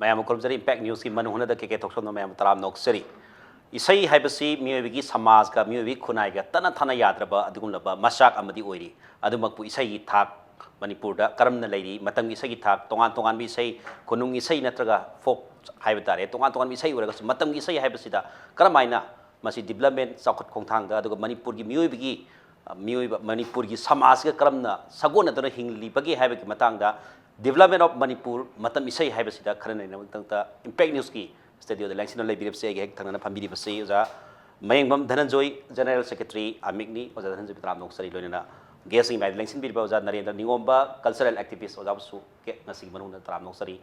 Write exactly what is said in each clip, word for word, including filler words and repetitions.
ꯃꯌꯥꯝ ꯈꯨꯔꯨꯝꯖꯔꯤ꯫ Impact Newsꯀꯤ ꯃꯅꯨꯡ ꯍꯨꯠꯅꯗ ꯀꯦ ꯀꯦ ꯊꯣꯛꯆꯣꯝꯅ ꯃꯌꯥꯝ ꯇꯔꯥꯝꯅ ꯑꯣꯛꯆꯔꯤ꯫ ꯏꯁꯩ ꯍꯥꯏꯕꯁꯤ ꯃꯤꯑꯣꯏꯕꯒꯤ ꯁꯃꯥꯖꯒ ꯃꯤꯑꯣꯏꯕꯒꯤ ꯈꯨꯟꯅꯥꯏꯒ ꯇꯠꯅ ꯊꯥꯅ ꯌꯥꯗ꯭ꯔꯕ ꯑꯗꯨꯒꯨꯝꯂꯕ ꯃꯆꯥꯛ ꯑꯃꯗꯤ ꯑꯣꯏꯔꯤ꯫ ꯑꯗꯨꯃꯛꯄꯨ ꯏꯁꯩꯒꯤ ꯊꯥꯛ ꯃꯅꯤꯄꯨꯔꯗ ꯀꯔꯝꯅ ꯂꯩꯔꯤ, ꯃꯇꯝꯒꯤ ꯏꯁꯩꯒꯤ ꯊꯥꯛ, ꯇꯣꯉꯥꯟ ꯇꯣꯉꯥꯟꯕ ꯏꯁꯩ, ꯈꯨꯅꯨꯡ ꯏꯁꯩ ꯅꯠꯇ꯭ꯔꯒ ꯐꯣꯛ ꯍꯥꯏꯕ ꯇꯥꯔꯦ, ꯇꯣꯉꯥꯟ ꯇꯣꯉꯥꯟꯕ ꯏꯁꯩ ꯑꯣꯏꯔꯒꯁꯨ ꯃꯇꯝꯒꯤ ꯏꯁꯩ ꯍꯥꯏꯕꯁꯤꯗ ꯀꯔꯝꯍꯥꯏꯅ ꯃꯁꯤ ꯗꯤꯕ꯭ꯂꯞꯃꯦꯟ, ꯆꯥꯎꯈꯠ ꯈꯣꯡꯊꯥꯡꯗ, ꯑꯗꯨꯒ ꯃꯅꯤꯄꯨꯔꯒꯤ ꯃꯤꯑꯣꯏꯕꯒꯤ, ꯃꯤꯑꯣꯏꯕ, ꯃꯅꯤꯄꯨꯔꯒꯤ ꯁꯃꯥꯖꯒ ꯀꯔꯝꯅ ꯁꯥꯒꯣꯟꯅꯗꯨꯅ ꯍꯤꯡꯂꯤꯕꯒꯦ ꯍꯥꯏꯕꯒꯤ ꯃꯇꯥꯡꯗ Development of Manipur ꯃꯇꯝ ꯏꯁꯩ ꯍꯥꯏꯕꯁꯤꯗ ꯈꯟꯅ ꯅꯩꯅꯕꯒꯤꯗꯃꯛꯇ Impact Newsꯀꯤ studioꯗ ꯂꯦꯡꯁꯤꯟꯗꯨꯅ ꯂꯩꯕꯤꯔꯤꯕꯁꯤ ꯑꯩꯒꯤ ꯍꯦꯛ ꯊꯪꯅꯅ ꯐꯝꯕꯤꯔꯤꯕꯁꯤ ꯑꯣꯖꯥ ꯃꯌꯦꯡꯕꯝ ꯙꯅꯟꯖꯣꯏ, General Secretary, ꯑꯃꯤꯛꯅꯤ꯫ ꯑꯣꯖꯥ ꯙꯅꯟꯖꯣꯏꯕꯨ ꯇꯔꯥꯝꯅ ꯑꯣꯛꯆꯔꯤ꯫ ꯂꯣꯏꯅꯅ guestꯀꯤ ꯃꯥꯏꯗ ꯂꯦꯡꯁꯤꯟꯕꯤꯔꯤꯕ ꯑꯣꯖꯥ ꯅꯔꯦꯟꯗ꯭ꯔ ꯅꯤꯉꯣꯝꯕ, cultural activist, ꯑꯣꯖꯥꯕꯨꯁꯨ ꯉꯁꯤꯒꯤ ꯃꯅꯨꯡꯗ ꯇꯔꯥꯝꯅ ꯑꯣꯛꯆꯔꯤ꯫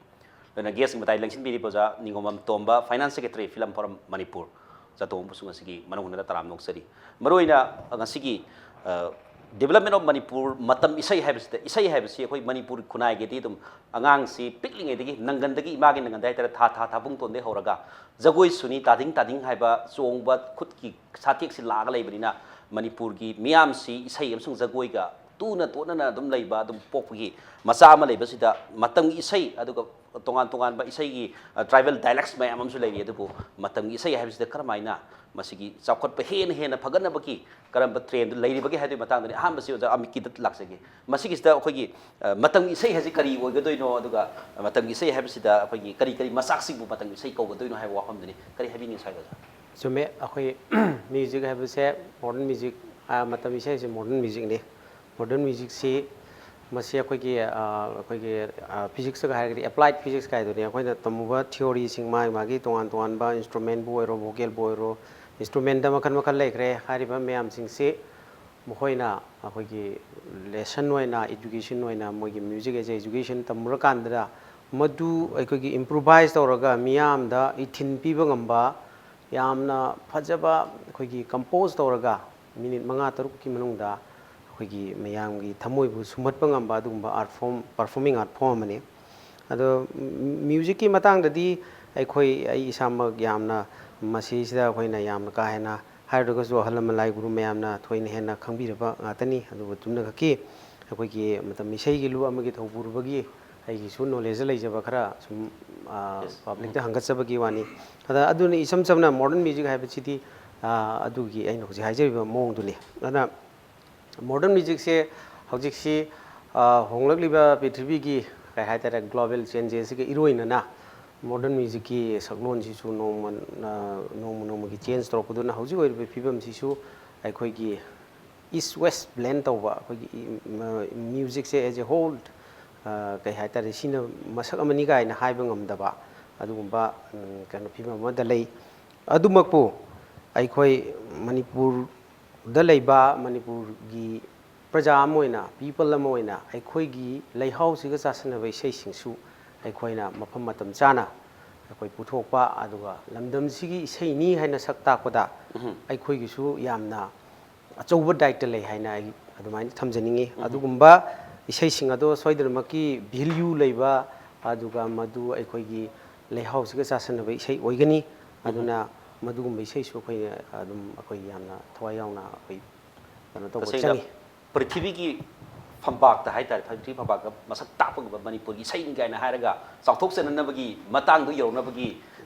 ꯂꯣꯏꯅꯅ guestꯀꯤ ꯃꯇꯥꯏ ꯂꯦꯡꯁꯤꯟꯕꯤꯔꯤꯕ ꯑꯣꯖꯥ ꯅꯤꯉꯣꯝꯕꯝ ꯇꯣꯝꯕ, Finance Secretary, Film Forum Manipur, ꯑꯣꯖꯥ ꯇꯣꯝꯕꯕꯨꯁꯨ ꯉꯁꯤꯒꯤ ꯃꯅꯨꯡ ꯍꯨꯠꯅ ꯇꯔꯥꯝꯅ ꯑꯣꯛꯆꯔꯤ꯫ ꯃꯔꯨꯑꯣꯏꯅ ꯉꯁꯤꯒꯤ, ꯑ, Development of Manipur ꯃꯇꯝ ꯏꯁꯩ ꯍꯥꯏꯕꯁꯤꯗ, ꯏꯁꯩ ꯍꯥꯏꯕꯁꯤ ꯑꯩꯈꯣꯏ ꯃꯅꯤꯄꯨꯔ ꯈꯨꯟꯅꯥꯏꯒꯤꯗꯤ ꯑꯗꯨꯝ ꯑꯉꯥꯡꯁꯤ ꯄꯤꯛꯂꯤꯉꯩꯗꯒꯤ ꯅꯪꯒꯟꯗꯒꯤ, ꯏꯃꯥꯒꯤ ꯅꯪꯒꯟꯗ ꯍꯥꯏꯇꯥꯔꯦ, ꯊꯥ ꯊꯥ ꯊꯥꯕꯨꯡ ꯇꯣꯟꯗꯒꯤ ꯍꯧꯔꯒ ꯖꯒꯣꯏ ꯁꯨꯅꯤ, ꯇꯥꯗꯤꯡ ꯇꯥꯗꯤꯡ ꯍꯥꯏꯕ ꯆꯣꯡꯕ ꯈꯨꯠꯀꯤ ꯁꯥꯊꯦꯛꯁꯤ ꯂꯥꯛꯑꯒ ꯂꯩꯕꯅꯤꯅ ꯃꯅꯤꯄꯨꯔꯒꯤ ꯃꯤꯌꯥꯝꯁꯤ ꯏꯁꯩ ꯑꯃꯁꯨꯡ ꯖꯒꯣꯏꯒ ꯇꯨꯅ ꯇꯣꯠꯅꯅ ꯑꯗꯨꯝ ꯂꯩꯕ, ꯑꯗꯨꯝ ꯄꯣꯛꯄꯒꯤ ꯃꯆꯥ ꯑꯃ ꯂꯩꯕꯁꯤꯗ ꯃꯇꯝꯒꯤ ꯏꯁꯩ, ꯑꯗꯨꯒ ꯇꯣꯉꯥꯟ ꯇꯣꯉꯥꯟꯕ ꯏꯁꯩꯒꯤ, ꯑ, tribal dialects ꯃꯌꯥꯝ ꯑꯃꯁꯨ ꯂꯩꯔꯤ꯫ ꯑꯗꯨꯕꯨ ꯃꯇꯝꯒꯤ ꯏꯁꯩ ꯍꯥꯏꯕꯁꯤꯗ ꯀꯔꯝꯍꯥꯏꯅ ꯃꯁꯤꯒꯤ ꯆꯥꯎꯈꯠꯄ ꯍꯦꯟꯅ ꯍꯦꯟꯅ ꯐꯒꯠꯅꯕꯒꯤ ꯀꯔꯝꯕ trendꯗꯨ ꯂꯩꯔꯤꯕꯒꯦ ꯍꯥꯏꯕꯒꯤ ꯃꯇꯥꯡꯗꯅꯤ ꯑꯍꯥꯟꯕꯁꯤ ꯑꯣꯖꯥ ꯑꯃꯤꯛꯀꯤꯗ ꯂꯥꯛꯆꯒꯦ꯫ ꯃꯁꯤꯒꯤꯁꯤꯗ ꯑꯩꯈꯣꯏꯒꯤ, ꯑ, ꯃꯇꯝꯒꯤ ꯏꯁꯩ ꯍꯥꯏꯁꯤ ꯀꯔꯤ ꯑꯣꯏꯒꯗꯣꯏꯅꯣ, ꯑꯗꯨꯒ ꯃꯇꯝꯒꯤ ꯏꯁꯩ ꯍꯥꯏꯕꯁꯤꯗ ꯑꯩꯈꯣꯏꯒꯤ ꯀꯔꯤ ꯀꯔꯤ ꯃꯆꯥꯛꯁꯤꯡꯕꯨ ꯃꯇꯝꯒꯤ ꯏꯁꯩ ꯀꯧꯒꯗꯣꯏꯅꯣ ꯍꯥꯏꯕ ꯋꯥꯐꯝꯗꯨꯅꯤ꯫ ꯀꯔꯤ ꯍꯥꯏꯕꯤꯅꯤꯡꯉꯤ ꯁ꯭ꯋꯥꯏꯗ ꯑꯣꯖꯥ? ꯆꯨꯝꯃꯦ, ꯑꯩꯈꯣꯏ music ꯍꯥꯏꯕꯁꯦ modern music, ꯑ, ꯃꯇꯝ ꯏꯁꯩ ꯍꯥꯏꯁꯦ modern musicꯅꯤ꯫ Modern musicꯁꯤ ꯃꯁꯤ ꯑꯩꯈꯣꯏꯒꯤ, ꯑ, ꯑꯩꯈꯣꯏꯒꯤ, ꯑ, physicsꯇꯒ ꯍꯥꯏꯔꯒꯗꯤ applied physics ꯀꯥꯏꯗꯨꯅꯤ꯫ ꯑꯩꯈꯣꯏꯅ ꯇꯝꯃꯨꯕ theoryꯁꯤꯡ ꯃꯥꯒꯤ ꯃꯥꯒꯤ ꯇꯣꯉꯥꯟ ꯇꯣꯉꯥꯟꯕ instrumentꯕꯨ ꯑꯣꯏꯔꯣ, vocalꯕꯨ ꯑꯣꯏꯔꯣ, instrumentꯇ ꯃꯈꯜ ꯃꯈꯜ ꯂꯩꯈ꯭ꯔꯦ꯫ ꯍꯥꯏꯔꯤꯕ ꯃꯌꯥꯝꯁꯤꯡꯁꯤ ꯃꯈꯣꯏꯅ ꯑꯩꯈꯣꯏꯒꯤ lesson ꯑꯣꯏꯅ, education ꯑꯣꯏꯅ ꯃꯣꯏꯒꯤ music as a education ꯇꯝꯃꯨꯔꯀꯥꯟꯗ ꯃꯗꯨ ꯑꯩꯈꯣꯏꯒꯤ improvise ꯇꯧꯔꯒ ꯃꯤꯌꯥꯝꯗ ꯏꯊꯤꯟ ꯄꯤꯕ ꯉꯝꯕ, ꯌꯥꯝꯅ ꯐꯖꯕ ꯑꯩꯈꯣꯏꯒꯤ compose ꯇꯧꯔꯒ minute ꯃꯉꯥ ꯇꯔꯨꯛꯀꯤ ꯃꯅꯨꯡꯗ ꯑꯩꯈꯣꯏꯒꯤ ꯃꯌꯥꯝꯒꯤ ꯊꯃꯣꯏꯕꯨ ꯁꯨꯝꯍꯠꯄ ꯉꯝꯕ ꯑꯗꯨꯒꯨꯝꯕ art form, performing art form ꯑꯃꯅꯤ꯫ ꯑꯗꯣ musicꯀꯤ ꯃꯇꯥꯡꯗꯗꯤ ꯑꯩꯈꯣꯏ, ꯑꯩ ꯏꯁꯥꯃꯛ ꯌꯥꯝꯅ ꯃꯁꯤꯁꯤꯗ ꯑꯩꯈꯣꯏꯅ ꯌꯥꯝꯅ ꯀꯥ ꯍꯦꯟꯅ ꯍꯥꯏꯔꯨꯔꯒꯁꯨ ꯑꯍꯜ ꯂꯃꯟ ꯂꯥꯏ ꯒꯨꯔꯨ ꯃꯌꯥꯝꯅ ꯊꯣꯏꯅ ꯍꯦꯟꯅ ꯈꯪꯕꯤꯔꯕ ꯉꯥꯛꯇꯅꯤ꯫ ꯑꯗꯨꯕꯨ ꯆꯨꯝꯅꯈꯛꯀꯤ ꯑꯩꯈꯣꯏꯒꯤ ꯃꯇꯝ ꯏꯁꯩꯒꯤ ꯂꯨꯞ ꯑꯃꯒꯤ ꯊꯧꯄꯨꯔꯨꯕꯒꯤ ꯑꯩꯒꯤꯁꯨ ꯅꯣꯂꯦꯖꯇ ꯂꯩꯖꯕ ꯈꯔ ꯁꯨꯝ ꯄꯕ꯭ꯂꯤꯛꯇ ꯍꯪꯒꯠꯆꯕꯒꯤ ꯋꯥꯅꯤ꯫ ꯑꯗ ꯑꯗꯨꯅ ꯏꯁꯝ ꯁꯝꯅ ꯃꯣꯗꯔꯟ ꯃ꯭ꯌꯨꯖꯤꯛ ꯍꯥꯏꯕꯁꯤꯗꯤ ꯑꯗꯨꯒꯤ ꯑꯩꯅ ꯍꯧꯖꯤꯛ ꯍꯥꯏꯖꯔꯤꯕ ꯃꯑꯣꯡꯗꯨꯅꯤ꯫ ꯑꯗꯨꯅ ꯃꯣꯗꯔꯟ ꯃ꯭ꯌꯨꯖꯤꯛꯁꯦ ꯍꯧꯖꯤꯛꯁꯤ ꯍꯣꯡꯂꯛꯂꯤꯕ ꯄ꯭ꯔꯤꯊꯤꯕꯤꯒꯤ ꯀꯩ ꯍꯥꯏꯇꯥꯔꯦ, ꯒ꯭ꯂꯣꯕꯦꯜ ꯆꯦꯟꯖꯦꯁꯁꯤꯒ ꯏꯔꯣꯏꯅꯅ ꯃꯣꯗꯔꯟ ꯃ꯭ꯌꯨꯖꯤꯛꯀꯤ ꯁꯛꯂꯣꯟꯁꯤꯁꯨ ꯅꯣꯡꯃ ꯅꯣꯡꯃ ꯅꯣꯡꯃꯒꯤ ꯆꯦꯟꯖ ꯇꯧꯔꯛꯄꯗꯨꯅ ꯍꯧꯖꯤꯛ ꯑꯣꯏꯔꯤꯕ ꯐꯤꯕꯝꯁꯤꯁꯨ ꯑꯩꯈꯣꯏꯒꯤ ꯏꯁ ꯋꯦꯁ ꯕ꯭ꯂꯦꯟ ꯇꯧꯕ, ꯑꯩꯈꯣꯏꯒꯤ ꯃ꯭ꯌꯨꯖꯤꯛꯁꯦ ꯑꯦꯖ ꯑꯦ ꯍꯣꯜ ꯀꯩ ꯍꯥꯏꯇꯥꯔꯦ, ꯁꯤꯅ ꯃꯁꯛ ꯑꯃꯅꯤ ꯀꯥꯏꯅ ꯍꯥꯏꯕ ꯉꯝꯗꯕ ꯑꯗꯨꯒꯨꯝꯕ ꯀꯩꯅꯣ ꯐꯤꯕꯝ ꯑꯃꯗ ꯂꯩ꯫ ꯑꯗꯨꯃꯛꯄꯨ ꯑꯩꯈꯣꯏ ꯃꯅꯤꯄꯨꯔꯗ ꯂꯩꯕ ꯃꯅꯤꯄꯨꯔꯒꯤ ꯄ꯭ꯔꯖꯥ ꯑꯃ ꯑꯣꯏꯅ, ꯄꯤꯄꯜ ꯑꯃ ꯑꯣꯏꯅ ꯑꯩꯈꯣꯏꯒꯤ ꯂꯩꯍꯥꯎꯁꯤꯒ ꯆꯥꯁꯟꯅꯕ ꯏꯁꯩꯁꯤꯡꯁꯨ ꯑꯩꯈꯣꯏꯅ ꯃꯐꯝ ꯃꯇꯝ ꯆꯥꯅ ꯑꯩꯈꯣꯏ ꯄꯨꯊꯣꯛꯄ, ꯑꯗꯨꯒ ꯂꯝꯗꯝꯁꯤꯒꯤ ꯏꯁꯩꯅꯤ ꯍꯥꯏꯅ ꯁꯛ ꯇꯥꯛꯄꯗ ꯑꯩꯈꯣꯏꯒꯤꯁꯨ ꯌꯥꯝꯅ ꯑꯆꯧꯕ ꯗꯥꯏꯇ ꯂꯩ ꯍꯥꯏꯅ ꯑꯩ ꯑꯗꯨꯃꯥꯏꯅ ꯊꯝꯖꯅꯤꯡꯉꯤ꯫ ꯑꯗꯨꯒꯨꯝꯕ ꯏꯁꯩꯁꯤꯡ ꯑꯗꯣ ꯁꯣꯏꯗꯅꯃꯛꯀꯤ ꯚꯦꯂ꯭ꯌꯨ ꯂꯩꯕ, ꯑꯗꯨꯒ ꯃꯗꯨ ꯑꯩꯈꯣꯏꯒꯤ ꯂꯩꯍꯥꯎꯁꯤꯒ ꯆꯥꯁꯟꯅꯕ ꯏꯁꯩ ꯑꯣꯏꯒꯅꯤ꯫ ꯑꯗꯨꯅ ꯃꯗꯨꯒꯨꯝꯕ ꯏꯁꯩꯁꯨ ꯑꯩꯈꯣꯏ ꯑꯗꯨꯝ ꯑꯩꯈꯣꯏ ꯌꯥꯝꯅ ꯊꯋꯥꯏ ꯌꯥꯎꯅ ꯑꯩꯈꯣꯏ ꯀꯩꯅꯣ ꯇꯧꯕ ꯇꯁꯦꯡꯅ ꯆꯪꯉꯤ꯫ ꯄ꯭ꯔꯤꯊꯤꯕꯤꯒꯤ ꯐꯝꯄꯥꯛꯇ ꯍꯥꯏꯇꯥꯔꯦ, ꯄ꯭ꯔꯤꯊꯤꯕꯤ ꯐꯝꯄꯥꯛꯇ ꯃꯁꯛ ꯇꯥꯛꯄ ꯉꯝꯕ ꯃꯅꯤꯄꯨꯔꯒꯤ ꯏꯁꯩꯅꯤ ꯀꯥꯏꯅ ꯍꯥꯏꯔꯒ ꯆꯥꯎꯊꯣꯛꯆꯅꯅꯕꯒꯤ ꯃꯇꯥꯡꯗꯨ ꯌꯧꯅꯕꯒꯤ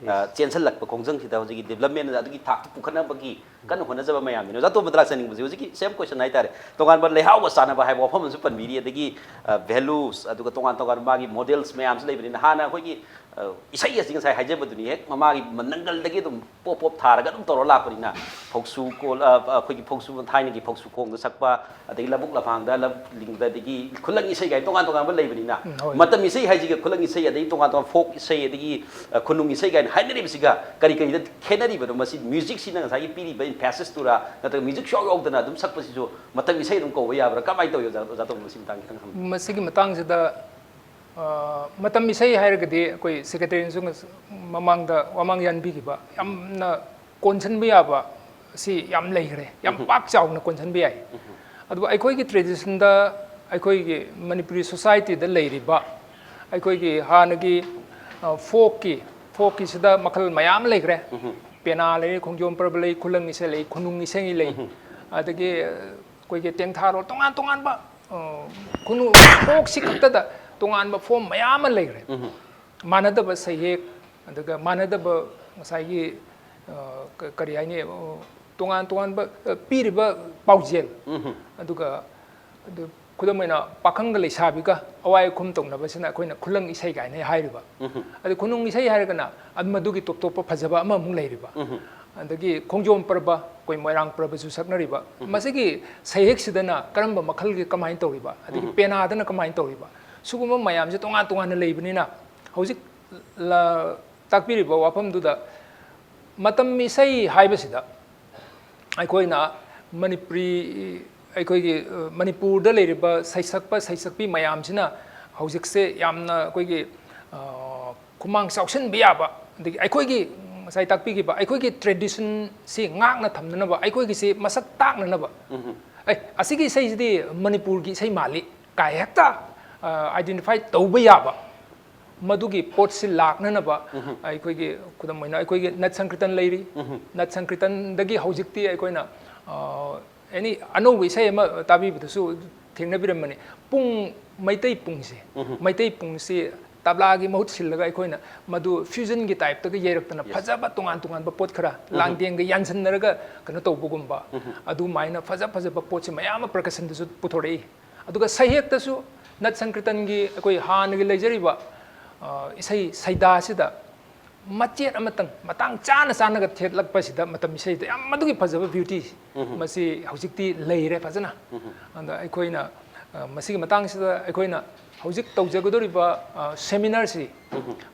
ꯆꯦꯟꯁꯤꯜꯂꯛꯄ ꯈꯣꯡꯖꯪꯁꯤꯗ ꯍꯧꯖꯤꯛꯀꯤ ꯗꯤꯕꯂꯞꯃꯦꯟꯗ ꯑꯗꯨꯒꯤ ꯊꯥꯛꯇ ꯄꯨꯈꯠꯅꯕꯒꯤ ꯀꯟꯅ ꯍꯣꯠꯅꯖꯕ ꯃꯌꯥꯝꯗꯨꯅꯤ꯫ ꯑꯣꯖꯥ ꯇꯣꯝꯕꯗ ꯂꯥꯛꯆꯅꯤꯡꯕꯁꯦ ꯍꯧꯖꯤꯛꯀꯤ ꯁꯦꯝ ꯀꯣꯏꯁꯟ ꯍꯥꯏꯇꯥꯔꯦ, ꯇꯣꯉꯥꯟꯕ ꯂꯩꯍꯥꯎꯒ ꯆꯥꯟꯅꯕ ꯍꯥꯏꯕ ꯋꯥꯐꯝ ꯑꯃꯁꯨ ꯄꯟꯕꯤꯔꯤ, ꯑꯗꯒꯤ ꯚꯦꯂꯨꯁ, ꯑꯗꯨꯒ ꯇꯣꯉꯥꯟ ꯇꯣꯉꯥꯟꯕ ꯃꯥꯒꯤ ꯃꯣꯗꯦꯜꯁ ꯃꯌꯥꯝꯁꯨ ꯂꯩꯕꯅꯤꯅ, ꯍꯥꯟꯅ ꯑꯩꯈꯣꯏꯒꯤ ꯏꯁꯩ ꯑꯁꯤ ꯉꯁꯥꯏ ꯍꯥꯏꯖꯕꯗꯨꯅꯤ, ꯍꯦꯛ ꯃꯃꯥꯒꯤ ꯅꯪꯒꯜꯗꯒꯤ ꯑꯗꯨꯝ ꯄꯣꯞ ꯄꯣꯞ ꯊꯥꯔꯒ ꯑꯗꯨꯝ ꯇꯧꯔ ꯂꯥꯛꯄꯅꯤꯅ, ꯐꯧꯁꯨ ꯀꯣꯜ ꯑꯩꯈꯣꯏꯒꯤ ꯐꯧꯁꯨ, ꯊꯥꯏꯅꯒꯤ ꯐꯧꯁꯨ ꯈꯣꯡꯗ ꯁꯛꯄ, ꯑꯗꯒꯤ ꯂꯧꯕꯨꯛ ꯂꯝꯍꯥꯡꯗ, ꯂꯧ ꯂꯤꯡꯗ, ꯑꯗꯒꯤ ꯈꯨꯂꯪ ꯏꯁꯩ ꯀꯥꯏꯅ ꯇꯣꯉꯥꯟ ꯇꯣꯉꯥꯟꯕ ꯂꯩꯕꯅꯤꯅ, ꯃꯇꯝ ꯏꯁꯩ ꯍꯥꯏꯁꯤꯒ ꯈꯨꯂꯪ ꯏꯁꯩ, ꯑꯗꯒꯤ ꯇꯣꯉꯥꯟ ꯇꯣꯉꯥꯟꯕ ꯐꯣꯛ ꯏꯁꯩ, ꯑꯗꯒꯤ ꯈꯨꯅꯨꯡ ꯏꯁꯩ ꯀꯥꯏꯅ ꯍꯥꯏꯅꯔꯤꯕꯁꯤꯒ ꯀꯔꯤ ꯀꯔꯤꯗ ꯈꯦꯠꯅꯔꯤꯕꯅꯣ? ꯃꯁꯤ ꯃ꯭ꯌꯨꯖꯤꯛꯁꯤꯅ ꯉꯁꯥꯏꯒꯤ ꯄꯤꯔꯤꯕ ꯏꯝꯐꯦꯁꯤꯁꯇꯨꯔꯥ, ꯅꯠꯇ꯭ꯔꯒ ꯃ꯭ꯌꯨꯖꯤꯛ ꯁꯨꯌꯥꯎ ꯌꯥꯎꯗꯅ ꯑꯗꯨꯝ ꯁꯛꯄꯁꯤꯁꯨ ꯃꯇꯝ ꯏꯁꯩ ꯑꯗꯨꯝ ꯀꯧꯕ ꯌꯥꯕ꯭ꯔꯥ? ꯀꯃꯥꯏꯅ ꯇꯧꯏ ꯑꯣꯖꯥ? ꯑꯣꯖꯥ ꯇꯣꯝꯕ, ꯃꯁꯤ ꯃꯇꯥꯡꯒꯤ ꯈꯤꯇꯪ ꯍꯪꯕꯤꯌꯨ꯫ ꯃꯁꯤꯒꯤ ꯃꯇꯥꯡꯁꯤꯗ ꯃꯇꯝ ꯏꯁꯩ ꯍꯥꯏꯔꯒꯗꯤ ꯑꯩꯈꯣꯏ ꯁꯦꯀ꯭ꯔꯦꯇꯔꯤꯅꯁꯨ ꯃꯃꯥꯡꯗ ꯋꯥꯃꯥꯡ ꯌꯥꯟꯕꯤꯈꯤꯕ ꯌꯥꯝꯅ ꯀꯣꯟꯁꯤꯟꯕ ꯌꯥꯕ ꯁꯤ ꯌꯥꯝ ꯂꯩꯈ꯭ꯔꯦ, ꯌꯥꯝ ꯄꯥꯛ ꯆꯥꯎꯅ ꯀꯣꯟꯁꯤꯟꯕ ꯌꯥꯏ꯫ ꯑꯗꯨꯕꯨ ꯑꯩꯈꯣꯏꯒꯤ ꯇ꯭ꯔꯦꯗꯤꯁꯟꯗ, ꯑꯩꯈꯣꯏꯒꯤ ꯃꯅꯤꯄꯨꯔꯤ ꯁꯣꯁꯥꯏꯇꯤꯗ ꯂꯩꯔꯤꯕ ꯑꯩꯈꯣꯏꯒꯤ ꯍꯥꯟꯅꯒꯤ ꯐꯣꯛꯀꯤ, ꯐꯣꯛꯀꯤꯁꯤꯗ ꯃꯈꯜ ꯃꯌꯥꯝ ꯂꯩꯈ꯭ꯔꯦ꯫ ꯄꯦꯅꯥ ꯂꯩ, ꯈꯣꯡꯖꯣꯝ ꯄꯔꯕ ꯂꯩ, ꯈꯨꯂꯪ ꯏꯁꯩ ꯂꯩ, ꯈꯨꯅꯨꯡ ꯏꯁꯩ ꯂꯩ, ꯑꯗꯒꯤ ꯑꯩꯈꯣꯏꯒꯤ ꯇꯦꯡꯊꯥꯔꯣꯜ, ꯇꯣꯉꯥꯟ ꯇꯣꯉꯥꯟꯕ ꯈꯨꯅꯨ ꯐꯣꯛꯁꯤ ꯈꯛꯇꯗ ꯇꯣꯉꯥꯟꯕ ꯐꯣꯔꯝ ꯃꯌꯥꯝ ꯑꯃ ꯂꯩꯈ꯭ꯔꯦ꯫ ꯃꯥꯟꯅꯗꯕ ꯁꯩꯍꯦꯛ, ꯑꯗꯨꯒ ꯃꯥꯟꯅꯗꯕ ꯉꯁꯥꯏꯒꯤ, ꯑ, ꯀ-, ꯀꯔꯤ ꯍꯥꯏꯅꯤ, ꯑ, ꯇꯣꯉꯥꯟ ꯇꯣꯉꯥꯟꯕ, ꯑ, ꯄꯤꯔꯤꯕ ꯄꯥꯎꯖꯦꯜ, ꯑꯗꯨꯒ ꯑꯗꯨ ꯈꯨꯗꯝ ꯑꯣꯏꯅ ꯄꯥꯈꯪꯒ ꯂꯩꯁꯥꯕꯤꯒ ꯑꯋꯥꯏ ꯑꯈꯨꯝ ꯇꯧꯅꯕꯁꯤꯅ ꯑꯩꯈꯣꯏꯅ ꯈꯨꯂꯪ ꯏꯁꯩ ꯀꯥꯏꯅ ꯍꯥꯏꯔꯤꯕ꯫ ꯑꯗꯨ ꯈꯨꯅꯨꯡ ꯏꯁꯩ ꯍꯥꯏꯔꯒꯅ ꯑꯗꯨ ꯃꯗꯨꯒꯤ ꯇꯣꯞ ꯇꯣꯞꯄ ꯐꯖꯕ ꯑꯃꯃꯨꯛ ꯂꯩꯔꯤꯕ꯫ ꯑꯗꯒꯤ ꯈꯣꯡꯖꯣꯝ ꯄꯔꯕ, ꯑꯩꯈꯣꯏ ꯃꯣꯏꯔꯥꯡ ꯄꯔꯕꯁꯨ ꯁꯛꯅꯔꯤꯕ꯫ ꯃꯁꯤꯒꯤ ꯁꯩꯍꯦꯛꯁꯤꯗꯅ ꯀꯔꯝꯕ ꯃꯈꯜꯒꯤ ꯀꯃꯥꯏꯅ ꯇꯧꯔꯤꯕ, ꯑꯗꯒꯤ ꯄꯦꯅꯥꯗꯅ ꯀꯃꯥꯏꯅ ꯇꯧꯔꯤꯕ, ꯁꯤꯒꯨꯝꯕ ꯃꯌꯥꯝꯁꯦ ꯇꯣꯉꯥꯟ ꯇꯣꯉꯥꯟꯅ ꯂꯩꯕꯅꯤꯅ ꯍꯧꯖꯤꯛ ꯂ-, ꯇꯥꯛꯄꯤꯔꯤꯕ ꯋꯥꯐꯝꯗꯨꯗ ꯃꯇꯝ ꯏꯁꯩ ꯍꯥꯏꯕꯁꯤꯗ ꯑꯩꯈꯣꯏꯅ ꯃꯅꯤꯄꯨꯔꯤ, ꯑꯩꯈꯣꯏꯒꯤ, ꯑ, ꯃꯅꯤꯄꯨꯔꯗ ꯂꯩꯔꯤꯕ ꯁꯩꯁꯛꯄ ꯁꯩꯁꯛꯄꯤ ꯃꯌꯥꯝꯁꯤꯅ ꯍꯧꯖꯤꯛꯁꯦ ꯌꯥꯝꯅ ꯑꯩꯈꯣꯏꯒꯤ, ꯑ, ꯈꯨꯃꯥꯡ ꯆꯥꯎꯁꯤꯟꯕ ꯌꯥꯕ, ꯑꯗꯒꯤ ꯑꯩꯈꯣꯏꯒꯤ ꯉꯁꯥꯏ ꯇꯥꯛꯄꯤꯈꯤꯕ ꯑꯩꯈꯣꯏꯒꯤ ꯇ꯭ꯔꯦꯗꯤꯁꯟꯁꯤ ꯉꯥꯛꯅ ꯊꯝꯅꯅꯕ, ꯑꯩꯈꯣꯏꯒꯤꯁꯤ ꯃꯁꯛ ꯇꯥꯛꯅꯅꯕ, ꯑꯦ, ꯑꯁꯤꯒꯤ ꯏꯁꯩꯁꯤꯗꯤ ꯃꯅꯤꯄꯨꯔꯒꯤ ꯏꯁꯩ ꯃꯥꯜꯂꯤ ꯀꯥꯏ ꯍꯦꯛꯇ, ꯑ, ꯑꯥꯏꯗꯦꯟꯇꯤꯐꯥꯏ ꯇꯧꯕ ꯌꯥꯕ, ꯃꯗꯨꯒꯤ ꯄꯣꯠꯁꯤ ꯂꯥꯛꯅꯅꯕ ꯑꯩꯈꯣꯏꯒꯤ, ꯈꯨꯗꯝ ꯑꯣꯏꯅ ꯑꯩꯈꯣꯏꯒꯤ ꯅꯠ ꯁꯪꯀ꯭ꯔꯤꯇꯟ ꯂꯩꯔꯤ꯫ ꯅꯠ ꯁꯪꯀ꯭ꯔꯤꯇꯟꯗꯒꯤ ꯍꯧꯖꯤꯛꯇꯤ ꯑꯩꯈꯣꯏꯅ, ꯑ, ꯑꯦꯅꯤ ꯑꯅꯧꯕ ꯏꯁꯩ ꯑꯃ ꯇꯥꯕꯤꯕꯗꯁꯨ ꯊꯦꯡꯅꯕꯤꯔꯝꯃꯅꯤ꯫ ꯄꯨꯡ, ꯃꯩꯇꯩ ꯄꯨꯡꯁꯦ, ꯃꯩꯇꯩ ꯄꯨꯡꯁꯤ ꯇꯕ꯭ꯂꯥꯒꯤ ꯃꯍꯨꯠ ꯁꯤꯜꯂꯒ ꯑꯩꯈꯣꯏꯅ ꯃꯗꯨ ꯐ꯭ꯌꯨꯖꯟꯒꯤ ꯇꯥꯏꯞꯇꯒ ꯌꯩꯔꯛꯇꯅ ꯐꯖꯕ ꯇꯣꯉꯥꯟ ꯇꯣꯉꯥꯟꯕ ꯄꯣꯠ ꯈꯔ, ꯂꯥꯡꯗꯦꯡꯒ ꯌꯥꯟꯁꯤꯟꯅꯔꯒ ꯀꯩꯅꯣ ꯇꯧꯕꯒꯨꯝꯕ, ꯑꯗꯨꯃꯥꯏꯅ ꯐꯖ ꯐꯖꯕ ꯄꯣꯠꯁꯦ ꯃꯌꯥꯝ ꯑꯃ ꯄ꯭ꯔꯀꯁꯟꯗꯁꯨ ꯄꯨꯊꯣꯔꯛꯏ꯫ ꯑꯗꯨꯒ ꯁꯩꯍꯦꯛꯇꯁꯨ ꯅꯠ ꯁꯪꯀ꯭ꯔꯤꯇꯟꯒꯤ ꯑꯩꯈꯣꯏ ꯍꯥꯟꯅꯒꯤ ꯂꯩꯖꯔꯤꯕ, ꯑ, ꯏꯁꯩ ꯁꯩꯗꯥꯁꯤꯗ ꯃꯆꯦꯠ ꯑꯃꯇꯪ ꯃꯇꯥꯡ ꯆꯥꯅ ꯆꯥꯅꯒ ꯊꯦꯠꯂꯛꯄꯁꯤꯗ ꯃꯇꯝ ꯏꯁꯩꯗ ꯌꯥꯝ ꯃꯗꯨꯒꯤ ꯐꯖꯕ ꯕ꯭ꯌꯨꯇꯤ ꯃꯁꯤ ꯍꯧꯖꯤꯛꯇꯤ ꯂꯩꯔꯦ ꯐꯖꯅ꯫ ꯑꯗ ꯑꯩꯈꯣꯏꯅ, ꯑ, ꯃꯁꯤꯒꯤ ꯃꯇꯥꯡꯁꯤꯗ ꯑꯩꯈꯣꯏꯅ ꯍꯧꯖꯤꯛ ꯇꯧꯖꯒꯗꯧꯔꯤꯕ, ꯑ, ꯁꯦꯃꯤꯅꯥꯔꯁꯤ,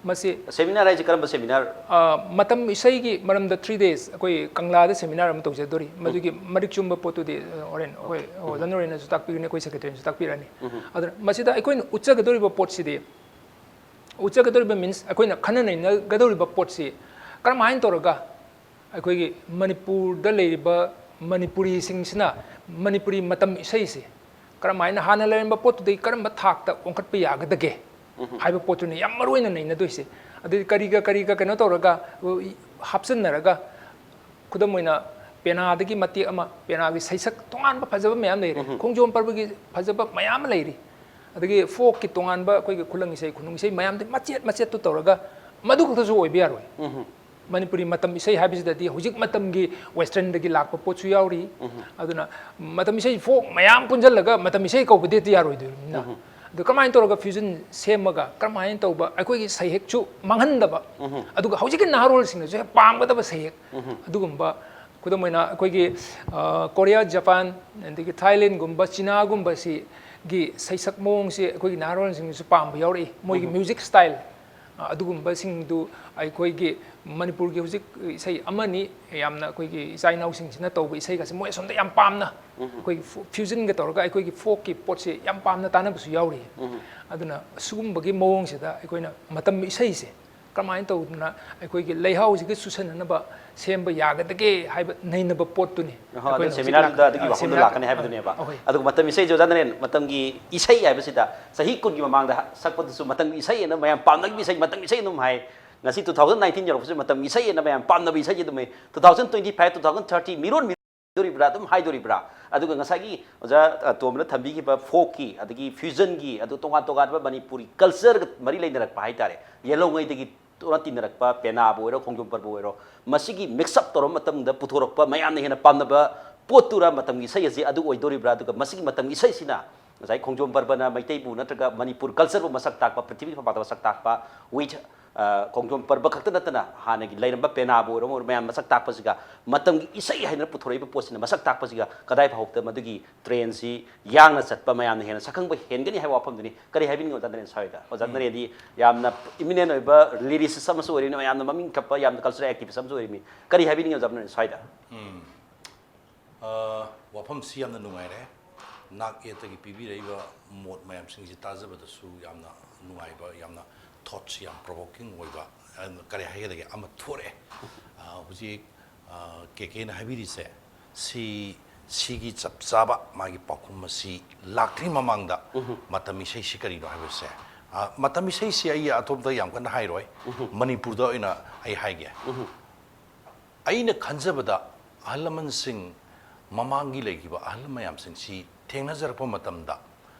ꯃꯁꯤ ꯁꯦꯃꯤꯅꯥꯔ ꯍꯥꯏꯁꯦ ꯀꯔꯝꯕ ꯁꯦꯃꯤꯅꯥꯔ? ꯑ, ꯃꯇꯝ ꯏꯁꯩꯒꯤ ꯃꯔꯝꯗ three days ꯑꯩꯈꯣꯏ ꯀꯪꯂꯥꯗ ꯁꯦꯃꯤꯅꯥꯔ ꯑꯃ ꯇꯧꯖꯗꯣꯔꯤ꯫ ꯃꯗꯨꯒꯤ ꯃꯔꯤꯛ ꯆꯨꯝꯕ ꯄꯣꯠꯇꯨꯗꯤ, ꯑ, ꯍꯣꯔꯦꯟ ꯑꯩꯈꯣꯏ ꯑꯣꯖꯥ ꯅꯣꯔꯦꯟꯅꯁꯨ ꯇꯥꯛꯄꯤꯒꯅꯤ, ꯑꯩꯈꯣꯏ ꯁꯦꯀ꯭ꯔꯦꯇꯔꯤꯅꯁꯨ ꯇꯥꯛꯄꯤꯔꯅꯤ꯫ ꯑꯗꯨꯅ ꯃꯁꯤꯗ ꯑꯩꯈꯣꯏꯅ ꯎꯠꯆꯒꯗꯧꯔꯤꯕ ꯄꯣꯠꯁꯤꯗꯤ, ꯎꯠꯆꯒꯗꯧꯔꯤꯕ means ꯑꯩꯈꯣꯏꯅ ꯈꯟꯅ ꯅꯩꯅꯒꯗꯧꯔꯤꯕ ꯄꯣꯠꯁꯤ ꯀꯔꯝꯍꯥꯏꯅ ꯇꯧꯔꯒ ꯑꯩꯈꯣꯏꯒꯤ ꯃꯅꯤꯄꯨꯔꯗ ꯂꯩꯔꯤꯕ ꯃꯅꯤꯄꯨꯔꯤꯁꯤꯡꯁꯤꯅ ꯃꯅꯤꯄꯨꯔꯤ ꯃꯇꯝ ꯏꯁꯩꯁꯦ ꯀꯔꯝꯍꯥꯏꯅ ꯍꯥꯟꯅ ꯂꯩꯔꯝꯕ ꯄꯣꯠꯇꯨꯗꯒꯤ ꯀꯔꯝꯕ ꯊꯥꯛꯇ ꯑꯣꯟꯈꯠꯄ ꯌꯥꯒꯗꯒꯦ ꯍꯥꯏꯕ ꯄꯣꯠꯇꯨꯅꯤ ꯌꯥꯝ ꯃꯔꯨ ꯑꯣꯏꯅ ꯅꯩꯅꯗꯣꯏꯁꯦ꯫ ꯑꯗꯨꯗꯤ ꯀꯔꯤꯒ ꯀꯔꯤꯒ ꯀꯩꯅꯣ ꯇꯧꯔꯒ, ꯎ, ꯍꯥꯞꯆꯤꯟꯅꯔꯒ, ꯈꯨꯗꯝ ꯑꯣꯏꯅ ꯄꯦꯅꯥꯗꯒꯤ ꯃꯇꯦꯛ ꯑꯃ, ꯄꯦꯅꯥꯒꯤ ꯁꯩꯁꯛ ꯇꯣꯉꯥꯟꯕ ꯐꯖꯕ ꯃꯌꯥꯝ ꯂꯩꯔꯦ, ꯈꯣꯡꯖꯣꯝ ꯄꯔꯕꯒꯤ ꯐꯖꯕ ꯃꯌꯥꯝ ꯑꯃ ꯂꯩꯔꯤ꯫ ꯑꯗꯒꯤ ꯐꯣꯛꯀꯤ ꯇꯣꯉꯥꯟꯕ ꯑꯩꯈꯣꯏꯒꯤ ꯈꯨꯂꯪ ꯏꯁꯩ, ꯈꯨꯅꯨꯡ ꯏꯁꯩ ꯃꯌꯥꯝꯗꯤ ꯃꯆꯦꯠ ꯃꯆꯦꯠꯇꯨ ꯇꯧꯔꯒ ꯃꯗꯨ ꯈꯛꯇꯁꯨ ꯑꯣꯏꯕ ꯌꯥꯔꯣꯏ꯫ ꯃꯅꯤꯄꯨꯔꯤ ꯃꯇꯝ ꯏꯁꯩ ꯍꯥꯏꯕꯁꯤꯗꯗꯤ ꯍꯧꯖꯤꯛ ꯃꯇꯝꯒꯤ ꯋꯦꯁꯇꯔꯟꯗꯒꯤ ꯂꯥꯛꯄ ꯄꯣꯠꯁꯨ ꯌꯥꯎꯔꯤ꯫ ꯑꯗꯨꯅ ꯃꯇꯝ ꯏꯁꯩ, ꯐꯣꯛ ꯃꯌꯥꯝ ꯄꯨꯟꯁꯤꯜꯂꯒ ꯃꯇꯝ ꯏꯁꯩ ꯀꯧꯕꯗꯤ ꯍꯦꯛꯇ ꯌꯥꯔꯣꯏꯗꯣꯏꯅꯤꯅ꯫ ꯑꯗꯨ ꯀꯃꯥꯏꯅ ꯇꯧꯔꯒ ꯐ꯭ꯌꯨꯖꯟ ꯁꯦꯝꯃꯒ ꯀꯔꯝꯍꯥꯏꯅ ꯇꯧꯕ, ꯑꯩꯈꯣꯏꯒꯤ ꯁꯩꯍꯦꯛꯁꯨ ꯃꯥꯡꯍꯟꯗꯕ, ꯑꯗꯨꯒ ꯍꯧꯖꯤꯛꯀꯤ ꯅꯍꯥꯔꯣꯜꯁꯤꯡꯅꯁꯨ ꯍꯦꯛ ꯄꯥꯝꯒꯗꯕ ꯁꯩꯍꯦꯛ, ꯑꯗꯨꯒꯨꯝꯕ, ꯈꯨꯗꯝ ꯑꯣꯏꯅ ꯑꯩꯈꯣꯏꯒꯤ, ꯑ, ꯀꯣꯔꯤꯌꯥ, ꯖꯄꯥꯟ, ꯑꯗꯒꯤ ꯊꯥꯏꯂꯦꯟꯒꯨꯝꯕ, ꯆꯤꯅꯥꯒꯨꯝꯕꯁꯤꯒꯤ ꯁꯩꯁꯛ ꯃꯑꯣꯡꯁꯦ ꯑꯩꯈꯣꯏꯒꯤ ꯅꯍꯥꯔꯣꯜꯁꯤꯡꯅꯁꯨ ꯄꯥꯝꯕ ꯌꯥꯎꯔꯛꯏ꯫ ꯃꯣꯏꯒꯤ ꯃ꯭ꯌꯨꯖꯤꯛ ꯁ꯭ꯇꯥꯏꯜ, ꯑ, ꯑꯗꯨꯒꯨꯝꯕꯁꯤꯡꯗꯨ ꯑꯩꯈꯣꯏꯒꯤ ꯃꯅꯤꯄꯨꯔꯒꯤ ꯍꯧꯖꯤꯛ ꯏꯁꯩ ꯑꯃꯅꯤ, ꯌꯥꯝꯅ ꯑꯩꯈꯣꯏꯒꯤ ꯏꯆꯥ ꯏꯅꯥꯎꯁꯤꯡꯁꯤꯅ ꯇꯧꯕ ꯏꯁꯩꯒꯁꯦ ꯃꯣꯏ ꯑꯁꯣꯝꯗ ꯌꯥꯝ ꯄꯥꯝꯅ, ꯑꯩꯈꯣꯏꯒꯤ ꯐ꯭ꯌꯨ-, ꯐ꯭ꯌꯨꯖꯟꯒ ꯇꯧꯔꯒ ꯑꯩꯈꯣꯏꯒꯤ ꯐꯣꯛꯀꯤ ꯄꯣꯠꯁꯦ ꯌꯥꯝ ꯄꯥꯝꯅ ꯇꯥꯅꯕꯁꯨ ꯌꯥꯎꯔꯤ꯫ ꯑꯗꯨꯅ ꯁꯤꯒꯨꯝꯕꯒꯤ ꯃꯑꯣꯡꯁꯤꯗ ꯑꯩꯈꯣꯏꯅ ꯃꯇꯝ ꯏꯁꯩꯁꯦ ꯀꯔꯝꯍꯥꯏꯅ ꯇꯧꯗꯅ ꯑꯩꯈꯣꯏꯒꯤ ꯂꯩꯍꯥꯎꯁꯤꯒ ꯆꯨꯁꯟꯅꯅꯕ ꯁꯦꯝꯕ ꯌꯥꯒꯗꯒꯦ ꯍꯥꯏꯕ ꯅꯩꯅꯕ ꯄꯣꯠꯇꯨꯅꯤ꯫ ꯑꯍꯣ, ꯑꯗꯨ ꯑꯩꯈꯣꯏꯅ ꯍꯧꯖꯤꯛ ꯁꯦꯃꯤꯅꯥꯔꯗꯨꯗ ꯂꯥꯛ-, ꯑꯗꯨꯒꯤ ꯑ, ꯋꯥꯐꯝꯗꯣ ꯁꯦꯃꯤꯅꯥꯔ-, ꯂꯥꯛꯀꯅꯤ ꯍꯥꯏꯕꯗꯨꯅꯦꯕ꯫ ꯑ, ꯑꯍꯣꯏ꯫ ꯑꯗꯨꯒ ꯃꯇꯝ ꯏꯁꯩꯁꯦ ꯑꯣꯖꯥ ꯅꯔꯦꯟ, ꯃꯇꯝꯒꯤ ꯏꯁꯩ ꯍꯥꯏꯕꯁꯤꯗ ꯆꯍꯤ ꯀꯨꯟꯒꯤ ꯃꯃꯥꯡꯗ ꯁꯛꯄꯗꯨꯁꯨ ꯃꯇꯝꯒꯤ ꯏꯁꯩ ꯑꯅ ꯃꯌꯥꯝ ꯄꯥꯝꯅꯈꯤꯕ ꯏꯁꯩ, ꯃꯇꯝꯒꯤ ꯏꯁꯩ ꯑꯗꯨꯝ ꯍꯥꯏ꯫ ꯉꯁꯤ two thousand nineteen ꯌꯧꯔꯛꯄꯁꯨ ꯃꯇꯝꯒꯤ ꯏꯁꯩ ꯑꯅ ꯃꯌꯥꯝ ꯄꯥꯝꯅꯕ ꯏꯁꯩꯁꯦ ꯑꯗꯨꯝ ꯂꯩ꯫ Two thousand twenty five, two thousand thirty ꯃꯤꯔꯣꯟ ꯃꯤꯗꯣꯔꯤꯕ꯭ꯔꯥ, ꯑꯗꯨꯝ ꯍꯥꯏꯗꯣꯔꯤꯕ꯭ꯔꯥ? ꯑꯗꯨꯒ ꯉꯁꯥꯏꯒꯤ ꯑꯣꯖꯥ, ꯑ, ꯇꯣꯝꯕꯅ ꯊꯝꯕꯤꯈꯤꯕ ꯐꯣꯛꯀꯤ, ꯑꯗꯒꯤ ꯐ꯭ꯌꯨꯖꯟꯒꯤ, ꯑꯗꯨ ꯇꯣꯉꯥꯟ ꯇꯣꯉꯥꯟꯕ ꯃꯅꯤꯄꯨꯔꯤ ꯀꯜꯆꯔꯒ ꯃꯔꯤ ꯂꯩꯅꯔꯛꯄ ꯍꯥꯏꯇꯥꯔꯦ, ꯌꯦꯜꯍꯧꯉꯩꯗꯒꯤ ꯇꯣꯛꯅ ꯇꯤꯟꯅꯔꯛꯄ ꯄꯦꯅꯥꯕꯨ ꯑꯣꯏꯔꯣ, ꯈꯣꯡꯖꯣꯝ ꯄꯔꯕ ꯑꯣꯏꯔꯣ, ꯃꯁꯤꯒꯤ ꯃꯤꯛꯁ ꯑꯞ ꯇꯧꯔꯕ ꯃꯇꯝꯗ ꯄꯨꯊꯣꯔꯛꯄ ꯃꯌꯥꯝꯅ ꯍꯦꯟꯅ ꯄꯥꯝꯅꯕ ꯄꯣꯠꯇꯨꯔꯥ ꯃꯇꯝꯒꯤ ꯏꯁꯩ ꯑꯁꯤ ꯑꯗꯨ ꯑꯣꯏꯗꯣꯔꯤꯕ꯭ꯔꯥ? ꯑꯗꯨꯒ ꯃꯁꯤꯒꯤ ꯃꯇꯝꯒꯤ ꯏꯁꯩꯁꯤꯅ ꯉꯁꯥꯏ ꯈꯣꯡꯖꯣꯝ ꯄꯔꯕꯅ ꯃꯩꯇꯩꯕꯨ ꯅꯠꯇ꯭ꯔꯒ ꯃꯅꯤꯄꯨꯔ ꯀꯜꯆꯔꯕꯨ ꯃꯁꯛ ꯇꯥꯛꯄ, ꯄ꯭ꯔꯤꯊꯤꯕꯤ ꯐꯝꯄꯥꯛꯇ ꯃꯁꯛ ꯇꯥꯛꯄ, with, ꯑ, ꯈꯣꯡꯖꯣꯝ ꯄꯔꯕ ꯈꯛꯇ ꯅꯠꯇꯅ ꯍꯥꯟꯅꯒꯤ ꯂꯩꯔꯝꯕ ꯄꯦꯅꯥꯕꯨ ꯑꯣꯏꯔꯣ, ꯃꯌꯥꯝ ꯃꯁꯛ ꯇꯥꯛꯄꯁꯤꯒ ꯃꯇꯝꯒꯤ ꯏꯁꯩ ꯍꯥꯏꯗꯅ ꯄꯨꯊꯣꯔꯛꯏꯕ ꯄꯣꯠꯁꯤꯅ ꯃꯁꯛ ꯇꯥꯛꯄꯁꯤꯒ ꯀꯗꯥꯏ ꯐꯥꯎꯕꯗ ꯃꯗꯨꯒꯤ ꯇ꯭ꯔꯦꯟꯁꯤ ꯌꯥꯡꯅ ꯆꯠꯄ, ꯃꯌꯥꯝꯅ ꯍꯦꯟꯅ ꯁꯛꯈꯪꯕ ꯍꯦꯟꯒꯅꯤ ꯍꯥꯏꯕ ꯋꯥꯐꯝꯗꯨꯅꯤ꯫ ꯀꯔꯤ ꯍꯥꯏꯕꯤꯅꯤꯡꯉꯤ ꯑꯣꯖꯥ ꯅꯔꯦꯟ ꯁ꯭ꯋꯥꯏꯗ? ꯑꯣꯖꯥ ꯅꯔꯦꯟꯗꯤ ꯌꯥꯝꯅ ꯏꯃꯤꯅꯦꯟ ꯑꯣꯏꯕ ꯂꯤꯔꯤꯁꯤꯁ ꯑꯃꯁꯨ ꯑꯣꯏꯔꯤꯕꯅꯤ, ꯃꯌꯥꯝꯅ ꯃꯃꯤꯡ ꯊꯛꯄ ꯌꯥꯝꯅ ꯀꯜꯆꯔꯦꯜ ꯑꯦꯛꯇꯤꯚꯤꯁ ꯑꯃꯁꯨ ꯑꯣꯏꯔꯤꯕꯅꯤ꯫ ꯀꯔꯤ ꯍꯥꯏꯕꯤꯅꯤꯡꯉꯤ ꯑꯣꯖꯥ ꯅꯔꯦꯟ ꯁ꯭ꯋꯥꯏꯗ? ꯑ, ꯋꯥꯐꯝꯁꯤ ꯌꯥꯝꯅ ꯅꯨꯡꯉꯥꯏꯔꯦ꯫ ꯅꯥꯛ ꯌꯦꯠꯇꯒꯤ ꯄꯤꯕꯤꯔꯛꯏꯕ ꯃꯣꯠ ꯃꯌꯥꯝꯁꯤꯡꯁꯤ ꯇꯥꯖꯕꯗꯁꯨ ꯌꯥꯝꯅ ꯅꯨꯡꯉꯥꯏꯕ, ꯌꯥꯝꯅ ꯊꯣꯠꯁꯤ ꯌꯥꯝ ꯄ꯭ꯔꯣꯚꯣꯀꯤꯡ ꯑꯣꯏꯕ, ꯑ, ꯀꯔꯤ ꯍꯥꯏꯒꯗꯒꯦ, ꯑꯃ ꯊꯣꯔꯛꯑꯦ꯫ ꯑ, ꯍꯧꯖꯤꯛ, ꯑ, ꯀꯦ ꯀꯦꯅ ꯍꯥꯏꯕꯤꯔꯤꯁꯦ, ꯁꯤ, ꯁꯤꯒꯤ ꯆꯞ ꯆꯥꯕ ꯃꯥꯒꯤ ꯄꯥꯎꯈꯨꯝ ꯑꯁꯤ ꯂꯥꯛꯇ꯭ꯔꯤ ꯃꯃꯥꯡꯗ ꯃꯇꯝ ꯏꯁꯩꯁꯤ ꯀꯔꯤꯅꯣ ꯍꯥꯏꯕꯁꯦ, ꯑ, ꯃꯇꯝ ꯏꯁꯩꯁꯤ ꯑꯩ ꯑꯇꯣꯞꯄꯗ ꯌꯥꯝ ꯀꯟꯅ ꯍꯥꯏꯔꯣꯏ, ꯃꯅꯤꯄꯨꯔꯗ ꯑꯣꯏꯅ ꯑꯩ ꯍꯥꯏꯒꯦ꯫ ꯑꯩꯅ ꯈꯟꯖꯕꯗ ꯑꯍꯜ ꯂꯃꯟꯁꯤꯡ, ꯃꯃꯥꯡꯒꯤ ꯂꯩꯈꯤꯕ ꯑꯍꯜ ꯃꯌꯥꯝꯁꯤꯡꯁꯤ ꯊꯦꯡꯅꯖꯔꯛꯄ ꯃꯇꯝꯗ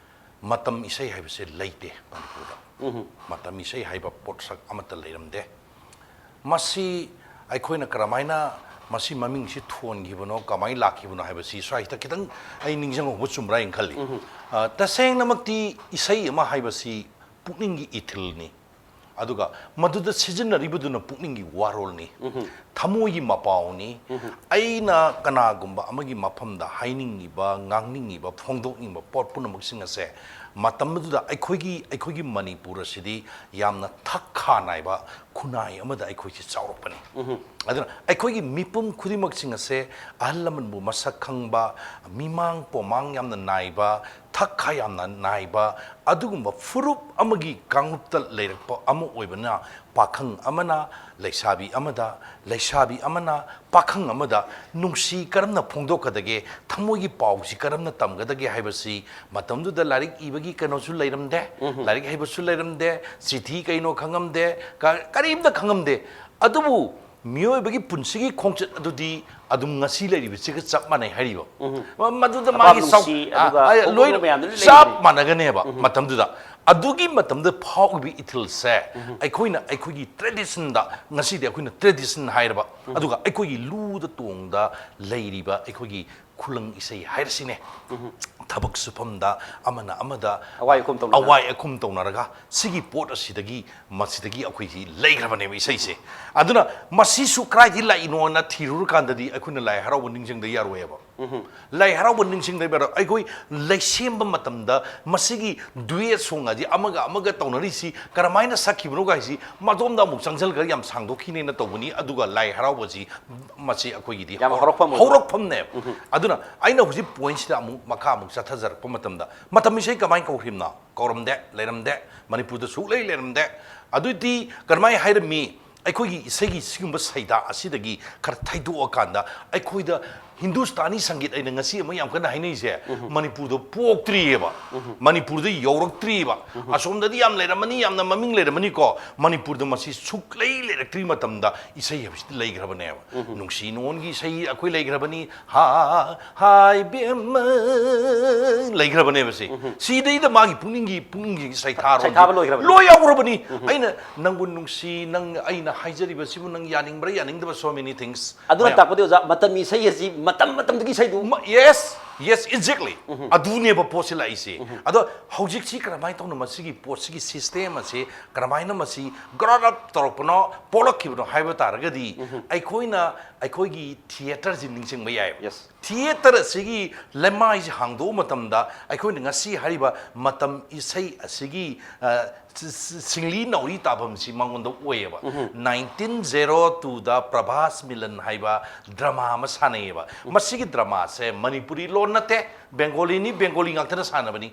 ꯃꯇꯝ ꯏꯁꯩ ꯍꯥꯏꯕꯁꯦ ꯂꯩꯇꯦ ꯃꯅꯤꯄꯨꯔꯗ꯫ ꯃꯇꯝ ꯏꯁꯩ ꯍꯥꯏꯕ ꯄꯣꯠꯁꯛ ꯑꯃꯠꯇ ꯂꯩꯔꯝꯗꯦ꯫ ꯃꯁꯤ ꯑꯩꯈꯣꯏꯅ ꯀꯔꯝꯍꯥꯏꯅ ꯃꯁꯤ ꯃꯃꯤꯡꯁꯤ ꯊꯣꯟꯈꯤꯕꯅꯣ, ꯀꯃꯥꯏꯅ ꯂꯥꯛꯈꯤꯕꯅꯣ ꯍꯥꯏꯕꯁꯤ ꯁ꯭ꯋꯥꯏꯁꯤꯗ ꯈꯤꯇꯪ ꯑꯩ ꯅꯤꯡꯁꯤꯡꯍꯧꯕ ꯆꯨꯝꯕ꯭ꯔꯥ ꯍꯥꯏꯅ ꯈꯜꯂꯤ꯫ ꯑ, ꯇꯁꯦꯡꯅꯃꯛꯇꯤ ꯏꯁꯩ ꯑꯃ ꯍꯥꯏꯕꯁꯤ ꯄꯨꯛꯅꯤꯡꯒꯤ ꯏꯊꯤꯜꯅꯤ꯫ ꯑꯗꯨꯒ ꯃꯗꯨꯗ ꯁꯤꯖꯤꯟꯅꯔꯤꯕꯗꯨꯅ ꯄꯨꯛꯅꯤꯡꯒꯤ ꯋꯥꯔꯣꯜꯅꯤ, ꯊꯃꯣꯏꯒꯤ ꯃꯄꯥꯎꯅꯤ꯫ ꯑꯩꯅ ꯀꯅꯥꯒꯨꯝꯕ ꯑꯃꯒꯤ ꯃꯐꯝꯗ ꯍꯥꯏꯅꯤꯡꯉꯤꯕ, ꯉꯥꯡꯅꯤꯡꯉꯤꯕ, ꯐꯣꯡꯗꯣꯛꯅꯤꯡꯕ ꯄꯣꯠ ꯄꯨꯝꯅꯃꯛꯁꯤꯡ ꯑꯁꯦ ꯃꯇꯝ ꯑꯗꯨꯗ ꯑꯩꯈꯣꯏꯒꯤ, ꯑꯩꯈꯣꯏꯒꯤ ꯃꯅꯤꯄꯨꯔ ꯑꯁꯤꯗꯤ ꯌꯥꯝꯅ ꯊꯛ ꯈꯥ ꯅꯥꯏꯕ ꯈꯨꯟꯅꯥꯏ ꯑꯃꯗ ꯑꯩꯈꯣꯏꯁꯤ ꯆꯥꯎꯔꯛꯄꯅꯤ꯫ ꯑꯗꯨꯅ ꯑꯩꯈꯣꯏꯒꯤ ꯃꯤꯄꯨꯝ ꯈꯨꯗꯤꯡꯃꯛꯁꯤꯡ ꯑꯁꯦ ꯑꯍꯜ ꯂꯃꯟꯕꯨ ꯃꯁꯛ ꯈꯪꯕ, ꯃꯤꯃꯥꯡ ꯄꯣꯃꯥꯡ ꯌꯥꯝꯅ ꯅꯥꯏꯕ, ꯊꯛ ꯈꯥ ꯌꯥꯝꯅ ꯅꯥꯏꯕ, ꯑꯗꯨꯒꯨꯝꯕ ꯐꯨꯔꯨꯞ ꯑꯃꯒꯤ ꯀꯥꯡꯂꯨꯞꯇ ꯂꯩꯔꯛꯄ ꯑꯃ ꯑꯣꯏꯕꯅ, ꯄꯥꯈꯪ ꯑꯃꯅ ꯂꯩꯁꯥꯕꯤ ꯑꯃꯗ, ꯂꯩꯁꯥꯕꯤ ꯑꯃꯅ ꯄꯥꯈꯪ ꯑꯃꯗ ꯅꯨꯡꯁꯤ ꯀꯔꯝꯅ ꯐꯣꯡꯗꯣꯛꯀꯗꯒꯦ, ꯊꯃꯣꯏꯒꯤ ꯄꯥꯎꯁꯤ ꯀꯔꯝꯅ ꯇꯝꯒꯗꯒꯦ ꯍꯥꯏꯕꯁꯤ ꯃꯇꯝꯗꯨꯗ ꯂꯥꯏꯔꯤꯛ ꯏꯕꯒꯤ ꯀꯩꯅꯣꯁꯨ ꯂꯩꯔꯝꯗꯦ, ꯂꯥꯏꯔꯤꯛ ꯍꯩꯕꯁꯨ ꯂꯩꯔꯝꯗꯦ, ꯆꯤꯊꯤ ꯀꯩꯅꯣ ꯈꯪꯉꯝꯗꯦ, ꯀ-, ꯀꯔꯤꯝꯇ ꯈꯪꯉꯝꯗꯦ꯫ ꯑꯗꯨꯕꯨ ꯃꯤꯑꯣꯏꯕꯒꯤ ꯄꯨꯟꯁꯤꯒꯤ ꯈꯣꯡꯆꯠ ꯑꯗꯨꯗꯤ ꯑꯗꯨꯝ ꯉꯁꯤ ꯂꯩꯔꯤꯕꯁꯤꯒ ꯆꯞ ꯃꯥꯟꯅꯩ ꯍꯥꯏꯔꯤꯕ꯫ ꯎꯝ꯫ ꯃ-, ꯃꯗꯨꯗ ꯑꯄꯥꯝ ꯃꯥꯒꯤ ꯁꯥꯎ-, ꯅꯨꯡꯁꯤ, ꯑ, ꯑꯗꯨꯒ ꯑ, ꯍꯧꯈꯤꯕ ꯂꯣꯏꯅ ꯃꯌꯥꯝꯗꯨ ꯂꯣꯏ ꯆꯞ ꯂꯩꯔꯤꯕꯅꯤ꯫ ꯃꯥꯟꯅꯒꯅꯦꯕ ꯎꯝ꯫ ꯃꯇꯝꯗꯨꯗ꯫ ꯑꯗꯨꯒꯤ ꯃꯇꯝꯗ ꯐꯥꯎꯈꯤꯕ ꯏꯊꯤꯜꯁꯦ ꯎꯝ꯫ ꯑꯩꯈꯣꯏꯅ ꯑꯩꯈꯣꯏꯒꯤ traditionꯗ, ꯉꯁꯤꯗꯤ ꯑꯩꯈꯣꯏꯅ tradition ꯍꯥꯏꯔꯕ, ꯎꯝ꯫ ꯑꯗꯨꯒ ꯑꯩꯈꯣꯏꯒꯤ ꯂꯨꯗ ꯇꯣꯡꯗ ꯂꯩꯔꯤꯕ ꯑꯩꯈꯣꯏꯒꯤ ꯈꯨꯂꯪ ꯏꯁꯩ ꯍꯥꯏꯔꯁꯤꯅꯦ꯫ ꯎꯝ꯫ ꯊꯕꯛ ꯁꯨꯐꯝꯗ ꯑꯃꯅ ꯑꯃꯗ ꯑꯋꯥꯏ ꯑꯈꯨꯝ ꯇꯧꯅꯔꯒ꯫ ꯑꯋꯥꯏ ꯑꯈꯨꯝ ꯇꯧꯅꯔꯒ ꯁꯤꯒꯤ ꯄꯣꯠ ꯑꯁꯤꯗꯒꯤ, ꯃꯁꯤꯗꯒꯤ ꯑꯩꯈꯣꯏꯁꯤ ꯂꯩꯈ꯭ꯔꯕꯅꯦꯕ ꯏꯁꯩꯁꯦ꯫ ꯑꯗꯨꯅ ꯃꯁꯤꯁꯨ ꯀꯗꯥꯏꯗꯒꯤ ꯂꯥꯛꯏꯅꯣꯅ ꯊꯤꯔꯨꯔꯀꯥꯟꯗꯗꯤ ꯑꯩꯈꯣꯏꯅ ꯂꯥꯏ ꯍꯔꯥꯎꯕ ꯅꯤꯡꯁꯤꯡꯗ ꯌꯥꯔꯣꯏꯑꯕ꯫ ꯎꯝꯍꯨꯝ꯫ ꯂꯥꯏ ꯍꯔꯥꯎꯕ ꯅꯤꯡꯁꯤꯡꯗ ꯌꯥꯔꯣꯏ꯫ ꯑꯩꯈꯣꯏ ꯂꯩꯁꯦꯝꯕ ꯃꯇꯝꯗ ꯃꯁꯤꯒꯤ duet song ꯍꯥꯏꯁꯤ ꯑꯃꯒ ꯑꯃꯒ ꯇꯧꯅꯔꯤꯁꯤ ꯀꯔꯝꯍꯥꯏꯅ ꯁꯛꯈꯤꯕꯅꯣ ꯍꯥꯏꯁꯤ ꯃꯗꯣꯝꯗ ꯑꯃꯨꯛ ꯆꯪꯁꯤꯜꯂꯒ ꯌꯥꯝ ꯁꯥꯡꯗꯣꯛꯈꯤꯅꯦꯅ ꯇꯧꯕꯅꯤ꯫ ꯑꯗꯨꯒ ꯂꯥꯏ ꯍꯔꯥꯎꯕꯁꯤ ꯃꯁꯤ ꯑꯩꯈꯣꯏꯒꯤꯗꯤ ꯌꯥꯝ ꯍꯧꯔꯛ-, ꯍꯧꯔꯛꯐꯝ ꯑꯣꯏꯕ꯫ ꯍꯧꯔꯛꯐꯝꯅꯦꯕ꯫ ꯎꯝꯍꯨꯝ꯫ ꯑꯗꯨꯅ ꯑꯩꯅ ꯍꯧꯖꯤꯛ pointꯁꯤꯗ ꯑꯃꯨꯛ ꯃꯈꯥ ꯑꯃꯨꯛ ꯆꯠꯊꯖꯔꯛꯄ ꯃꯇꯝꯗ ꯃꯇꯝ ꯏꯁꯩ ꯀꯃꯥꯏꯅ ꯀꯧꯈ꯭ꯔꯤꯕꯅꯣ? ꯀꯧꯔꯝꯗꯦ, ꯂꯩꯔꯝꯗꯦ, ꯃꯅꯤꯄꯨꯔꯗ ꯁꯨꯛꯂꯩ ꯂꯩꯔꯝꯗꯦ꯫ ꯑꯗꯨꯗꯤ ꯀꯔꯝꯍꯥꯏꯅ ꯍꯥꯏꯔꯝꯃꯤ? ꯑꯩꯈꯣꯏꯒꯤ ꯏꯁꯩꯒꯤ ꯁꯤꯒꯨꯝꯕ ꯁꯩꯗꯥ ꯑꯁꯤꯗꯒꯤ ꯈꯔ ꯊꯩꯗꯣꯛꯑꯀꯥꯟꯗ ꯑꯩꯈꯣꯏꯗ ꯍꯤꯟꯗꯨꯁꯇꯥꯅꯤ ꯁꯪꯒꯤꯠ ꯑꯩꯅ ꯉꯁꯤ ꯑꯃ ꯌꯥꯝ ꯀꯟꯅ ꯍꯥꯏꯅꯩꯁꯦ, ꯃꯅꯤꯄꯨꯔꯗ ꯄꯣꯛꯇ꯭ꯔꯤꯑꯕ, ꯃꯅꯤꯄꯨꯔꯗ ꯌꯧꯔꯛꯇ꯭ꯔꯤꯑꯕ꯫ ꯑꯁꯣꯝꯗꯗꯤ ꯌꯥꯝ ꯂꯩꯔꯝꯃꯅꯤ, ꯌꯥꯝꯅ ꯃꯃꯤꯡ ꯂꯩꯔꯝꯃꯅꯤꯀꯣ, ꯃꯅꯤꯄꯨꯔꯗ ꯃꯁꯤ ꯁꯨꯛꯂꯩ ꯂꯩꯔꯛꯇ꯭ꯔꯤ ꯃꯇꯝꯗ ꯏꯁꯩ ꯍꯥꯏꯕꯁꯤꯗꯤ ꯂꯩꯈ꯭ꯔꯕꯅꯦꯕ꯫ ꯅꯨꯡꯁꯤ ꯅꯨꯡꯉꯣꯟꯒꯤ ꯏꯁꯩ ꯑꯩꯈꯣꯏ ꯂꯩꯈ꯭ꯔꯕꯅꯤ, ꯍꯥ, ꯍꯥꯏ ꯕꯦꯝꯃ, ꯂꯩꯈ꯭ꯔꯕꯅꯦꯕ ꯁꯤ꯫ ꯁꯤꯗꯩꯗ ꯃꯥꯒꯤ ꯄꯨꯛꯅꯤꯡꯒꯤ, ꯄꯨꯛꯅꯤꯡꯒꯤ ꯁꯩꯊꯥꯔꯣꯟꯁꯦ ꯁꯩꯊꯥꯕ ꯂꯣꯏꯈ꯭ꯔꯕꯅꯤ꯫ ꯂꯣꯏ ꯌꯥꯎꯈ꯭ꯔꯕꯅꯤ꯫ ꯑꯩꯅ ꯅꯪꯕꯨ ꯅꯨꯡꯁꯤ, ꯅꯪ ꯑꯩꯅ ꯍꯥꯏꯖꯔꯤꯕꯁꯤꯕꯨ ꯅꯪ ꯌꯥꯅꯤꯡꯕ꯭ꯔꯥ ꯌꯥꯅꯤꯡꯗꯕ, so many things ꯑꯗꯨꯅ ꯃꯌꯥꯝ꯫ ꯇꯥꯛꯄꯗꯤ ꯑꯣꯖꯥ, ꯃꯇꯝ ꯏꯁꯩ ꯑꯁꯤ ꯃꯇꯝ ꯃꯇꯝꯗꯨꯒꯤ ꯏꯁꯩꯗꯨ꯫ ꯃ-, yes, yes, exactly. ꯑꯗꯨꯅꯦꯕ ꯄꯣꯠꯁꯤ ꯂꯥꯛꯏꯁꯦ꯫ ꯑꯗꯣ ꯍꯧꯖꯤꯛꯁꯤ ꯀꯔꯝꯍꯥꯏꯅ ꯇꯧꯅ ꯃꯁꯤꯒꯤ ꯄꯣꯠꯁꯤꯒꯤ system ꯑꯁꯤ ꯀꯔꯝꯍꯥꯏꯅ ꯃꯁꯤ grow up ꯇꯧꯔꯛꯄꯅꯣ, ꯄꯣꯛꯂꯛꯈꯤꯕꯅꯣ ꯍꯥꯏꯕ ꯇꯥꯔꯒꯗꯤ, ꯑꯩꯈꯣꯏꯅ ꯑꯩꯈꯣꯏꯒꯤ theatreꯁꯤ ꯅꯤꯡꯁꯤꯡꯕ ꯌꯥꯏꯕ꯫ Yes. Theatre ꯑꯁꯤꯒꯤ ꯂꯩꯃꯥꯏꯁꯤ ꯍꯥꯡꯗꯣꯛꯄ ꯃꯇꯝꯗ ꯑꯩꯈꯣꯏꯅ ꯉꯁꯤ ꯍꯥꯏꯔꯤꯕ ꯃꯇꯝ ꯏꯁꯩ ꯑꯁꯤꯒꯤ, ꯑ, ꯁꯤ-, ꯁꯤ-, ꯁꯤꯡꯂꯤ ꯅꯥꯎꯔꯤ ꯇꯥꯐꯝꯁꯤ ꯃꯉꯣꯟꯗ ꯑꯣꯏꯌꯦꯕ꯫ Nineteen zero twoꯗ ꯄ꯭ꯔꯚꯥꯁ ꯃꯤꯂꯟ ꯍꯥꯏꯕ drama ꯑꯃ ꯁꯥꯟꯅꯩꯌꯦꯕ꯫ ꯃꯁꯤꯒꯤ dramaꯁꯦ ꯃꯅꯤꯄꯨꯔꯤ ꯂꯣꯟ ꯅꯠꯇꯦ, Bengaliꯅꯤ, Bengali ꯉꯥꯛꯇꯅ ꯁꯥꯟꯅꯕꯅꯤ꯫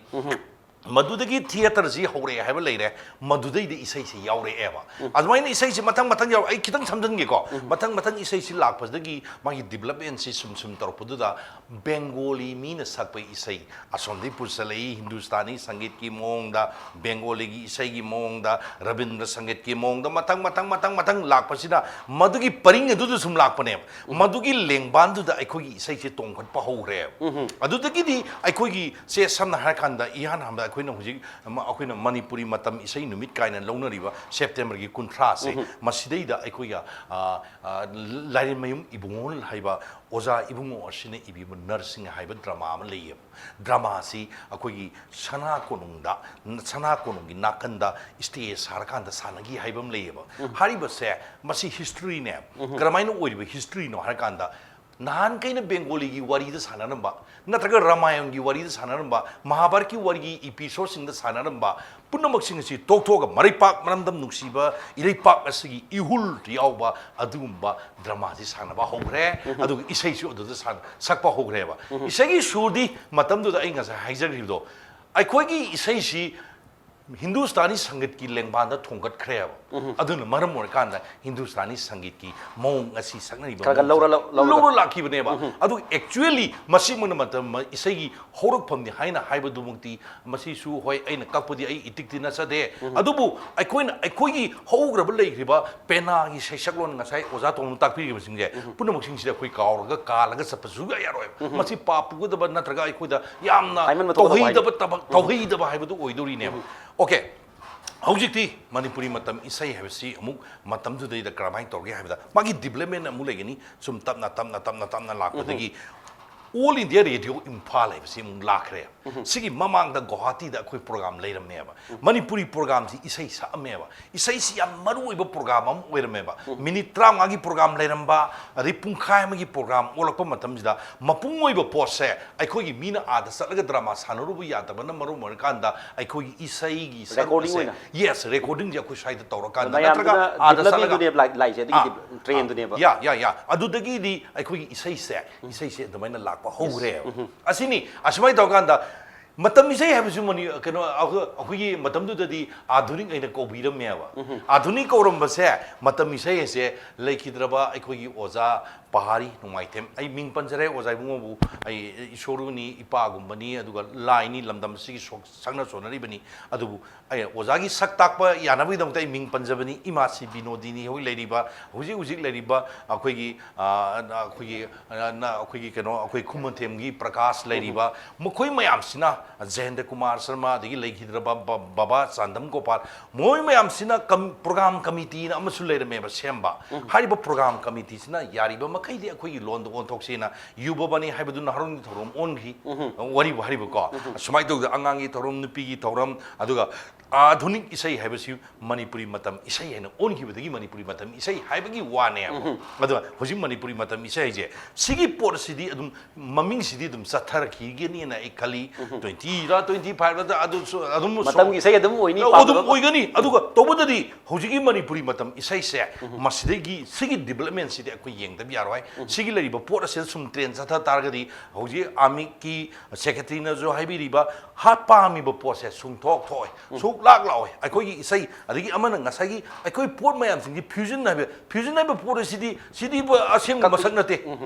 ꯃꯗꯨꯗꯒꯤ theatreꯁꯤ ꯍꯧꯔꯛꯑꯦ ꯍꯥꯏꯕ ꯂꯩꯔꯦ, ꯃꯗꯨꯗꯩꯗ ꯏꯁꯩꯁꯤ ꯌꯥꯎꯔꯛꯑꯦꯕ꯫ ꯑꯗꯨꯃꯥꯏꯅ ꯏꯁꯩꯁꯤ ꯃꯊꯪ ꯃꯊꯪ ꯌꯥꯎꯔꯛ-, ꯑꯩ ꯈꯤꯇꯪ ꯁꯝꯖꯟꯒꯦꯀꯣ꯫ ꯃꯊꯪ ꯃꯊꯪ ꯏꯁꯩꯁꯤ ꯂꯥꯛꯄꯗꯒꯤ ꯃꯥꯒꯤ developmentꯁꯤ ꯁꯨꯝ ꯁꯨꯝ ꯇꯧꯔꯛꯄꯗꯨꯗ Bengali ꯃꯤꯅ ꯁꯛꯄ ꯏꯁꯩ ꯑꯁꯣꯝꯗꯒꯤ ꯄꯨꯁꯜꯂꯛꯏ, ꯍꯤꯟꯗꯨꯁꯇꯥꯅꯤ ꯁꯪꯒꯤꯠꯀꯤ ꯃꯑꯣꯡꯗ, Bengaliꯒꯤ ꯏꯁꯩꯒꯤ ꯃꯑꯣꯡꯗ, ꯔꯕꯤꯟꯗ꯭ꯔ ꯁꯪꯒꯤꯠꯀꯤ ꯃꯑꯣꯡꯗ ꯃꯊꯪ, ꯃꯊꯪ, ꯃꯊꯪ, ꯃꯊꯪ ꯂꯥꯛꯄꯁꯤꯅ ꯃꯗꯨꯒꯤ ꯄꯔꯤꯡ ꯑꯗꯨꯗ ꯁꯨꯝ ꯂꯥꯛꯄꯅꯦꯕ꯫ ꯃꯗꯨꯒꯤ ꯂꯦꯡꯕꯥꯟꯗꯨꯗ ꯑꯩꯈꯣꯏꯒꯤ ꯏꯁꯩꯁꯦ ꯇꯣꯡꯈꯠꯄ ꯍꯧꯈ꯭ꯔꯦꯕ꯫ ꯑꯗꯨꯗꯒꯤꯗꯤ ꯑꯩꯈꯣꯏꯒꯤ ꯁꯦ ꯁꯝꯅ ꯍꯥꯏꯔꯀꯥꯟꯗ ꯏꯍꯥꯟ ꯍꯥꯟꯕꯗ ꯑꯩꯈꯣꯏꯅ ꯍꯧꯖꯤꯛ ꯑꯃ, ꯑꯩꯈꯣꯏꯅ ꯃꯅꯤꯄꯨꯔꯤ ꯃꯇꯝ ꯏꯁꯩ ꯅꯨꯃꯤꯠ ꯀꯥꯏꯅ ꯂꯧꯅꯔꯤꯕ Septemberꯒꯤ ꯀꯨꯟꯊ꯭ꯔꯥꯁꯦ, ꯃꯁꯤꯗꯩꯗ ꯑꯩꯈꯣꯏꯒ, ꯑ, ꯑ, ꯂꯥꯏꯔꯦꯝꯃꯌꯨꯝ ꯏꯕꯨꯡꯉꯣ ꯍꯥꯏꯕ ꯑꯣꯖꯥ ꯏꯕꯨꯡꯉꯣ ꯑꯁꯤꯅ ꯏꯕꯤꯕ ꯅꯔꯁꯤꯡ ꯍꯥꯏꯕ drama ꯑꯃ ꯂꯩꯌꯦꯕ꯫ Dramaꯁꯤ ꯑꯩꯈꯣꯏꯒꯤ ꯁꯅꯥ ꯀꯣꯅꯨꯡꯗ, ꯁꯅꯥ ꯀꯣꯅꯨꯡꯒꯤ ꯅꯥꯀꯟꯗ stage ꯁꯥꯔꯀꯥꯟꯗ ꯁꯥꯟꯅꯈꯤ ꯍꯥꯏꯕ ꯑꯃ ꯂꯩꯌꯦꯕ꯫ ꯍꯥꯏꯔꯤꯕꯁꯦ ꯃꯁꯤ historyꯅꯦ꯫ ꯀꯔꯝꯍꯥꯏꯅ ꯑꯣꯏꯔꯤꯕ historyꯅꯣ ꯍꯥꯏꯔꯀꯥꯟꯗ, ꯅꯍꯥꯟꯈꯩꯅ Bengaliꯒꯤ ꯋꯥꯔꯤꯗ ꯁꯥꯟꯅꯔꯝꯕ, ꯅꯠꯇ꯭ꯔꯒ ꯔꯥꯃꯥꯌꯟꯒꯤ ꯋꯥꯔꯤꯗ ꯁꯥꯟꯅꯔꯝꯕ, ꯃꯍꯥꯚꯥꯔꯠꯀꯤ ꯋꯥꯔꯤꯒꯤ episodeꯁꯤꯡꯗ ꯁꯥꯟꯅꯔꯝꯕ ꯄꯨꯝꯅꯃꯛꯁꯤꯡ ꯑꯁꯤ ꯇꯣꯛꯊꯣꯛꯑꯒ ꯃꯔꯩꯄꯥꯛ ꯃꯔꯝꯗꯝ ꯅꯨꯡꯁꯤꯕ ꯏꯔꯩꯄꯥꯛ ꯑꯁꯤꯒꯤ ꯏꯍꯨꯜ ꯌꯥꯎꯕ ꯑꯗꯨꯒꯨꯝꯕ dramaꯁꯤ ꯁꯥꯟꯅꯕ ꯍꯧꯈ꯭ꯔꯦ꯫ ꯑꯗꯨꯒ ꯏꯁꯩꯁꯨ ꯑꯗꯨꯗ ꯁꯥꯟ-, ꯁꯛꯄ ꯍꯧꯈ꯭ꯔꯦꯕ꯫ ꯏꯁꯩꯒꯤ ꯁꯨꯔꯗꯤ ꯃꯇꯝꯗꯨꯗ ꯑꯩ ꯉꯁꯥꯏ ꯍꯥꯏꯖꯈ꯭ꯔꯤꯕꯗꯣ, ꯑꯩꯈꯣꯏꯒꯤ ꯏꯁꯩꯁꯤ ꯍꯤꯟꯗꯨꯁꯇꯥꯅꯤ ꯁꯪꯒꯤꯠꯀꯤ ꯂꯦꯡꯕꯥꯟꯗ ꯊꯣꯡꯒꯠꯈ꯭ꯔꯦꯕ꯫ ꯑꯗꯨꯅ ꯃꯔꯝ ꯑꯣꯏꯔꯀꯥꯟꯗ ꯍꯤꯟꯗꯨꯁꯇꯥꯅꯤ ꯁꯪꯒꯤꯠꯀꯤ ꯃꯑꯣꯡ ꯉꯁꯤ ꯁꯛꯅꯔꯤꯕ ꯈꯔ ꯈꯔ ꯃꯑꯣꯡꯁꯦ ꯂꯧꯔ- ꯂꯧ- ꯂꯧꯔꯒ꯫ ꯂꯧꯔ ꯂꯥꯛꯈꯤꯕꯅꯦꯕ꯫ ꯑꯗꯨ ꯑꯦꯛꯆꯨꯌꯦꯂꯤ ꯃꯁꯤꯃꯛꯅ ꯃꯇꯝ ꯏꯁꯩꯒꯤ ꯍꯧꯔꯛꯐꯝꯅꯤ ꯍꯥꯏꯅ ꯍꯥꯏꯕꯗꯨꯃꯛꯇꯤ, ꯃꯁꯤꯁꯨ ꯍꯣꯏ, ꯑꯩꯅ ꯀꯛꯄꯗꯤ ꯑꯩ ꯏꯇꯤꯛꯇꯤ ꯅꯠꯆꯗꯦ, ꯑꯗꯨꯕꯨ ꯑꯩꯈꯣꯏꯅ ꯑꯩꯈꯣꯏꯒꯤ ꯍꯧꯈ꯭ꯔꯕ ꯂꯩꯈ꯭ꯔꯤꯕ ꯄꯦꯅꯥꯒꯤ ꯁꯩꯁꯛꯂꯣꯟ, ꯉꯁꯥꯏ ꯑꯣꯖꯥ ꯇꯣꯝꯅ ꯇꯥꯛꯄꯤꯔꯤꯕꯁꯤꯡꯁꯦ ꯄꯨꯝꯅꯃꯛꯁꯤꯡꯁꯤꯗ ꯑꯩꯈꯣꯏ ꯀꯥꯎꯔꯒ ꯀꯥꯜꯂꯒ ꯆꯠꯄꯁꯨ ꯌꯥꯔꯣꯏꯕ꯫ ꯃꯁꯤ ꯄꯥꯞ ꯄꯨꯒꯗꯕ ꯅꯠꯇ꯭ꯔꯒ ꯑꯩꯈꯣꯏꯗ ꯌꯥꯝꯅ ꯍꯥꯏꯃꯟꯕ ꯊꯣꯛꯀꯗꯕ ꯇꯧꯍꯩꯗꯕ ꯊꯕꯛ, ꯇꯧꯍꯩꯗꯕ ꯍꯥꯏꯕꯗꯨ ꯑꯣꯏꯗꯣꯔꯤꯅꯦꯕ꯫ ꯑꯣꯀꯦ, ꯍꯧꯖꯤꯛꯇꯤ ꯃꯅꯤꯄꯨꯔꯤ ꯃꯇꯝ ꯏꯁꯩ ꯍꯥꯏꯕꯁꯤ ꯑꯃꯨꯛ ꯃꯇꯝꯗꯨꯗꯩꯗ ꯀꯔꯝꯍꯥꯏꯅ ꯇꯧꯔꯒꯦ ꯍꯥꯏꯕꯗ, ꯃꯥꯒꯤ ꯗꯤꯕ꯭ꯂꯞꯃꯦꯟ ꯑꯃꯨꯛ ꯂꯩꯒꯅꯤ꯫ ꯁꯨꯝ ꯇꯞꯅ ꯇꯞꯅ ꯇꯞꯅ ꯇꯞꯅ ꯂꯥꯛꯄꯗꯒꯤ ꯑꯣꯜ ꯏꯟꯗꯤꯌꯥ ꯔꯦꯗꯤꯑꯣ ꯏꯝꯐꯥꯜ ꯍꯥꯏꯕꯁꯤ ꯑꯃꯨꯛ ꯂꯥꯛꯈ꯭ꯔꯦ꯫ ꯁꯤꯒꯤ ꯃꯃꯥꯡꯗ ꯒꯨꯋꯥꯍꯥꯇꯤꯗ ꯑꯩꯈꯣꯏ ꯄ꯭ꯔꯣꯒꯥꯝ ꯂꯩꯔꯝꯃꯦꯕ꯫ ꯃꯅꯤꯄꯨꯔꯤ ꯄ꯭ꯔꯣꯒꯥꯝꯁꯤ ꯏꯁꯩ ꯁꯛꯑꯝꯃꯦꯕ꯫ ꯏꯁꯩꯁꯤ ꯌꯥꯝ ꯃꯔꯨ ꯑꯣꯏꯕ ꯄ꯭ꯔꯣꯒꯥꯝ ꯑꯃ ꯑꯣꯏꯔꯝꯃꯦꯕ꯫ ꯃꯤꯅꯤꯠ ꯇꯔꯥꯃꯉꯥꯒꯤ ꯄ꯭ꯔꯣꯒꯥꯝ ꯂꯩꯔꯝꯕ, ꯑꯗꯩ ꯄꯨꯡꯈꯥꯏ ꯑꯃꯒꯤ ꯄ꯭ꯔꯣꯒꯥꯝ ꯑꯣꯜꯂꯛꯄ ꯃꯇꯝꯁꯤꯗ, ꯃꯄꯨꯡ ꯑꯣꯏꯕ ꯄꯣꯠꯁꯦ ꯑꯩꯈꯣꯏꯒꯤ ꯃꯤꯅ ꯑꯥꯗ ꯆꯠꯂꯒ ꯗ꯭ꯔꯃꯥ ꯁꯥꯟꯅꯔꯨꯕ ꯌꯥꯗꯕꯅ ꯃꯔꯝ ꯑꯣꯏꯔꯀꯥꯟꯗ, ꯑꯩꯈꯣꯏꯒꯤ ꯏꯁꯩꯒꯤ Recording ꯁꯔꯨꯛ ꯑꯁꯦ, ꯑꯣꯏꯅ? Yes, recording ꯁꯦ ꯑꯩꯈꯣꯏ ꯁ꯭ꯋꯥꯏꯗ ꯇꯧꯔꯀꯥꯟꯗ, ꯃꯌꯥꯝꯗꯨꯅ ꯅꯠꯇ꯭ꯔꯒ ꯑꯥꯗ ꯆꯠꯂꯒ ꯗꯤꯕ꯭ꯂꯞꯃꯦꯟꯗꯨꯅꯦꯕ ꯂꯥꯛ- ꯂꯥꯛꯏꯁꯦ, ꯑꯗꯨꯒꯤ ꯑꯥ, ꯗꯤꯕ꯭ꯂꯞ- ꯇ꯭ꯔꯦꯟꯗꯨꯅꯦꯕ꯫ ꯌꯥ, ꯌꯥ, ꯌꯥ꯫ ꯑꯗꯨꯗꯒꯤꯗꯤ ꯑꯩꯈꯣꯏꯒꯤ ꯏꯁꯩꯁꯦ, ꯏꯁꯩꯁꯦ ꯑꯗꯨꯃꯥꯏꯅ ꯂꯥꯛꯄ ꯍꯧꯈ꯭ꯔꯦꯕ꯫ ꯑꯁꯤꯅꯤ, ꯑꯁꯨꯃꯥꯏꯅ ꯇꯧꯔꯀꯥꯟꯗ ꯃꯇꯝ ꯏꯁꯩ ꯍꯥꯏꯕꯁꯤ ꯃꯅꯤ-, ꯀꯩꯅꯣ, ꯑꯩꯈꯣꯏ-, ꯑꯩꯈꯣꯏꯒꯤ ꯃꯇꯝꯗꯨꯗꯗꯤ ꯑꯥꯙꯨꯅꯤꯛ ꯑꯩꯅ ꯀꯧꯕꯤꯔꯝꯃꯦꯕ꯫ ꯑꯥꯙꯨꯅꯤꯛ ꯀꯧꯔꯝꯕꯁꯦ, ꯃꯇꯝ ꯏꯁꯩ ꯍꯥꯏꯁꯦ ꯂꯩꯈꯤꯗ꯭ꯔꯕ ꯑꯩꯈꯣꯏꯒꯤ ꯑꯣꯖꯥ ꯄꯍꯥꯔꯤ ꯅꯣꯡꯃꯥꯏꯊꯦꯝ, ꯑꯩ ꯃꯤꯡ ꯄꯟꯖꯔꯦ, ꯑꯣꯖꯥ ꯏꯕꯨꯡꯉꯣꯕꯨ ꯑꯩ ꯏꯁꯣꯔꯅꯤ, ꯏꯄꯥꯒꯨꯝꯕꯅꯤ, ꯑꯗꯨꯒ ꯂꯥꯏꯅꯤ, ꯂꯝꯗꯝ ꯑꯁꯤꯒꯤ ꯁꯣꯛ-, ꯁꯛꯅ ꯁꯣꯟꯅꯔꯤꯕꯅꯤ꯫ ꯑꯗꯨꯕꯨ ꯑꯩ ꯑꯣꯖꯥꯒꯤ ꯁꯛ ꯇꯥꯛꯄ ꯌꯥꯅꯕꯒꯤꯗꯃꯛꯇ ꯑꯩ ꯃꯤꯡ ꯄꯟꯖꯕꯅꯤ꯫ ꯏꯃꯥꯁꯤ ꯕꯤꯅꯣꯗꯤꯅꯤ ꯍꯣꯏ ꯂꯩꯔꯤꯕ, ꯍꯧꯖꯤꯛ ꯍꯧꯖꯤꯛ ꯂꯩꯔꯤꯕ ꯑꯩꯈꯣꯏꯒꯤ, ꯑ, ꯑꯩꯈꯣꯏꯒꯤ, ꯑ, ꯅ-, ꯑꯩꯈꯣꯏꯒꯤ ꯀꯩꯅꯣ, ꯑꯩꯈꯣꯏ ꯈꯨꯃꯟꯊꯦꯝꯒꯤ ꯄ꯭ꯔꯀꯥꯁ ꯂꯩꯔꯤꯕ, ꯃꯈꯣꯏ ꯃꯌꯥꯝꯁꯤꯅ, ꯖꯌꯦꯟꯗ꯭ꯔ ꯀꯨꯃꯥꯔ ꯁꯔꯃ, ꯑꯗꯒꯤ ꯂꯩꯈꯤꯗ꯭ꯔꯕ ꯕ-, ꯕꯕꯥ ꯆꯥꯟꯗꯝ ꯒꯣꯄꯥꯜ, ꯃꯣꯏ ꯃꯌꯥꯝꯁꯤꯅ ꯀꯝ-, ꯄ꯭ꯔꯣꯒꯥꯝ ꯀꯃꯤꯇꯤꯅ ꯑꯃꯁꯨ ꯂꯩꯔꯝꯃꯦꯕ ꯁꯦꯝꯕ꯫ ꯍꯥꯏꯔꯤꯕ ꯄ꯭ꯔꯣꯒꯥꯝ ꯀꯃꯤꯇꯤꯁꯤꯅ ꯌꯥꯔꯤꯕ ꯃꯈꯩꯗꯤ ꯑꯩꯈꯣꯏꯒꯤ ꯂꯣꯟꯗ ꯑꯣꯟꯊꯣꯛꯁꯦꯅ ꯌꯨꯕꯕꯥꯅꯤ ꯍꯥꯏꯕꯗꯨꯅ ꯍꯔꯣꯟꯒꯤ ꯊꯧꯔꯝ ꯑꯣꯟꯈꯤ꯫ ꯋꯥꯔꯤꯕꯨ ꯍꯥꯏꯔꯤꯕꯀꯣ꯫ ꯁꯨꯃꯥꯏꯅ ꯇꯧꯗꯅ ꯑꯉꯥꯡꯒꯤ ꯊꯧꯔꯝ, ꯅꯨꯄꯤꯒꯤ ꯊꯧꯔꯝ, ꯑꯗꯨꯒ ꯑꯥꯙꯨꯅꯤꯛ ꯏꯁꯩ ꯍꯥꯏꯕꯁꯤ ꯃꯅꯤꯄꯨꯔꯤ ꯃꯇꯝ ꯏꯁꯩ ꯍꯥꯏꯅ ꯑꯣꯟꯈꯤꯕꯗꯒꯤ ꯃꯅꯤꯄꯨꯔꯤ ꯃꯇꯝ ꯏꯁꯩ ꯍꯥꯏꯕꯒꯤ ꯋꯥꯅꯦꯕ꯫ ꯑꯗꯨꯒ ꯍꯧꯖꯤꯛ ꯃꯅꯤꯄꯨꯔꯤ ꯃꯇꯝ ꯏꯁꯩ ꯍꯥꯏꯁꯦ, ꯁꯤꯒꯤ ꯄꯣꯠꯁꯤꯗꯤ ꯑꯗꯨꯝ ꯃꯃꯤꯡꯁꯤꯗꯤ ꯑꯗꯨꯝ ꯆꯠꯊꯔꯛꯈꯤꯒꯅꯤꯅ ꯑꯩ ꯈꯜꯂꯤ꯫ ꯇ꯭ꯋꯦꯟꯇꯤꯔ ꯇ꯭ꯋꯦꯟꯇꯤ ꯐꯥꯏꯚꯔ ꯑꯗꯨꯁꯨ ꯑꯗꯨꯝ ꯃꯇꯝꯒꯤ ꯏꯁꯩ ꯑꯗꯨꯝ ꯑꯣꯏꯅꯤ, ꯑꯗꯨꯝ ꯄꯥꯝꯗꯕ ꯑꯣꯏꯒꯅꯤ꯫ ꯑꯗꯨꯒ ꯇꯧꯕꯇꯗꯤ ꯍꯧꯖꯤꯛꯀꯤ ꯃꯅꯤꯄꯨꯔꯤ ꯃꯇꯝ ꯏꯁꯩꯁꯦ, ꯃꯁꯤꯗꯒꯤ ꯁꯤꯒꯤ ꯗꯤꯕꯂꯞꯃꯦꯟꯁꯤꯗꯤ ꯑꯩꯈꯣꯏ ꯌꯦꯡꯗꯕ ꯌꯥꯔꯣꯏ꯫ ꯁꯤꯒꯤ ꯂꯩꯔꯤꯕ ꯄꯣꯠ ꯑꯁꯤꯗ ꯁꯨꯝ ꯇ꯭ꯔꯦꯟ ꯆꯠꯊ ꯇꯥꯔꯒꯗꯤ ꯍꯧꯖꯤꯛ ꯑꯥꯃꯤꯛꯀꯤ ꯁꯦꯀ꯭ꯔꯦꯇꯔꯤꯅꯁꯨ ꯍꯥꯏꯕꯤꯔꯤꯕ ꯍꯥ ꯄꯥꯝꯃꯤꯕ ꯄꯣꯠꯁꯦ ꯁꯨꯡꯊꯣꯛ ꯊꯣꯛꯑꯣꯏ, ꯁꯨꯡꯂꯥꯛ ꯂꯥꯛꯑꯣꯏ꯫ ꯑꯩꯈꯣꯏꯒꯤ ꯏꯁꯩ, ꯑꯗꯒꯤ ꯑꯃꯅ ꯉꯁꯥꯏꯒꯤ ꯑꯩꯈꯣꯏ ꯄꯣꯠ ꯃꯌꯥꯝꯁꯤꯡꯁꯤ ꯐ꯭ꯌꯨꯖꯟ ꯍꯥꯏꯕ, ꯐ꯭ꯌꯨꯖꯟ ꯍꯥꯏꯕ ꯄꯣꯠ ꯑꯁꯤꯗꯤ, ꯁꯤꯗꯤ ꯑꯁꯦꯡꯕ ꯃꯁꯛ ꯅꯠꯇꯦ꯫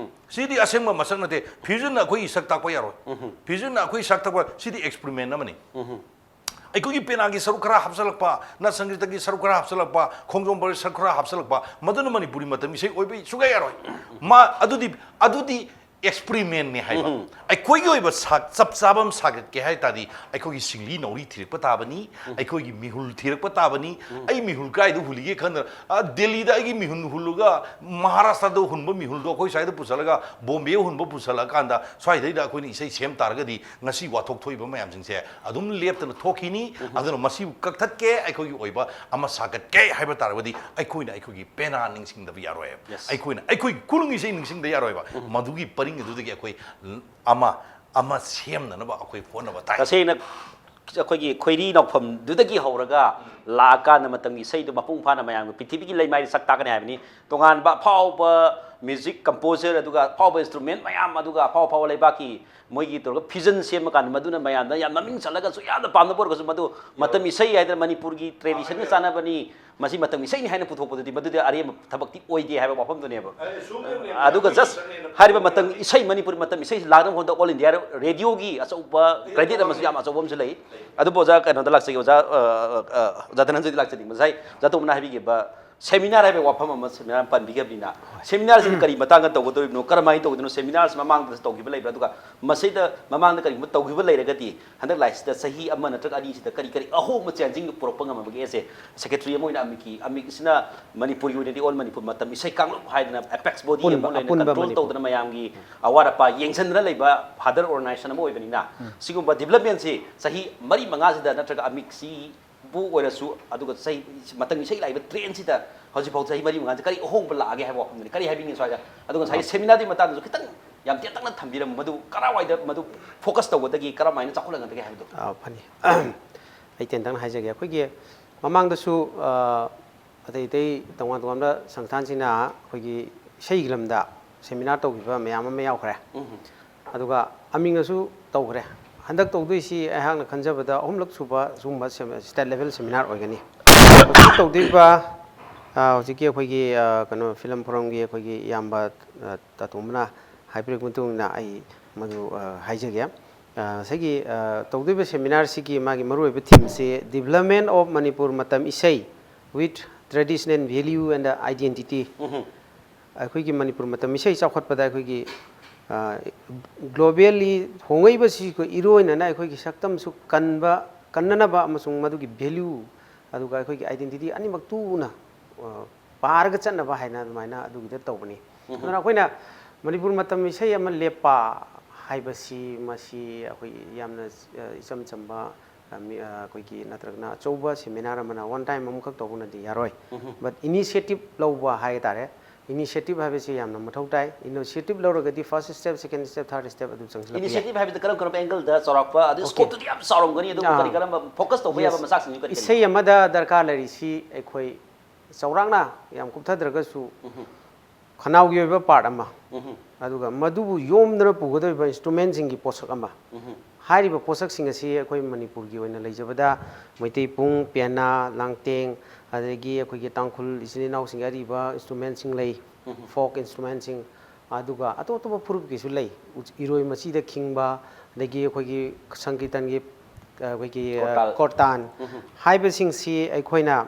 ꯁꯤꯗꯤ ꯑꯁꯦꯡꯕ ꯃꯁꯛ ꯅꯠꯇꯦ꯫ ꯐ꯭ꯌꯨꯖꯟꯅ ꯑꯩꯈꯣꯏꯒꯤ ꯁꯛ ꯇꯥꯛꯄ ꯌꯥꯔꯣꯏ꯫ ꯐ꯭ꯌꯨꯖꯟꯅ ꯑꯩꯈꯣꯏ ꯁꯛ ꯇꯥꯛꯄ, ꯁꯤꯗꯤ ꯑꯦꯛꯁꯄꯔꯤꯃꯦꯟ ꯑꯃꯅꯤ꯫ ꯑꯩꯈꯣꯏꯒꯤ ꯄꯦꯅꯥꯒꯤ ꯁꯔꯨꯛ ꯈꯔ ꯍꯥꯞꯆꯜꯂꯛꯄ, ꯅꯠ ꯁꯪꯒꯤꯠꯇꯒꯤ ꯁꯔꯨꯛ ꯈꯔ ꯍꯥꯞꯆꯜꯂꯛꯄ, ꯈꯣꯡꯖꯣꯝ ꯄꯔꯤ ꯁꯔꯨꯛ ꯈꯔ ꯍꯥꯞꯆꯜꯂꯛꯄ, ꯃꯗꯨꯅ ꯃꯅꯤꯄꯨꯔꯤ ꯃꯇꯝ ꯏꯁꯩ ꯑꯣꯏꯕ ꯁꯨꯡꯌꯥ ꯌꯥꯔꯣꯏ꯫ ꯃꯥ ꯑꯗꯨꯗꯤ, ꯑꯗꯨꯗꯤ ꯑꯦꯛꯁꯄꯔꯤꯃꯦꯟꯅꯤ ꯍꯥꯏꯕ꯫ ꯑꯩꯈꯣꯏꯒꯤ ꯑꯣꯏꯕ ꯁꯥ-, ꯆꯞ ꯆꯥꯕ ꯑꯃ ꯁꯥꯒꯠꯀꯦ ꯍꯥꯏ ꯇꯥꯔꯗꯤ ꯑꯩꯈꯣꯏꯒꯤ ꯁꯤꯡꯂꯤ ꯅꯥꯎꯔꯤ ꯊꯤꯔꯛꯄ ꯇꯥꯕꯅꯤ, ꯑꯩꯈꯣꯏꯒꯤ ꯃꯤꯍꯨꯜ ꯊꯤꯔꯛꯄ ꯇꯥꯕꯅꯤ꯫ ꯑꯩ ꯃꯤꯍꯨꯜ ꯀꯥꯏꯗ ꯍꯨꯜꯂꯤꯒꯦ ꯈꯟꯗꯅ, ꯑ, ꯗꯦꯜꯂꯤꯗ ꯑꯩꯒꯤ ꯃꯤꯍꯨꯜ ꯍꯨꯜꯂꯒ ꯃꯍꯥꯔꯥꯁꯇ꯭ꯔꯗ ꯍꯨꯟꯕ ꯃꯤꯍꯨꯜꯗꯣ ꯑꯩꯈꯣꯏ ꯁ꯭ꯋꯥꯏꯗ ꯄꯨꯁꯜꯂꯒ, ꯕꯣꯝꯕꯦ ꯍꯨꯟꯕ ꯄꯨꯁꯜꯂꯛꯑꯀꯥꯟꯗ ꯁ꯭ꯋꯥꯏꯗꯩꯗ ꯑꯩꯈꯣꯏꯅ ꯏꯁꯩ ꯁꯦꯝ ꯇꯥꯔꯒꯗꯤ ꯉꯁꯤ ꯋꯥꯊꯣꯛ ꯊꯣꯛꯏꯕ ꯃꯌꯥꯝꯁꯤꯡꯁꯦ ꯑꯗꯨꯝ ꯂꯦꯞꯇꯅ ꯊꯣꯛꯈꯤꯅꯤ꯫ ꯑꯗꯨꯅ ꯃꯁꯤꯕꯨ ꯀꯛꯊꯠꯀꯦ, ꯑꯩꯈꯣꯏꯒꯤ ꯑꯣꯏꯕ ꯑꯃ ꯁꯥꯒꯠꯀꯦ ꯍꯥꯏꯕ ꯇꯥꯔꯒꯗꯤ ꯑꯩꯈꯣꯏꯅ ꯑꯩꯈꯣꯏꯒꯤ ꯄꯦꯅꯥ ꯅꯤꯡꯁꯤꯡꯗꯕ ꯌꯥꯔꯣꯏ꯫ ꯑꯩꯈꯣꯏꯅ ꯑꯩꯈꯣꯏꯒꯤ ꯈꯨꯅꯨꯡ ꯏꯁꯩ ꯅꯤꯡꯁꯤꯡꯗꯕ ꯌꯥꯔꯣꯏꯕ꯫ ꯃꯗꯨꯒꯤ ꯄꯔꯤꯡ ꯑꯗꯨꯗꯒꯤ ꯑꯩꯈꯣꯏ ꯑꯃ, ꯑꯃ ꯁꯦꯝꯅꯅꯕ ꯑꯩꯈꯣꯏ ꯍꯣꯠꯅꯕ ꯇꯥꯏ꯫ ꯇꯁꯦꯡꯅ ꯑꯩꯈꯣꯏꯒꯤ ꯈꯣꯏꯔꯤ ꯅꯥꯎꯐꯝꯗꯨꯗꯒꯤ ꯍꯧꯔꯒ ꯂꯥꯛꯑꯀꯥꯟꯗ ꯃꯇꯝꯒꯤ ꯏꯁꯩꯗꯨ ꯃꯄꯨꯡ ꯐꯥꯅ ꯃꯌꯥꯝꯒꯤ ꯄ꯭ꯔꯤꯊꯤꯕꯤꯒꯤ ꯂꯩꯃꯥꯏꯗ ꯁꯛ ꯇꯥꯛꯀꯅꯤ ꯍꯥꯏꯕꯅꯤ꯫ ꯇꯣꯉꯥꯟꯕ ꯑꯐꯥꯎꯕ ꯃ꯭ꯌꯨꯖꯤꯛ ꯀꯝꯄꯣꯖꯔ, ꯑꯗꯨꯒ ꯑꯐꯥꯎꯕ ꯏꯟꯁꯇ꯭ꯔꯨꯃꯦꯟ ꯃꯌꯥꯝ, ꯑꯗꯨꯒ ꯑꯐꯥꯎ ꯑꯐꯥꯎꯕ ꯂꯩꯕꯥꯛꯀꯤ ꯃꯣꯏꯒꯤ ꯇꯧꯔꯒ ꯐ꯭ꯌꯨꯖꯟ ꯁꯦꯝꯕ ꯀꯥꯟꯗ ꯃꯗꯨꯅ ꯃꯌꯥꯝꯗ ꯌꯥꯝ ꯃꯃꯤꯡ ꯆꯠꯂꯒꯁꯨ, ꯌꯥꯝꯅ ꯄꯥꯝꯅꯕ ꯑꯣꯏꯔꯒꯁꯨ, ꯃꯗꯨ ꯃꯇꯝ ꯏꯁꯩ ꯍꯥꯏꯗꯅ ꯃꯅꯤꯄꯨꯔꯒꯤ ꯇ꯭ꯔꯦꯗꯤꯁꯟꯒ ꯆꯥꯟꯅꯕꯅꯤ, ꯃꯁꯤ ꯃꯇꯝ ꯏꯁꯩꯅꯤ ꯍꯥꯏꯅ ꯄꯨꯊꯣꯛꯄꯗꯨꯗꯤ ꯃꯗꯨꯗꯤ ꯑꯔꯦꯝꯕ ꯊꯕꯛꯇꯤ ꯑꯣꯏꯗꯦ ꯍꯥꯏꯕ ꯋꯥꯐꯝꯗꯨꯅꯦꯕ꯫ ꯑꯗꯨꯒ ꯖꯁ ꯍꯥꯏꯔꯤꯕ ꯃꯇꯝ ꯏꯁꯩ, ꯃꯅꯤꯄꯨꯔꯤ ꯃꯇꯝ ꯏꯁꯩꯁꯤ ꯂꯥꯛꯅꯕ ꯍꯣꯠꯅꯕꯗ ꯑꯣꯜ ꯏꯟꯗꯤꯌꯥ ꯔꯦꯗꯤꯑꯣꯒꯤ ꯑꯆꯧꯕ ꯀ꯭ꯔꯦꯗꯤꯠ ꯑꯃꯁꯨ ꯌꯥꯝ ꯑꯆꯧꯕ ꯑꯃꯁꯨ ꯂꯩ꯫ ꯑꯗꯨꯕꯨ ꯑꯣꯖꯥ, ꯀꯩꯅꯣꯗ ꯂꯥꯛꯆꯒꯦ, ꯑꯣꯖꯥ, ꯑ, ꯑ, ꯑ, ꯑꯣꯖꯥ ꯙꯅꯟꯖꯌꯗ ꯂꯥꯛꯆꯅꯤꯡꯕ꯫ ꯉꯁꯥꯏ ꯑꯣꯖꯥ ꯇꯣꯝꯕꯅ ꯍꯥꯏꯕꯤꯈꯤꯕ ꯁꯦꯃꯤꯅꯥꯔ ꯍꯥꯏꯕ ꯋꯥꯐꯝ ꯑꯃ ꯁꯦꯃꯤꯅꯥꯔ ꯑꯃ ꯄꯟꯕꯤꯈꯤꯕꯅꯤꯅ, ꯁꯦꯃꯤꯅꯥꯔꯁꯤꯅ ꯀꯔꯤ ꯃꯇꯥꯡꯗ ꯇꯧꯒꯗꯧꯔꯤꯕꯅꯣ, ꯀꯔꯝꯍꯥꯏꯅ ꯇꯧꯒꯗꯣꯏꯅꯣ, ꯁꯦꯃꯤꯅꯥꯔꯁꯤ ꯃꯃꯥꯡꯗꯁꯨ ꯇꯧꯈꯤꯕ ꯂꯩꯕ꯭ꯔꯥ, ꯑꯗꯨꯒ ꯃꯁꯤꯗ ꯃꯃꯥꯡꯗ ꯀꯔꯤꯒꯨꯝꯕ ꯇꯧꯈꯤꯕ ꯂꯩꯔꯒꯗꯤ ꯍꯟꯗꯛ ꯂꯥꯛꯏꯁꯤꯗ ꯆꯍꯤ ꯑꯃ ꯅꯠꯇ꯭ꯔꯒ ꯑꯅꯤꯁꯤꯗ ꯀꯔꯤ ꯀꯔꯤ ꯑꯍꯣꯡꯕ ꯆꯦꯟꯖꯤꯡ ꯄꯨꯔꯛꯄ ꯉꯝꯃꯒꯦ? ꯑꯦꯁ ꯑꯦ ꯁꯦꯀ꯭ꯔꯦꯇꯔꯤ ꯑꯃ ꯑꯣꯏꯅ ꯑꯃꯤꯛꯀꯤ, ꯑꯃꯤꯛꯁꯤꯅ ꯃꯅꯤꯄꯨꯔꯒꯤ ꯑꯣꯏꯅꯗꯤ ꯑꯣꯜ ꯃꯅꯤꯄꯨꯔ ꯃꯇꯝ ꯏꯁꯩ ꯀꯥꯡꯂꯨꯞ ꯍꯥꯏꯗꯅ ꯑꯦꯄꯦꯛꯁ ꯕꯣꯗꯤ ꯑꯄꯨꯟꯕ, ꯑꯃ ꯂꯩꯅ ꯑꯄꯨꯟꯕ ꯀꯟꯇ꯭ꯔꯣꯜ ꯃꯅꯤꯄꯨꯔ꯫ ꯇꯧꯗꯅ ꯃꯌꯥꯝꯒꯤ ꯑꯋꯥꯠ ꯑꯄꯥ ꯌꯦꯡꯁꯤꯟꯗꯅ ꯂꯩꯕ ꯐꯥꯗꯔ ꯑꯣꯔꯒꯅꯥꯏꯖꯦꯁꯟ ꯑꯃ ꯑꯣꯏꯕꯅꯤꯅ, ꯁꯤꯒꯨꯝꯕ ꯗꯤꯕꯂꯞꯃꯦꯟꯁꯤ ꯆꯍꯤ ꯃꯔꯤ ꯃꯉꯥꯁꯤꯗ ꯅꯠꯇ꯭ꯔꯒ ꯑꯃꯤꯛꯁꯤ ꯄꯨ ꯑꯣꯏꯔꯁꯨ, ꯑꯗꯨꯒ ꯆꯍꯤ, ꯃꯇꯝꯒꯤ ꯏꯁꯩ ꯂꯥꯛꯏꯕ ꯇ꯭ꯔꯦꯟꯁꯤꯗ ꯍꯧꯖꯤꯛꯐꯥꯎ ꯆꯍꯤ ꯃꯔꯤ ꯃꯉꯥꯁꯦ ꯀꯔꯤ ꯑꯍꯣꯡꯕ ꯂꯥꯛꯑꯒꯦ ꯍꯥꯏꯕ ꯋꯥꯐꯝꯗꯨꯅꯤ꯫ ꯀꯔꯤ ꯍꯥꯏꯕꯤꯅꯤꯡꯉꯤ ꯁ꯭ꯋꯥꯏꯗ? ꯑꯗꯨꯒ ꯉꯁꯥꯏꯒꯤ ꯁꯦꯃꯤꯅꯥꯔꯗꯨꯒꯤ ꯃꯇꯥꯡꯗꯁꯨ ꯈꯤꯇꯪ ꯌꯥꯝ ꯇꯦꯟꯇꯛꯅ ꯊꯝꯕꯤꯔꯝꯃꯨ, ꯃꯗꯨ ꯀꯔꯥꯏꯋꯥꯏꯗ ꯃꯗꯨ ꯐꯣꯀꯁ ꯇꯧꯒꯗꯒꯦ, ꯀꯔꯝꯍꯥꯏꯅ ꯆꯥꯎꯈꯠꯍꯟꯒꯗꯒꯦ ꯍꯥꯏꯕꯗꯣ? ꯑꯥ, ꯐꯅꯤ꯫ ꯑꯩ ꯇꯦꯟꯇꯛꯅ ꯍꯥꯏꯖꯒꯦ꯫ ꯑꯩꯈꯣꯏꯒꯤ ꯃꯃꯥꯡꯗꯁꯨ, ꯑꯥ, ꯑꯇꯩ ꯑꯇꯩ ꯇꯣꯉꯥꯟ ꯇꯣꯉꯥꯟꯕ ꯁꯪꯁꯊꯥꯟꯁꯤꯡꯅ ꯑꯩꯈꯣꯏꯒꯤ ꯏꯁꯩꯒꯤ ꯂꯝꯗ ꯁꯦꯃꯤꯅꯥꯔ ꯇꯧꯈꯤꯕ ꯃꯌꯥꯝ ꯑꯃ ꯌꯥꯎꯈ꯭ꯔꯦ꯫ ꯎꯝ꯫ ꯑꯗꯨꯒ ꯑꯃꯤꯡꯅꯁꯨ ꯇꯧꯈ꯭ꯔꯦ꯫ ꯍꯟꯗꯛ ꯇꯧꯗꯣꯏꯁꯤ ꯑꯩꯍꯥꯛꯅ ꯈꯟꯖꯕꯗ ꯑꯍꯨꯝꯂꯛ ꯁꯨꯕ ꯁꯤꯒꯨꯝꯕ ꯁꯦꯃꯤ-, ꯁ꯭ꯇꯦꯠ ꯂꯦꯚꯦꯜ ꯁꯦꯃꯤꯅꯥꯔ ꯑꯣꯏꯒꯅꯤ꯫ ꯍꯧꯖꯤꯛ ꯇꯧꯗꯣꯏꯕ, ꯑ, ꯍꯧꯖꯤꯛꯀꯤ ꯑꯩꯈꯣꯏꯒꯤ, ꯑ, ꯀꯩꯅꯣ, ꯐꯤꯂꯝ ꯐꯣꯔꯝꯒꯤ ꯑꯩꯈꯣꯏꯒꯤ ꯏꯌꯥꯝꯕ, ꯑ, ꯇꯥꯇꯣꯝꯕꯅ ꯍꯥꯏꯕꯤꯔꯛꯄ ꯃꯇꯨꯡ ꯏꯟꯅ ꯑꯩ ꯃꯗꯨ, ꯑ, ꯍꯥꯏꯖꯒꯦ꯫ ꯑ, ꯉꯁꯥꯏꯒꯤ, ꯑ, ꯇꯧꯗꯣꯏꯕ ꯁꯦꯃꯤꯅꯥꯔꯁꯤꯒꯤ ꯃꯥꯒꯤ ꯃꯔꯨꯑꯣꯏꯕ ꯊꯤꯝꯁꯤ Development of Manipur ꯃꯇꯝ ꯏꯁꯩ with Tradition and Value and Identity꯫ ꯎꯝ꯫ ꯑꯩꯈꯣꯏꯒꯤ ꯃꯅꯤꯄꯨꯔ ꯃꯇꯝ ꯏꯁꯩ ꯆꯥꯎꯈꯠꯄꯗ ꯑꯩꯈꯣꯏꯒꯤ, ꯑ, globally ꯍꯣꯡꯉꯛꯏꯕꯁꯤ ꯑꯩꯈꯣꯏ ꯏꯔꯣꯏꯅꯅ ꯑꯩꯈꯣꯏꯒꯤ ꯁꯛꯇꯝꯁꯨ ꯀꯟꯕ, ꯀꯟꯅꯅꯕ ꯑꯃꯁꯨꯡ ꯃꯗꯨꯒꯤ value ꯑꯗꯨꯒ ꯑꯩꯈꯣꯏꯒꯤ identity ꯑꯅꯤꯃꯛ ꯇꯨꯅ, ꯑ, ꯄꯥꯔꯒ ꯆꯠꯅꯕ ꯍꯥꯏꯅ ꯑꯗꯨꯃꯥꯏꯅ ꯑꯗꯨꯒꯤꯗ ꯇꯧꯕꯅꯤ꯫ ꯎꯝ꯫ ꯑꯗꯨꯅ ꯑꯩꯈꯣꯏꯅ ꯃꯅꯤꯄꯨꯔ ꯃꯇꯝ ꯏꯁꯩ ꯑꯃ ꯂꯦꯞꯄ ꯍꯥꯏꯕꯁꯤ ꯃꯁꯤ ꯑꯩꯈꯣꯏ ꯌꯥꯝꯅ, ꯑ, ꯏꯆꯝ ꯆꯝꯕ, ꯑ, ꯃꯤ-, ꯑ, ꯑꯩꯈꯣꯏꯒꯤ ꯅꯠꯇ꯭ꯔꯒꯅ ꯑꯆꯧꯕ ꯁꯦꯃꯤꯅꯥꯔ ꯑꯃꯅ one time ꯑꯃꯈꯛ ꯇꯧꯕꯅꯗꯤ ꯌꯥꯔꯣꯏ꯫ ꯎꯝ꯫ But initiative ꯂꯧꯕ ꯍꯥꯏ ꯇꯥꯔꯦ꯫ Initiative ꯍꯥꯏꯕꯁꯤ ꯌꯥꯝꯅ ꯃꯊꯧ ꯇꯥꯏ꯫ Initiative ꯂꯧꯔꯒꯗꯤ first step, second step, third step ꯑꯗꯨ ꯆꯪꯁꯤꯜꯂꯛꯄ ꯌꯥꯏ꯫ Initiative ꯍꯥꯏꯕꯗꯤ ꯀꯔꯝ ꯀꯔꯝꯕ angle ꯗ ꯆꯥꯎꯔꯥꯛꯄ, ꯑꯗꯩ Okay. Scope ꯇꯨꯗꯤ ꯌꯥꯝ ꯆꯥꯎꯔꯝꯒꯅꯤ, ꯑꯗꯨꯕꯨ ꯑꯥ꯫ ꯀꯔꯤ ꯀꯔꯝꯕ focus ꯇꯧꯕ ꯌꯥꯕ Yes. ꯃꯆꯥꯛꯁꯤꯡꯗꯨ ꯀꯔꯤ ꯀꯔꯤꯅꯣ? ꯏꯁꯩ ꯑꯃꯗ ꯗꯔꯀꯥꯔ ꯂꯩꯔꯤꯁꯤ ꯑꯩꯈꯣꯏ ꯆꯥꯎꯔꯥꯛꯅ, ꯌꯥꯝ ꯀꯨꯞꯊꯗ꯭ꯔꯒꯁꯨ, ꯎꯝ꯫ ꯈꯅꯥꯎꯒꯤ ꯑꯣꯏꯕ part ꯑꯃ, ꯎꯝ꯫ ꯑꯗꯨꯒ ꯃꯗꯨꯕꯨ ꯌꯣꯝꯗꯨꯅ ꯄꯨꯒꯗꯧꯔꯤꯕ instrument ꯁꯤꯡꯒꯤ ꯄꯣꯠꯁꯛ ꯑꯃ꯫ ꯎꯝ꯫ ꯍꯥꯏꯔꯤꯕ ꯄꯣꯠꯁꯛꯁꯤꯡ ꯑꯁꯤ ꯑꯩꯈꯣꯏ ꯃꯅꯤꯄꯨꯔꯒꯤ ꯑꯣꯏꯅ ꯂꯩꯖꯕꯗ ꯃꯩꯇꯩ ꯄꯨꯡ, ꯄꯦꯅꯥ, ꯂꯥꯡꯇꯦꯡ, ꯑꯗꯒꯤ ꯑꯩꯈꯣꯏꯒꯤ ꯇꯥꯡꯈꯨꯜ ꯏꯆꯤꯜ ꯏꯅꯥꯎꯁꯤꯡꯒꯤ ꯑꯔꯤꯕ instrument ꯁꯤꯡ ꯂꯩ, ꯎꯝ꯫ Folk instrument ꯁꯤꯡ, ꯑꯗꯨꯒ ꯑꯇꯣꯞ ꯑꯇꯣꯞꯄ ꯐꯨꯔꯨꯞꯀꯤꯁꯨ ꯂꯩ꯫ ꯎ-, ꯏꯔꯣꯏ ꯃꯆꯤꯗ ꯈꯤꯡꯕ, ꯑꯗꯒꯤ ꯑꯩꯈꯣꯏꯒꯤ ꯁꯪꯀꯤꯔꯇꯟꯒꯤ, ꯑ, ꯑꯩꯈꯣꯏꯒꯤ, ꯑ, ꯀꯣꯔꯇꯥꯜ꯫ ꯀꯣꯔꯇꯥꯟ ꯎꯝ꯫ ꯍꯥꯏꯕꯁꯤꯡꯁꯤ ꯑꯩꯈꯣꯏꯅ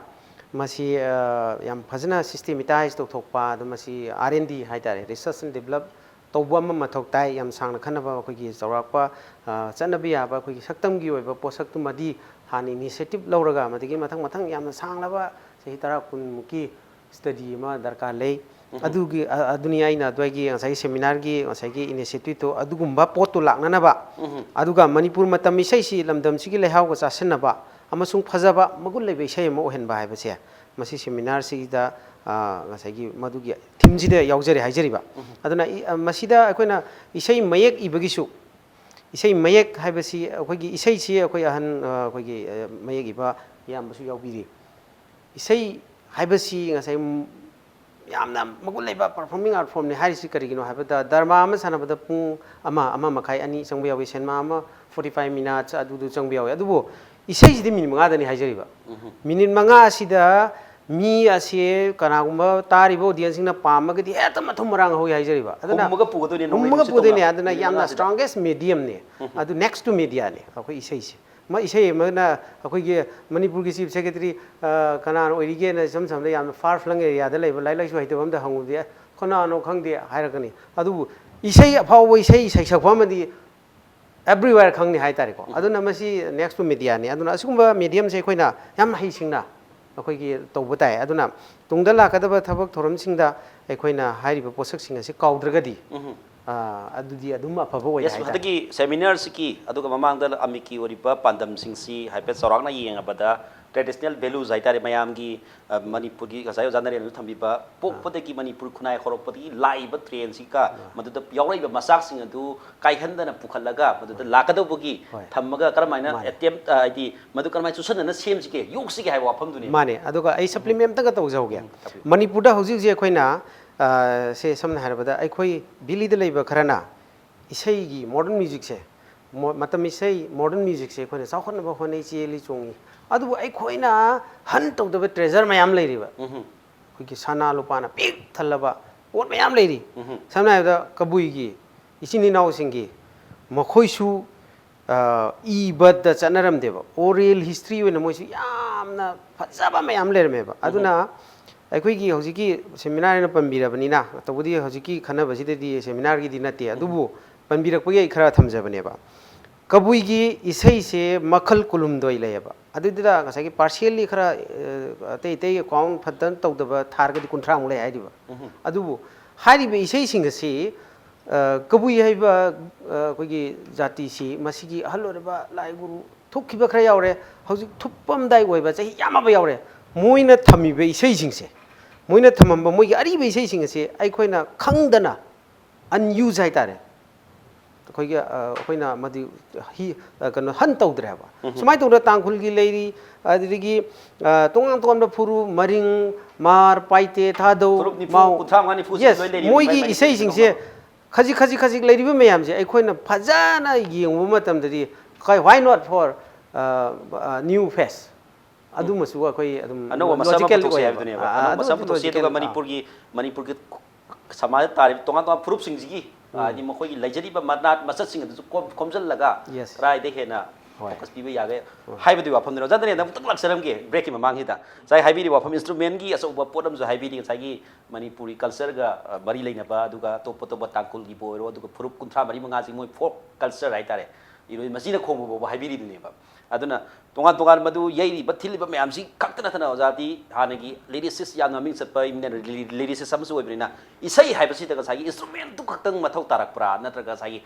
ꯃꯁꯤ, ꯑ, ꯌꯥꯝ ꯐꯖꯅ systematize ꯇꯧꯊꯣꯛꯄ, ꯑꯗꯨ ꯃꯁꯤ R and D ꯍꯥꯏ ꯇꯥꯔꯦ, research and develop ꯇꯧꯕ ꯑꯃ ꯃꯊꯧ ꯇꯥꯏ꯫ ꯌꯥꯝ ꯁꯥꯡꯅ ꯈꯟꯅꯕ ꯑꯩꯈꯣꯏꯒꯤ ꯆꯥꯎꯔꯥꯛꯄ, ꯑ, ꯆꯠꯅꯕ ꯌꯥꯕ ꯑꯩꯈꯣꯏꯒꯤ ꯁꯛꯇꯝꯒꯤ ꯑꯣꯏꯕ ꯄꯣꯠꯁꯛꯇꯨꯃꯗꯤ ꯍꯥꯟꯅ initiative ꯂꯧꯔꯒ, ꯃꯗꯒꯤ ꯃꯊꯪ ꯃꯊꯪ ꯌꯥꯝꯅ ꯁꯥꯡꯂꯕ ꯆꯍꯤ ꯇꯔꯥ ꯀꯨꯟꯃꯨꯛꯀꯤ study ꯑꯃ ꯗꯔꯀꯥꯔ ꯂꯩ꯫ ꯎꯝ꯫ ꯑꯗꯨꯒꯤ, ꯑ-, ꯑꯗꯨꯅꯤ ꯑꯩꯅ ꯑꯗꯨꯋꯥꯏꯒꯤ ꯉꯁꯥꯏꯒꯤ seminar ꯒꯤ ꯉꯁꯥꯏꯒꯤ initiative ꯇꯨ ꯑꯗꯨꯒꯨꯝꯕ ꯄꯣꯠꯇꯨ ꯂꯥꯛꯅꯅꯕ, ꯎꯝ꯫ ꯑꯗꯨꯒ ꯃꯅꯤꯄꯨꯔ ꯃꯇꯝ ꯏꯁꯩꯁꯤ ꯂꯝꯗꯝꯁꯤꯒꯤ ꯂꯩꯍꯥꯎꯒ ꯆꯥꯁꯤꯟꯅꯕ, ꯑꯃꯁꯨꯡ ꯐꯖꯕ ꯃꯒꯨꯟ ꯂꯩꯕ ꯏꯁꯩ ꯑꯃ ꯑꯣꯏꯍꯟꯕ ꯍꯥꯏꯕꯁꯦ, ꯃꯁꯤ ꯁꯦꯃꯤꯅꯥꯔꯁꯤꯗ, ꯑ, ꯉꯁꯥꯏꯒꯤ ꯃꯗꯨꯒꯤ ꯊꯤꯝꯁꯤꯗ ꯌꯥꯎꯖꯔꯦ ꯍꯥꯏꯖꯔꯤꯕ꯫ ꯑꯗꯨꯅ ꯏ-, ꯑ, ꯃꯁꯤꯗ ꯑꯩꯈꯣꯏꯅ ꯏꯁꯩ ꯃꯌꯦꯛ ꯏꯕꯒꯤꯁꯨ, ꯏꯁꯩ ꯃꯌꯦꯛ ꯍꯥꯏꯕꯁꯤ ꯑꯩꯈꯣꯏꯒꯤ ꯏꯁꯩꯁꯤ ꯑꯩꯈꯣꯏ ꯑꯍꯟ, ꯑ, ꯑꯩꯈꯣꯏꯒꯤ, ꯑ, ꯃꯌꯦꯛ ꯏꯕ ꯏꯌꯥꯝꯕꯁꯨ ꯌꯥꯎꯕꯤꯔꯤ꯫ ꯏꯁꯩ ꯍꯥꯏꯕꯁꯤ ꯉꯁꯥꯏ, ꯎꯝ, ꯌꯥꯝꯅ ꯃꯒꯨꯟ ꯂꯩꯕ performing art formꯅꯤ ꯍꯥꯏꯔꯤꯁꯤ ꯀꯔꯤꯒꯤꯅꯣ ꯍꯥꯏꯕꯗ, ꯗ꯭ꯔꯃꯥ ꯑꯃ ꯁꯥꯟꯅꯕꯗ ꯄꯨꯡ ꯑꯃ, ꯑꯃ ꯃꯈꯥꯏ, ꯑꯅꯤ ꯆꯪꯕ ꯌꯥꯎꯏ, ꯁꯤꯅꯦꯃꯥ ꯑꯃ forty five minutes ꯑꯗꯨꯗꯨ ꯆꯪꯕ ꯌꯥꯎꯏ꯫ ꯑꯗꯨꯕꯨ ꯏꯁꯩꯁꯤꯗꯤ ꯃꯤꯅꯤꯠ ꯃꯉꯥꯗꯅꯤ ꯍꯥꯏꯖꯔꯤꯕ꯫ ꯃꯤꯅꯤꯠ ꯃꯉꯥ ꯑꯁꯤꯗ ꯃꯤ ꯑꯁꯤ ꯀꯅꯥꯒꯨꯝꯕ ꯇꯥꯔꯤꯕ audienceꯁꯤꯡꯅ ꯄꯥꯝꯃꯒꯗꯤ ꯍꯦꯛꯇ ꯃꯊꯨꯝ ꯃꯔꯥꯡ ꯍꯧꯏ ꯍꯥꯏꯖꯔꯤꯕ꯫ ꯑꯗꯨꯅ ꯍꯨꯝꯃꯒ ꯄꯨꯒꯗꯣꯏꯅꯦ, ꯅꯣꯡꯃꯩ ꯍꯨꯝꯃꯒ ꯅꯨꯡꯁꯤꯠ ꯄꯨꯗꯣꯏꯅꯦ꯫ ꯇꯧꯅ꯫ ꯑꯗꯨꯅ ꯃꯤꯅꯤꯠ ꯌꯥꯝꯅ ꯃꯉꯥꯁꯤꯗ꯫ Strongest mediumꯅꯦ꯫ ꯑꯗꯨ next to mediaꯅꯦ ꯑꯩꯈꯣꯏ ꯏꯁꯩꯁꯦ꯫ ꯃ-, ꯏꯁꯩ ꯑꯃꯅ ꯑꯩꯈꯣꯏꯒꯤ ꯃꯅꯤꯄꯨꯔꯒꯤ chief secretary, ꯑ, ꯀꯅꯥꯅ ꯑꯣꯏꯔꯤꯒꯦꯅ ꯏꯁꯝ ꯁꯝꯅ ꯌꯥꯝꯅ far flung areaꯗ ꯂꯩꯕ ꯂꯥꯏꯔꯤꯛ ꯂꯥꯏꯁꯨ ꯍꯩꯇꯕ ꯑꯝꯗ ꯍꯪꯉꯨꯕꯗꯤ, "ꯑꯦ, ꯀꯅꯥꯅꯣ ꯈꯪꯗꯦ" ꯍꯥꯏꯔꯛꯀꯅꯤ꯫ ꯑꯗꯨꯕꯨ ꯏꯁꯩ, ꯑꯐꯥꯎꯕ ꯏꯁꯩ ꯁꯩꯁꯛꯄ ꯑꯃꯗꯤ everywhere ꯈꯪꯅꯤ ꯍꯥꯏꯇꯥꯔꯦꯀꯣ꯫ ꯑꯗꯨꯅ ꯃꯁꯤ next to mediaꯅꯤ꯫ ꯑꯗꯨꯅ ꯑꯁꯤꯒꯨꯝꯕ mediumꯁꯦ ꯑꯩꯈꯣꯏꯅ ꯌꯥꯝꯅ ꯍꯩꯁꯤꯡꯅ ꯑꯩꯈꯣꯏꯒꯤ ꯇꯧꯕ ꯇꯥꯏ꯫ ꯑꯗꯨꯅ ꯇꯨꯡꯗ ꯂꯥꯛꯀꯗꯕ ꯊꯕꯛ ꯊꯧꯔꯝꯁꯤꯡꯗ ꯑꯩꯈꯣꯏꯅ ꯍꯥꯏꯔꯤꯕ ꯄꯣꯠꯁꯛꯁꯤꯡ ꯑꯁꯤ ꯀꯥꯎꯗ꯭ꯔꯒꯗꯤ, ꯑ, ꯑꯗꯨꯗꯤ ꯑꯗꯨꯝ ꯑꯐꯕ ꯑꯣꯏ ꯍꯥꯏꯇꯥꯔꯦ꯫ ꯍꯟꯗꯛꯀꯤ seminarꯁꯤꯒꯤ, ꯑꯗꯨꯒ ꯃꯃꯥꯡꯗ ꯑꯃꯤꯛꯀꯤ ꯑꯣꯏꯔꯤꯕ ꯄꯥꯟꯗꯝꯁꯤꯡꯁꯤ ꯍꯥꯏꯐꯦꯠ ꯆꯥꯎꯔꯥꯛꯅ ꯌꯦꯡꯉꯕꯗ, traditional values ꯍꯥꯏꯇꯥꯔꯦ, ꯃꯌꯥꯝꯒꯤ, ꯑ, ꯃꯅꯤꯄꯨꯔꯒꯤ ꯉꯁꯥꯏ ꯑꯣꯖꯥ ꯅꯔꯦꯟꯅꯁꯨ ꯊꯝꯕꯤꯕ, ꯄꯣꯛꯄꯗꯒꯤ ꯃꯅꯤꯄꯨꯔ ꯈꯨꯟꯅꯥꯏ ꯍꯧꯔꯛꯄꯗꯒꯤ ꯂꯥꯛꯏꯕ trendꯁꯤꯒ ꯃꯗꯨꯗ ꯌꯥꯎꯔꯛꯏꯕ ꯃꯆꯥꯛꯁꯤꯡ ꯑꯗꯨ ꯀꯥꯏꯍꯟꯗꯅ ꯄꯨꯈꯠꯂꯒ ꯃꯗꯨꯗ ꯂꯥꯛꯀꯗꯧꯕꯒꯤ ꯊꯝꯃꯒ ꯀꯔꯝꯍꯥꯏꯅ ꯃꯥꯅꯦ꯫ Attempt, ꯑ, ꯍꯥꯏꯗꯤ ꯃꯗꯨ ꯀꯔꯝꯍꯥꯏꯅ ꯆꯨꯁꯟꯅꯅ ꯁꯦꯝꯁꯤꯒꯦ, ꯌꯣꯛꯁꯤꯒꯦ ꯍꯥꯏꯕ ꯋꯥꯐꯝꯗꯨꯅꯤ꯫ ꯃꯥꯅꯦ꯫ ꯑꯗꯨꯒ ꯑꯩ supplement ꯑꯝꯇꯒ ꯇꯧꯖꯍꯧꯒꯦ꯫ ꯎꯝ, ꯇꯥꯛꯄꯤꯌꯨ꯫ ꯃꯅꯤꯄꯨꯔꯗ ꯍꯧꯖꯤꯛ ꯍꯧꯖꯤꯛ ꯑꯩꯈꯣꯏꯅ, ꯑ, ꯁꯦ ꯁꯝꯅ ꯍꯥꯏꯔꯕꯗ ꯑꯩꯈꯣꯏ ꯗꯤꯜꯂꯤꯗ ꯂꯩꯕ ꯈꯔꯅ ꯏꯁꯩꯒꯤ modern musicꯁꯦ, ꯃꯣ-, ꯃꯇꯝ ꯏꯁꯩ modern musicꯁꯦ ꯑꯩꯈꯣꯏꯅ ꯆꯥꯎꯈꯠꯅꯕ ꯍꯣꯠꯅꯩ, ꯆꯦꯜꯂꯤ ꯆꯣꯡꯉꯤ꯫ ꯑꯗꯨꯕꯨ ꯑꯩꯈꯣꯏꯅ hunt ꯇꯧꯗꯕ treasure ꯃꯌꯥꯝ ꯂꯩꯔꯤꯕ꯫ ꯑꯩꯈꯣꯏꯒꯤ ꯁꯅꯥ ꯂꯨꯄꯥꯅ ꯄꯤꯛ ꯊꯜꯂꯕ ꯄꯣꯠ ꯃꯌꯥꯝ ꯂꯩꯔꯤ꯫ ꯁꯝꯅ ꯍꯥꯏꯔꯕꯗ ꯀꯕꯨꯏꯒꯤ ꯏꯆꯤꯟ ꯏꯅꯥꯎꯁꯤꯡꯒꯤ ꯃꯈꯣꯏꯁꯨ, ꯑ, ꯏꯕꯗ ꯆꯠꯅꯔꯝꯗꯦꯕ, oral history ꯑꯣꯏꯅ ꯃꯣꯏꯁꯨ ꯌꯥꯝꯅ ꯐꯖꯕ ꯃꯌꯥꯝ ꯂꯩꯔꯝꯃꯦꯕ꯫ ꯑꯗꯨꯅ ꯑꯩꯈꯣꯏꯒꯤ ꯍꯧꯖꯤꯛꯀꯤ seminar ꯑꯅ ꯄꯟꯕꯤꯔꯕꯅꯤꯅ, ꯇꯧꯕꯗꯤ ꯍꯧꯖꯤꯛꯀꯤ ꯈꯟꯅꯕꯁꯤꯗꯗꯤ seminarꯒꯤꯗꯤ ꯅꯠꯇꯦ, ꯑꯗꯨꯕꯨ ꯄꯟꯕꯤꯔꯛꯄꯒꯤ ꯑꯩ ꯈꯔ ꯊꯝꯖꯕꯅꯦꯕ꯫ ꯀꯕꯨꯏꯒꯤ ꯏꯁꯩꯁꯦ ꯃꯈꯜ ꯀꯨꯟꯍꯨꯝꯗꯣꯏ ꯂꯩꯌꯦꯕ꯫ ꯑꯗꯨꯗꯨꯗ ꯉꯁꯥꯏꯒꯤ partially ꯈꯔ, ꯑ, ꯑꯇꯩ ꯑꯇꯩ count ꯐꯖꯅ ꯇꯧꯗꯕ ꯊꯥꯔꯒꯗꯤ ꯀꯨꯟꯊ꯭ꯔꯥꯃꯨꯛ ꯂꯩ ꯍꯥꯏꯔꯤꯕ꯫ ꯑꯗꯨꯕꯨ ꯍꯥꯏꯔꯤꯕ ꯏꯁꯩꯁꯤꯡ ꯑꯁꯤ, ꯑ, ꯀꯕꯨꯏ ꯍꯥꯏꯕ, ꯑ, ꯑꯩꯈꯣꯏꯒꯤ ꯖꯥꯇꯤꯁꯤ ꯃꯁꯤꯒꯤ ꯑꯍꯜ ꯑꯣꯏꯔꯕ ꯂꯥꯏ ꯒꯨꯔꯨ ꯊꯨꯞꯈꯤꯕ ꯈꯔ ꯌꯥꯎꯔꯦ, ꯍꯧꯖꯤꯛ ꯊꯨꯞꯄꯝꯗꯥꯏ ꯑꯣꯏꯕ ꯆꯍꯤ ꯌꯥꯝꯃꯕ ꯌꯥꯎꯔꯦ꯫ ꯃꯣꯏꯅ ꯊꯝꯃꯤꯕ ꯏꯁꯩꯁꯤꯡꯁꯦ, ꯃꯣꯏꯅ ꯊꯝꯃꯝꯕ ꯃꯣꯏꯒꯤ ꯑꯔꯤꯕ ꯏꯁꯩꯁꯤꯡ ꯑꯁꯤ ꯑꯩꯈꯣꯏꯅ ꯈꯪꯗꯅ unused ꯍꯥꯏꯇꯥꯔꯦ, ꯑꯩꯈꯣꯏꯒꯤ ꯑ, ꯑꯩꯈꯣꯏꯅ ꯃꯗꯨ ꯍꯤ ꯑ, ꯀꯩꯅꯣ ꯍꯟ ꯇꯧꯗ꯭ꯔꯦ ꯍꯥꯏꯕ꯫ ꯁꯨꯃꯥꯏꯅ ꯇꯧꯗꯅ ꯇꯥꯡꯈꯨꯜꯒꯤ ꯂꯩꯔꯤ, ꯑꯗꯨꯗꯒꯤ ꯑ, ꯇꯣꯉꯥꯟ ꯇꯣꯉꯥꯟꯕ ꯐꯨꯔꯨ, ꯃꯔꯤꯡ, ꯃꯥꯔ, ꯄꯥꯏꯇꯦ, ꯊꯥꯗꯧ, ꯐꯨꯔꯨꯞ ꯅꯤꯐꯨ, ꯃꯥꯎ꯫ ꯀꯨꯟꯊ꯭ꯔꯥ ꯃꯉꯥ, ꯅꯤꯐꯨ ꯁꯤ Yes, ꯂꯣꯏ ꯂꯩꯔꯤꯕꯅꯤ, ꯃꯣꯏꯒꯤ ꯃꯥꯏ ꯃꯥꯏ ꯏꯁꯩꯁꯤꯡꯁꯦ ꯇꯣꯉꯥꯟꯕ꯫ ꯈꯖꯤꯛ ꯈꯖꯤꯛ ꯈꯖꯤꯛ ꯂꯩꯔꯤꯕ ꯃꯌꯥꯝꯁꯦ ꯑꯩꯈꯣꯏꯅ ꯐꯖꯅ ꯌꯦꯡꯕ ꯃꯇꯝꯗꯗꯤ, why not for new face? ꯑꯗꯨꯃꯁꯨ ꯑꯩꯈꯣꯏ ꯑꯗꯨꯝ ꯑꯅꯧꯕ ꯃꯁꯛ ꯑꯃ logical ꯄꯨꯊꯣꯛꯁꯦ ꯑꯣꯏꯌꯦꯕ꯫ ꯍꯥꯏꯕꯗꯨꯅꯦꯕ꯫ ꯑ, ꯑ, ꯑꯅꯧꯕ ꯃꯁꯛ ꯑꯗꯨꯃꯁꯨ ꯄꯨꯊꯣꯛꯁꯦ, logical ꯑꯗꯨꯒ ꯑꯣꯏ-, ꯑ꯫ ꯃꯅꯤꯄꯨꯔꯒꯤ, ꯃꯅꯤꯄꯨꯔꯒꯤ ꯁꯃꯥꯖꯇ ꯇꯥꯔꯤꯕ ꯇꯣꯉꯥꯟ ꯇꯣꯉꯥꯟꯕ ꯐꯨꯔꯨꯞꯁꯤꯡꯁꯤꯒꯤ, ꯎꯝ꯫ ꯍꯥꯏꯗꯤ ꯃꯈꯣꯏꯒꯤ ꯂꯩꯖꯔꯤꯕ ꯃꯅꯥꯠ ꯃꯆꯠꯁꯤꯡ ꯑꯗꯨꯁꯨ ꯈꯣꯝ-, ꯈꯣꯝꯖꯤꯜꯂꯒ Yes. ꯀꯗꯥꯏꯗ ꯍꯦꯟꯅ ꯍꯣꯏ꯫ Focus ꯄꯤꯕ ꯌꯥꯒꯦ ꯍꯣꯏ꯫ ꯍꯥꯏꯕꯗꯨꯒꯤ ꯋꯥꯐꯝꯗꯨꯅꯤ꯫ ꯑꯣꯖꯥ ꯗꯅꯦꯟꯗ ꯑꯃꯨꯛꯇꯪ ꯂꯥꯛꯆꯔꯝꯒꯦ break ꯀꯤ ꯃꯃꯥꯡꯁꯤꯗ꯫ ꯉꯁꯥꯏ ꯍꯥꯏꯕꯤꯔꯤꯕ ꯋꯥꯐꯝ, instrument ꯀꯤ ꯑꯆꯧꯕ ꯄꯣꯠ ꯑꯃꯁꯨ ꯍꯥꯏꯕꯤꯔꯤ, ꯉꯁꯥꯏꯒꯤ ꯃꯅꯤꯄꯨꯔꯤ culture ꯒ, ꯑ, ꯃꯔꯤ ꯂꯩꯅꯕ, ꯑꯗꯨꯒ ꯑꯇꯣꯞ ꯑꯇꯣꯞꯄ ꯇꯥꯡꯈꯨꯜꯒꯤꯕꯨ ꯑꯣꯏꯔꯣ, ꯑꯗꯨꯒ ꯐꯨꯔꯨꯞ ꯀꯨꯟꯊ꯭ꯔꯥ ꯃꯔꯤ ꯃꯉꯥꯁꯤ ꯃꯣꯏ folk culture ꯍꯥꯏꯇꯥꯔꯦ, ꯏꯔꯣꯏ ꯃꯆꯤꯅ ꯈꯣꯡꯕ ꯐꯥꯎꯕ ꯍꯥꯏꯕꯤꯔꯤꯗꯨꯅꯦꯕ꯫ ꯑꯗꯨꯅ ꯇꯣꯉꯥꯟ ꯇꯣꯉꯥꯟ ꯃꯗꯨ ꯌꯩꯔꯤꯕ ꯊꯤꯜꯂꯤꯕ ꯃꯌꯥꯝꯁꯤ ꯈꯛꯇ ꯅꯠꯇꯅ ꯑꯣꯖꯥꯗꯤ ꯍꯥꯟꯅꯒꯤ lyricist ꯌꯥꯝꯅ ꯃꯃꯤꯡ ꯆꯠꯄ ꯏꯃꯤꯅꯦꯟ ꯂꯤ-, lyricist ꯑꯃꯁꯨ ꯑꯣꯏꯕꯅꯤꯅ, ꯏꯁꯩ ꯍꯥꯏꯕꯁꯤꯗ ꯉꯁꯥꯏꯒꯤ instrument ꯇꯨ ꯈꯛꯇꯪ ꯃꯊꯧ ꯇꯥꯔꯛꯄ꯭ꯔꯥ, ꯅꯠꯇ꯭ꯔꯒ ꯉꯁꯥꯏꯒꯤ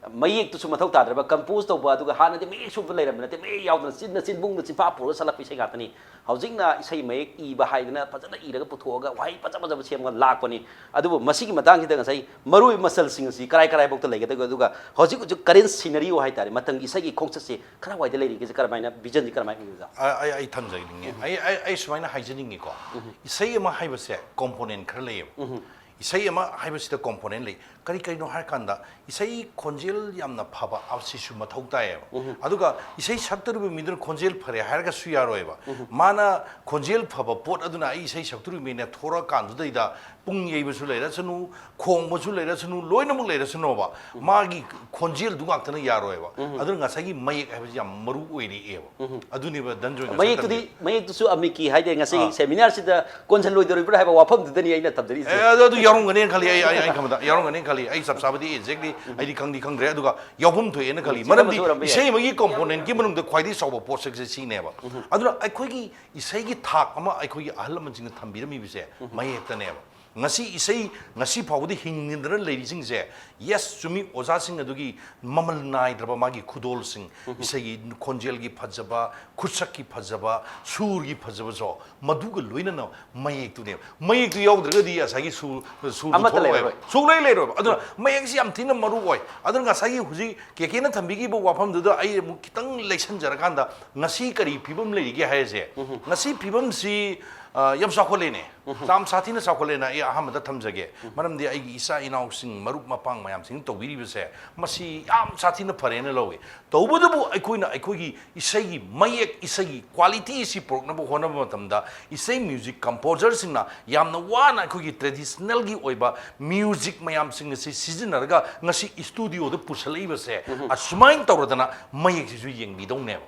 ꯃꯌꯦꯛꯇꯨꯁꯨ ꯃꯊꯧ ꯇꯥꯗ꯭ꯔꯕ, compose ꯇꯧꯕ, ꯑꯗꯨꯒ ꯍꯥꯟꯅꯗꯤ ꯃꯌꯦꯛ ꯁꯨꯕ ꯂꯩꯔꯝꯕ ꯅꯠꯇꯦ, ꯃꯌꯦꯛ ꯌꯥꯎꯗꯅ ꯆꯤꯟꯅ ꯆꯤꯟꯕꯨꯡꯗ ꯆꯤꯟꯐꯥ ꯄꯨꯔꯒ ꯁꯛꯂꯛꯄ ꯏꯁꯩ ꯉꯥꯛꯇꯅꯤ꯫ ꯍꯧꯖꯤꯛꯅ ꯏꯁꯩ ꯃꯌꯦꯛ ꯏꯕ ꯍꯥꯏꯗꯅ ꯐꯖꯅ ꯏꯔꯒ ꯄꯨꯊꯣꯛꯑꯒ ꯋꯥꯍꯩ ꯐꯖ ꯐꯖꯕ ꯁꯦꯝꯃꯒ ꯂꯥꯛꯄꯅꯤ꯫ ꯑꯗꯨꯕꯨ ꯃꯁꯤꯒꯤ ꯃꯇꯥꯡꯁꯤꯗ ꯉꯁꯥꯏ ꯃꯔꯨꯑꯣꯏꯕ ꯃꯆꯜꯁꯤꯡ ꯑꯁꯤ ꯀꯔꯥꯏ ꯀꯔꯥꯏꯐꯥꯎꯗ ꯂꯩꯒꯗꯒꯦ, ꯑꯗꯨꯒ ꯍꯧꯖꯤꯛ ꯍꯧꯖꯤꯛ current scenario ꯍꯥꯏꯇꯥꯔꯦ, ꯃꯇꯝꯒꯤ ꯏꯁꯩꯒꯤ ꯈꯣꯡꯆꯠꯁꯦ ꯀꯔꯥꯏꯋꯥꯏꯗ ꯂꯩꯔꯤꯒꯦꯁꯦ, ꯀꯔꯝꯍꯥꯏꯅ vision ꯁꯦ ꯀꯔꯝꯍꯥꯏꯅ ꯎꯏ ꯑꯣꯖꯥ? ꯑ-, ꯑꯩ, ꯑꯩ ꯊꯝꯖꯅꯤꯡꯉꯦ꯫ ꯎꯝ꯫ ꯑꯩ, ꯑꯩ, ꯑꯩ ꯁꯨꯃꯥꯏꯅ ꯍꯥꯏꯖꯅꯤꯡꯉꯤꯀꯣ꯫ ꯎꯝ꯫ ꯏꯁꯩ ꯑꯃ ꯍꯥꯏꯕꯁꯦ component ꯈꯔ ꯂꯩꯌꯦꯕ꯫ ꯎꯝ꯫ ꯏꯁꯩ ꯑꯃ ꯍꯥꯏꯕꯁꯤꯗ component ꯂꯩ꯫ ꯀꯔꯤ ꯀꯔꯤꯅꯣ ꯍꯥꯏꯔꯀꯥꯟꯗ, ꯏꯁꯩ ꯈꯣꯟꯖꯦꯜ ꯌꯥꯝꯅ ꯐꯕ ꯑꯁꯤꯁꯨ ꯃꯊꯧ ꯇꯥꯏꯌꯦꯕ꯫ ꯎꯝ꯫ ꯑꯗꯨꯒ ꯏꯁꯩ ꯁꯛꯇꯧꯔꯤꯕ ꯃꯤꯗꯨꯅ ꯈꯣꯟꯖꯦꯜ ꯐꯔꯦ ꯍꯥꯏꯔꯒꯁꯨ ꯌꯥꯔꯣꯏꯕ꯫ ꯎꯝ꯫ ꯃꯥꯅ ꯈꯣꯟꯖꯦꯜ ꯐꯕ ꯄꯣꯠ ꯑꯗꯨꯅ ꯑꯩ ꯏꯁꯩ ꯁꯛꯇꯧꯔꯤꯕ ꯃꯤꯅ ꯊꯣꯔꯛꯑꯀꯥꯟꯗꯨꯗꯩꯗ ꯄꯨꯡ ꯌꯩꯕꯁꯨ ꯂꯩꯔꯁꯅꯨ, ꯈꯣꯡꯕꯁꯨ ꯂꯩꯔꯁꯅꯨ, ꯂꯣꯏꯅꯃꯛ ꯂꯩꯔꯁꯅꯣꯕ, ꯎꯝ꯫ ꯃꯥꯒꯤ ꯈꯣꯟꯖꯦꯜꯗꯨ ꯉꯥꯛꯇꯅ ꯌꯥꯔꯣꯏꯕ꯫ ꯎꯝ꯫ ꯑꯗꯨꯅ ꯉꯁꯥꯏꯒꯤ ꯃꯌꯦꯛ ꯍꯥꯏꯕꯁꯤ ꯌꯥꯝ ꯃꯔꯨ ꯑꯣꯏꯔꯛꯑꯦꯕ꯫ ꯎꯝ꯫ ꯑꯗꯨꯅꯤꯕ ꯙꯅꯟꯖꯣꯏ ꯉꯁꯥꯏ ꯃꯌꯦꯛꯇꯨꯗꯤ, ꯊꯝꯕꯤꯗꯣ꯫ ꯃꯌꯦꯛꯇꯨꯁꯨ ꯑꯃꯤꯛꯀꯤ ꯍꯥꯏꯗꯤ ꯉꯁꯤ ꯑꯥ꯫ Seminar ꯁꯤꯗ ꯀꯣꯟꯁꯤꯜꯂꯣꯏꯗꯧꯔꯤꯕ꯭ꯔꯥ ꯍꯥꯏꯕ ꯋꯥꯐꯝꯗꯨꯗꯅꯤ ꯑꯩꯅ ꯊꯝꯖꯔꯤꯁꯦ꯫ ꯑꯦ, ꯑꯗꯨ, ꯑꯗꯨ ꯌꯥꯎꯔꯝꯒꯅꯦꯅ ꯈꯜꯂꯤ, ꯑꯩ, ꯑꯩ, ꯑꯩ ꯈꯟꯕꯗ ꯌꯥꯎꯔꯝꯒꯅꯦꯅ ꯈꯜꯂꯤ꯫ ꯑꯩ ꯆꯞ ꯆꯥꯕꯗꯤ exactly ꯎꯝ꯫ ꯑꯩꯗꯤ ꯈꯪꯗꯤ ꯈꯪꯗ꯭ꯔꯦ, ꯑꯗꯨꯒ ꯌꯥꯎꯐꯝ ꯊꯣꯛꯑꯦꯅ ꯈꯜꯂꯤ꯫ ꯎꯝ, ꯃꯔꯝꯗꯤ ꯁꯤꯃꯁꯨ ꯑꯣꯏꯔꯝꯕ ꯌꯥꯏ꯫ ꯏꯁꯩ ꯑꯃꯒꯤ component ꯀꯤ ꯃꯅꯨꯡꯗ ꯈ꯭ꯋꯥꯏꯗꯒꯤ ꯆꯥꯎꯕ ꯄꯣꯠꯁꯛꯁꯦ ꯁꯤꯅꯦꯕ꯫ ꯎꯝ꯫ ꯑꯗꯨꯅ ꯑꯩꯈꯣꯏꯒꯤ ꯏꯁꯩꯒꯤ ꯊꯥꯛ ꯑꯃ ꯑꯩꯈꯣꯏꯒꯤ ꯑꯍꯜ ꯂꯃꯟꯁꯤꯡꯅ ꯊꯝꯕꯤꯔꯝꯃꯤꯕꯁꯦ ꯎꯝ꯫ ꯃꯌꯦꯛꯇꯅꯦꯕ꯫ ꯉꯁꯤ ꯏꯁꯩ ꯉꯁꯤ ꯐꯥꯎꯕꯗ ꯍꯤꯡꯗꯅ ꯂꯩꯔꯤꯁꯤꯡꯁꯦ, ꯌꯦꯁ, ꯆꯨꯝꯃꯤ, ꯑꯣꯖꯥꯁꯤꯡ ꯑꯗꯨꯒꯤ ꯃꯃꯜ ꯅꯥꯏꯗ꯭ꯔꯕ ꯃꯥꯒꯤ ꯈꯨꯗꯣꯜꯁꯤꯡ, ꯏꯁꯩꯒꯤ ꯈꯣꯟꯖꯦꯜꯒꯤ ꯐꯖꯕ, ꯈꯨꯠꯁꯛꯀꯤ ꯐꯖꯕ, ꯁꯨꯔꯒꯤ ꯐꯖꯕꯁꯨ, ꯃꯗꯨꯒ ꯂꯣꯏꯅꯅ ꯃꯌꯦꯛꯇꯨꯅꯦꯕ꯫ ꯃꯌꯦꯛꯇꯨ ꯌꯥꯎꯗ꯭ꯔꯒꯗꯤ ꯉꯁꯥꯏꯒꯤ ꯁꯨ-, ꯁꯨꯔꯗꯨ ꯑꯃꯠꯇ ꯊꯣꯛꯂꯛꯑꯣꯏꯕ꯫ ꯂꯩꯔꯔꯣꯏ꯫ ꯁꯨꯡꯂꯩ ꯂꯩꯔꯣꯏꯕ꯫ ꯑꯗꯨꯅ ꯃꯌꯦꯛꯁꯤ ꯌꯥꯝ ꯊꯤꯅ ꯃꯔꯨ ꯑꯣꯏ꯫ ꯑꯗꯨꯅ ꯉꯁꯥꯏꯒꯤ ꯍꯧꯖꯤꯛ ꯀꯦ ꯀꯦꯅ ꯊꯝꯕꯤꯈꯤꯕ ꯋꯥꯐꯝꯗꯨꯗ ꯑꯩ ꯑꯃꯨꯛ ꯈꯤꯇꯪ ꯂꯩꯁꯟꯖꯔꯀꯥꯟꯗ, ꯉꯁꯤ ꯀꯔꯤ ꯐꯤꯕꯝ ꯂꯩꯔꯤꯒꯦ ꯍꯥꯏꯔꯤꯁꯦ, ꯉꯁꯤ ꯐꯤꯕꯝꯁꯤ, ꯑ, ꯌꯥꯝ ꯆꯥꯎꯈꯠꯂꯦꯅꯦ꯫ ꯌꯥꯝ ꯁꯥꯊꯤꯅ ꯆꯥꯎꯈꯠꯂꯦꯅ ꯑꯩ ꯑꯍꯥꯟꯕꯗ ꯊꯝꯖꯒꯦ꯫ ꯃꯔꯝꯗꯤ ꯑꯩꯒꯤ ꯏꯆꯥ ꯏꯅꯥꯎꯁꯤꯡ, ꯃꯔꯨꯞ ꯃꯄꯥꯡ ꯃꯌꯥꯝꯁꯤꯡꯅ ꯇꯧꯕꯤꯔꯤꯕꯁꯦ, ꯃꯁꯤ ꯌꯥꯝ ꯁꯥꯊꯤꯅ ꯐꯔꯦꯅ ꯂꯧꯏ꯫ ꯇꯧꯕꯇꯕꯨ ꯑꯩꯈꯣꯏꯅ ꯑꯩꯈꯣꯏꯒꯤ ꯏꯁꯩꯒꯤ ꯃꯌꯦꯛ, ꯏꯁꯩꯒꯤ ꯀ꯭ꯋꯥꯂꯤꯇꯤ ꯑꯁꯤ ꯄꯨꯔꯛꯅꯕ ꯍꯣꯠꯅꯕ ꯃꯇꯝꯗ, ꯏꯁꯩ ꯃ꯭ꯌꯨꯖꯤꯛ ꯀꯝꯄꯣꯖꯔꯁꯤꯡꯅ ꯌꯥꯝꯅ ꯋꯥꯅ ꯑꯩꯈꯣꯏꯒꯤ ꯇ꯭ꯔꯦꯗꯤꯁꯅꯦꯜꯒꯤ ꯑꯣꯏꯕ ꯃ꯭ꯌꯨꯖꯤꯛ ꯃꯌꯥꯝꯁꯤꯡ ꯑꯁꯤ ꯁꯤꯖꯤꯟꯅꯔꯒ ꯉꯁꯤ ꯏꯁꯇꯨꯗꯤꯑꯣꯗ ꯄꯨꯁꯜꯂꯛꯏꯕꯁꯦ, ꯑꯁꯨꯃꯥꯏꯅ ꯇꯧꯔꯗꯅ ꯃꯌꯦꯛꯁꯤꯁꯨ ꯌꯦꯡꯕꯤꯗꯧꯅꯦꯕ꯫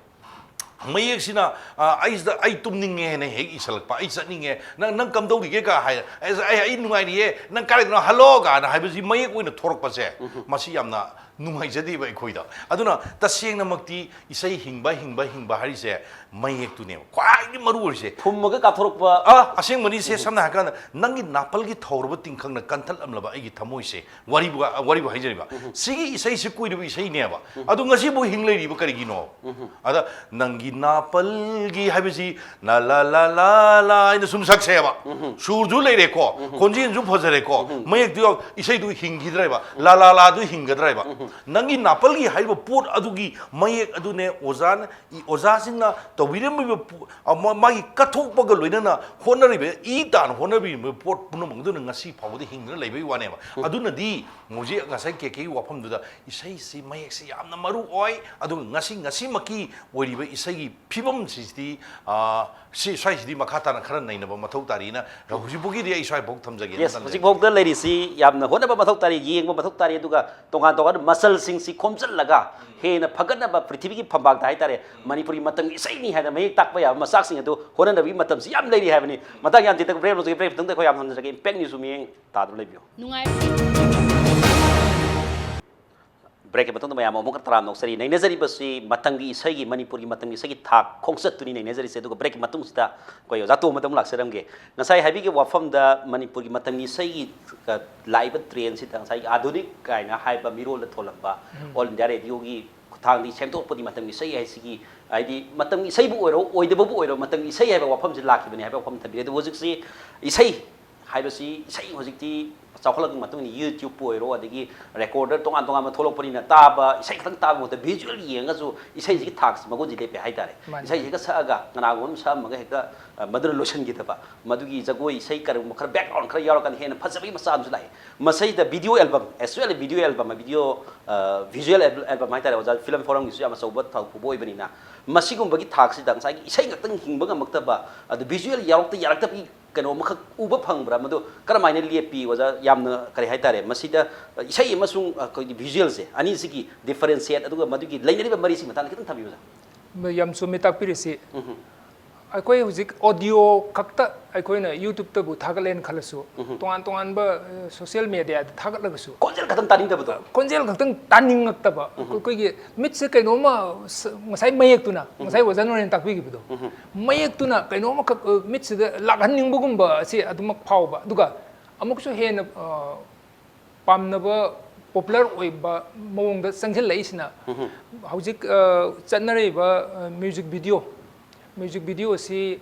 ꯃꯌꯦꯛꯁꯤꯅ, ꯑ, ꯑꯩꯁꯤꯗ, "ꯑꯩ ꯇꯨꯝꯅꯤꯡꯉꯦ" ꯍꯥꯏꯅ ꯍꯦꯛ ꯏꯁꯜꯂꯛꯄ, "ꯑꯩ ꯆꯠꯅꯤꯡꯉꯦ, ꯅꯪ, ꯅꯪ ꯀꯝꯗꯧꯔꯤꯒꯦ?" ꯀ ꯍꯥꯏ, "ꯑꯩ, ꯑꯩ, ꯑꯩ ꯅꯨꯡꯉꯥꯏꯔꯤꯌꯦ, ꯅꯪ ꯀꯥꯏꯗꯅꯣ, ꯍꯜꯂꯣ" ꯀꯥꯏꯅ ꯍꯥꯏꯕꯁꯤ ꯃꯌꯦꯛ ꯑꯣꯏꯅ ꯊꯣꯔꯛꯄꯁꯦ, ꯃꯁꯤ ꯌꯥꯝꯅ ꯅꯨꯡꯉꯥꯏꯖꯗꯦꯕ ꯑꯩꯈꯣꯏꯗ꯫ ꯑꯗꯨꯅ ꯇꯁꯦꯡꯅꯃꯛꯇꯤ ꯏꯁꯩ ꯍꯤꯡꯕ, ꯍꯤꯡꯕ, ꯍꯤꯡꯕ ꯍꯥꯏꯔꯤꯁꯦ ꯃꯌꯦꯛꯇꯨꯅꯦꯕ ꯈ꯭ꯋꯥꯏꯗꯒꯤ ꯃꯔꯨ ꯑꯣꯏꯔꯤꯁꯦ꯫ ꯐꯨꯝꯃꯒ ꯀꯥꯞꯊꯣꯔꯛꯄ꯫ ꯑ, ꯑꯁꯦꯡꯕꯅꯤ꯫ ꯁꯦ, ꯁꯝꯅ ꯍꯥꯏꯔꯀꯥꯟꯗ, "ꯅꯪꯒꯤ ꯅꯥꯄꯜꯒꯤ ꯊꯧꯔꯕ ꯇꯤꯡꯈꯪꯅ ꯀꯟꯊꯠꯂꯝꯂꯕ ꯑꯩꯒꯤ ꯊꯃꯣꯏꯁꯦ", ꯋꯥꯔꯤꯕꯨ, ꯋꯥꯔꯤꯕꯨ ꯍꯥꯏꯖꯔꯤꯕ꯫ "ꯁꯤꯒꯤ ꯏꯁꯩꯁꯤ ꯀꯨꯏꯔꯕ ꯏꯁꯩꯅꯦꯕ, ꯑꯗꯨ ꯉꯁꯤꯕꯨ ꯍꯤꯡ ꯂꯩꯔꯤꯕ ꯀꯔꯤꯒꯤꯅꯣ?" ꯑꯗ "ꯅꯪꯒꯤ ꯅꯥꯄꯜꯒꯤ" ꯍꯥꯏꯕꯁꯤ "ꯂꯥ ꯂꯥ ꯂꯥ ꯂꯥ ꯂꯥ" ꯍꯥꯏꯅ ꯁꯨꯝ ꯁꯛꯁꯦꯕ꯫ ꯁꯨꯔꯁꯨ ꯂꯩꯔꯦꯀꯣ, ꯈꯣꯟꯖꯦꯜꯁꯨ ꯐꯖꯔꯦꯀꯣ, ꯃꯌꯦꯛꯇꯨ ꯌꯥꯎ, ꯏꯁꯩꯗꯨ ꯍꯤꯡꯈꯤꯗ꯭ꯔꯦꯕ, "ꯂꯥ ꯂꯥ ꯂꯥ" ꯗꯨ ꯍꯤꯡꯒꯗ꯭ꯔꯦꯕ꯫ "ꯅꯪꯒꯤ ꯅꯥꯄꯜꯒꯤ" ꯍꯥꯏꯔꯤꯕ ꯄꯣꯠ ꯑꯗꯨꯒꯤ ꯃꯌꯦꯛ ꯑꯗꯨꯅꯦ ꯑꯣꯖꯥꯅ, ꯑꯣꯖꯥꯁꯤꯡꯅ ꯇꯧꯕꯤꯔꯝꯃꯤꯕ ꯄꯣ-, ꯑ, ꯃꯥ-, ꯃꯥꯒꯤ ꯀꯠꯊꯣꯛꯄꯒ ꯂꯣꯏꯅꯅ ꯍꯣꯠꯅꯔꯤꯕ, ꯏ ꯇꯥꯅ ꯍꯣꯠꯅꯕꯤꯔꯤꯕ ꯄꯣꯠ ꯄꯨꯝꯅꯃꯛ ꯑꯗꯨꯅ ꯉꯁꯤ ꯐꯥꯎꯕꯗ ꯍꯤꯡꯗꯨꯅ ꯂꯩꯕꯒꯤ ꯋꯥꯅꯦꯕ꯫ ꯑꯗꯨꯅꯗꯤ ꯍꯧꯖꯤꯛ ꯉꯁꯥꯏ ꯀꯦ ꯀꯦꯒꯤ ꯋꯥꯐꯝꯗꯨꯗ ꯏꯁꯩꯁꯤ, ꯃꯌꯦꯛꯁꯤ ꯌꯥꯝꯅ ꯃꯔꯨ ꯑꯣꯏ꯫ ꯑꯗꯨꯒ ꯉꯁꯤ, ꯉꯁꯤꯃꯛꯀꯤ ꯑꯣꯏꯔꯤꯕ ꯏꯁꯩꯒꯤ ꯐꯤꯕꯝꯁꯤꯗꯤ, ꯑ, ꯁꯤ ꯁ꯭ꯋꯥꯏꯁꯤꯗꯤ ꯃꯈꯥ ꯇꯥꯅ ꯈꯔ ꯅꯩꯅꯕ ꯃꯊꯧ ꯇꯥꯔꯤꯅ ꯍꯧꯖꯤꯛꯐꯥꯎꯒꯤꯗꯤ ꯑꯩ ꯁ꯭ꯋꯥꯏꯐꯥꯎ ꯊꯝꯖꯒꯦꯅ ꯌꯦꯁ, ꯊꯝꯖꯒꯦ꯫ ꯍꯧꯖꯤꯛꯐꯥꯎꯗ ꯂꯩꯔꯤꯁꯤ ꯌꯥꯝꯅ ꯍꯣꯠꯅꯕ ꯃꯊꯧ ꯇꯥꯔꯤ, ꯌꯦꯡꯕ ꯃꯊꯧ ꯇꯥꯔꯤ, ꯑꯗꯨꯒ ꯇꯣꯉꯥꯟ ꯇꯣꯉꯥꯟꯕ ꯃꯁꯜꯁꯤꯡꯁꯤ ꯈꯣꯝꯖꯤꯜꯂꯒ ꯍꯦꯟꯅ ꯐꯒꯠꯅꯕ, ꯄ꯭ꯔꯤꯊꯤꯕꯤꯒꯤ ꯐꯝꯕꯥꯛꯇ ꯍꯥꯏꯇꯥꯔꯦ, ꯃꯅꯤꯄꯨꯔꯤ ꯃꯇꯝꯒꯤ ꯏꯁꯩꯅꯤ ꯍꯥꯏꯅ ꯃꯌꯦꯛ ꯇꯥꯛꯄ ꯌꯥꯕ ꯃꯆꯥꯛꯁꯤꯡ ꯑꯗꯨ ꯍꯣꯠꯅꯅꯕꯒꯤ ꯃꯇꯝꯁꯤ ꯌꯥꯝ ꯂꯩꯔꯤ ꯍꯥꯏꯕꯅꯤ꯫ ꯃꯇꯥꯡ ꯌꯥꯝ ꯇꯦꯟꯇꯛ ꯕ꯭ꯔꯦꯛ ꯂꯧꯖꯒꯦ꯫ ꯕ꯭ꯔꯦꯛ ꯃꯇꯨꯡꯗ ꯑꯩꯈꯣꯏ ꯌꯥꯝ ꯊꯝꯖꯔꯒꯦ꯫ ꯏꯝꯄꯦꯛ ꯅ꯭ꯌꯨꯁꯁꯨ ꯃꯤꯠꯌꯦꯡ ꯇꯥꯗꯨꯅ ꯂꯩꯕꯤꯌꯨ꯫ ꯅꯨꯡꯉꯥꯏꯕꯁꯤ ꯕ꯭ꯔꯦꯛꯀꯤ ꯃꯇꯨꯡꯗ ꯃꯌꯥꯝ ꯑꯃꯨꯛ ꯇꯔꯥꯝꯅ ꯑꯣꯛꯆꯔꯤ꯫ ꯅꯩꯅꯖꯔꯤꯕꯁꯤ ꯃꯇꯝꯒꯤ ꯏꯁꯩꯒꯤ, ꯃꯅꯤꯄꯨꯔꯒꯤ ꯃꯇꯝꯒꯤ ꯏꯁꯩꯒꯤ ꯊꯥꯛ ꯈꯣꯡꯆꯠꯇꯨꯅꯤ ꯅꯩꯅꯖꯔꯤꯁꯦ꯫ ꯑꯗꯨꯒ ꯕ꯭ꯔꯦꯛꯀꯤ ꯃꯇꯨꯡꯁꯤꯗ ꯑꯩꯈꯣꯏ ꯑꯣꯖꯥ ꯇꯣꯝꯕꯗ ꯑꯃꯨꯛ ꯂꯥꯛꯆꯔꯝꯒꯦ꯫ ꯉꯁꯥꯏ ꯍꯥꯏꯕꯤꯈꯤꯕ ꯋꯥꯐꯝꯗ ꯃꯅꯤꯄꯨꯔꯒꯤ ꯃꯇꯝꯒꯤ ꯏꯁꯩꯒꯤ, ꯑ, ꯂꯥꯛꯏꯕ ꯇ꯭ꯔꯦꯟꯁꯤꯗ ꯉꯁꯥꯏꯒꯤ ꯑꯥꯙꯨꯅꯤꯛ ꯀꯥꯏꯅ ꯍꯥꯏꯕ ꯃꯤꯔꯣꯜꯗ ꯊꯣꯜꯂꯝꯕ, ꯎꯝ꯫ ꯑꯣꯜ ꯏꯟꯗꯤꯌꯥ ꯔꯦꯗꯤꯑꯣꯒꯤ ꯈꯨꯠꯊꯥꯡꯗꯒꯤ ꯁꯦꯝꯗꯣꯛꯄꯗꯤ ꯃꯇꯝꯒꯤ ꯏꯁꯩ ꯍꯥꯏꯁꯤꯒꯤ, ꯍꯥꯏꯗꯤ ꯃꯇꯝꯒꯤ ꯏꯁꯩꯕꯨ ꯑꯣꯏꯔꯣ, ꯑꯣꯏꯗꯕꯕꯨ ꯑꯣꯏꯔꯣ, ꯃꯇꯝꯒꯤ ꯏꯁꯩ ꯍꯥꯏꯕ ꯋꯥꯐꯝꯁꯤ ꯂꯥꯛꯈꯤꯕꯅꯤ ꯍꯥꯏꯕ ꯋꯥꯐꯝ ꯊꯝꯕꯤꯔꯦ꯫ ꯑꯗꯨꯕꯨ ꯍꯧꯖꯤꯛꯁꯤ ꯏꯁꯩ ꯍꯥꯏꯕꯁꯤ ꯏꯁꯩ ꯍꯧꯖꯤꯛꯇꯤ ꯆꯥꯎꯈꯠꯂꯛꯄꯒꯤ ꯃꯇꯨꯡ ꯏꯟꯅ YouTube-ꯄꯨ ꯑꯣꯏꯔꯣ, ꯑꯗꯒꯤ ꯔꯦꯀꯣꯔꯗꯔ ꯇꯣꯉꯥꯟ ꯇꯣꯉꯥꯟꯕ ꯊꯣꯛꯂꯛꯄꯅꯤꯅ ꯇꯥꯕ, ꯏꯁꯩ ꯈꯛꯇꯪ ꯇꯥꯕ ꯃꯍꯨꯠꯇ visual ꯌꯦꯡꯉꯒꯁꯨ ꯏꯁꯩꯁꯤꯒꯤ ꯊꯥꯛꯁꯤ ꯃꯒꯨꯟꯁꯤ ꯂꯦꯞꯄꯦ ꯍꯥꯏꯇꯥꯔꯦ꯫ ꯃꯥꯅꯤ, ꯏꯁꯩꯁꯤ ꯃꯥꯅꯤ꯫ ꯍꯦꯛꯇ ꯁꯛꯑꯒ ꯀꯅꯥꯒꯨꯝꯕ ꯑꯃ ꯁꯛꯑꯝꯃꯒ ꯍꯦꯛꯇ, ꯑ, ꯃꯗꯨꯅ ꯂꯣꯏꯁꯤꯟꯈꯤꯗꯕ, ꯃꯗꯨꯒꯤ ꯖꯒꯣꯏ ꯏꯁꯩ ꯀꯔꯤꯒꯨꯝꯕ ꯈꯔ background ꯈꯔ ꯌꯥꯎꯔꯀꯥꯟꯗ ꯍꯦꯟꯅ ꯐꯖꯕꯒꯤ ꯃꯆꯥ ꯑꯃꯁꯨ ꯂꯥꯛꯑꯦ꯫ ꯃꯁꯤꯗ video album, actually video album, video, ꯑ, visual al-, album ꯍꯥꯏꯇꯥꯔꯦ, ꯑꯣꯖꯥ, film forum-ꯒꯤꯁꯨ ꯌꯥꯝ ꯑꯆꯧꯕ ꯊꯧ ꯄꯨꯕ ꯑꯣꯏꯕꯅꯤꯅ, ꯃꯁꯤꯒꯨꯝꯕꯒꯤ ꯊꯥꯛꯁꯤꯗ ꯉꯁꯥꯏꯒꯤ ꯏꯁꯩ ꯈꯛꯇꯪ ꯍꯤꯡꯕ ꯉꯝꯃꯛꯇꯕ, ꯑꯗꯨ visual ꯌꯥꯎꯔꯛꯇ ꯌꯥꯔꯛꯇꯕꯒꯤ ꯀꯩꯅꯣ ꯑꯃꯈꯛ ꯎꯕ ꯐꯪꯕ꯭ꯔꯥ? ꯃꯗꯨ ꯀꯔꯝꯍꯥꯏꯅ ꯂꯦꯞꯄꯤ, ꯑꯣꯖꯥ? ꯌꯥꯝꯅ, ꯀꯔꯤ ꯍꯥꯏꯇꯥꯔꯦ, ꯃꯁꯤꯗ ꯏꯁꯩ ꯑꯃꯁꯨꯡ ꯑꯩꯈꯣꯏꯒꯤ visual-ꯁꯦ ꯑꯅꯤꯁꯤꯒꯤ differentiate, ꯑꯗꯨꯒ ꯃꯗꯨꯒꯤ ꯂꯩꯅꯔꯤꯕ ꯃꯔꯤꯁꯤ ꯃꯇꯥꯡꯗ ꯈꯤꯇꯪ ꯊꯝꯕꯤꯌꯨ, ꯑꯣꯖꯥ꯫ ꯌꯥꯝ ꯆꯨꯝꯃꯤ ꯇꯥꯛꯄꯤꯔꯤꯁꯤ꯫ ꯎꯝ꯫ ꯑꯩꯈꯣꯏ ꯍꯧꯖꯤꯛ audio ꯈꯛꯇ ꯑꯩꯈꯣꯏꯅ YouTube-ꯇꯕꯨ ꯊꯥꯒꯠꯂꯦꯅ ꯈꯜꯂꯁꯨ, ꯎꯝ꯫ ꯇꯣꯉꯥꯟ ꯇꯣꯉꯥꯟꯕ, ꯑ, social media-ꯗ ꯊꯥꯒꯠꯂꯒꯁꯨ, ꯈꯣꯟꯖꯦꯜ ꯈꯛꯇꯪ ꯇꯥꯅꯤꯡꯗꯕꯗꯣ꯫ ꯈꯣꯟꯖꯦꯜ ꯈꯛꯇꯪ ꯇꯥꯅꯤꯡꯉꯛꯇꯕ꯫ ꯎꯝ꯫ ꯑꯩꯈꯣꯏꯒꯤ ꯃꯤꯠꯁꯦ ꯀꯩꯅꯣꯝꯃ ꯁ-, ꯉꯁꯥꯏ ꯃꯌꯦꯛꯇꯨꯅ, ꯎꯝ꯫ ꯉꯁꯥꯏ ꯑꯣꯖꯥ ꯅꯣꯔꯦꯟ ꯇꯥꯛꯄꯤꯈꯤꯕꯗꯣ, ꯎꯝ꯫ ꯃꯌꯦꯛꯇꯨꯅ ꯀꯩꯅꯣꯝꯃꯈꯛ, ꯑ, ꯃꯤꯠꯁꯤꯗ ꯂꯥꯛꯍꯟꯅꯤꯡꯕꯒꯨꯝꯕ ꯑꯁꯤ ꯑꯗꯨꯃꯛ ꯐꯥꯎꯕ꯫ ꯑꯗꯨꯒ ꯑꯃꯨꯛꯁꯨ ꯍꯦꯟꯅ, ꯑ, ꯄꯥꯝꯅꯕ, popular ꯑꯣꯏꯕ ꯃꯑꯣꯡꯗ ꯆꯪꯁꯤꯜꯂꯛꯏꯁꯤꯅ, ꯎꯝ꯫ ꯍꯧꯖꯤꯛ, ꯑ, ꯆꯠꯅꯔꯤꯕ, ꯑ, music video, music video ꯑꯁꯤ,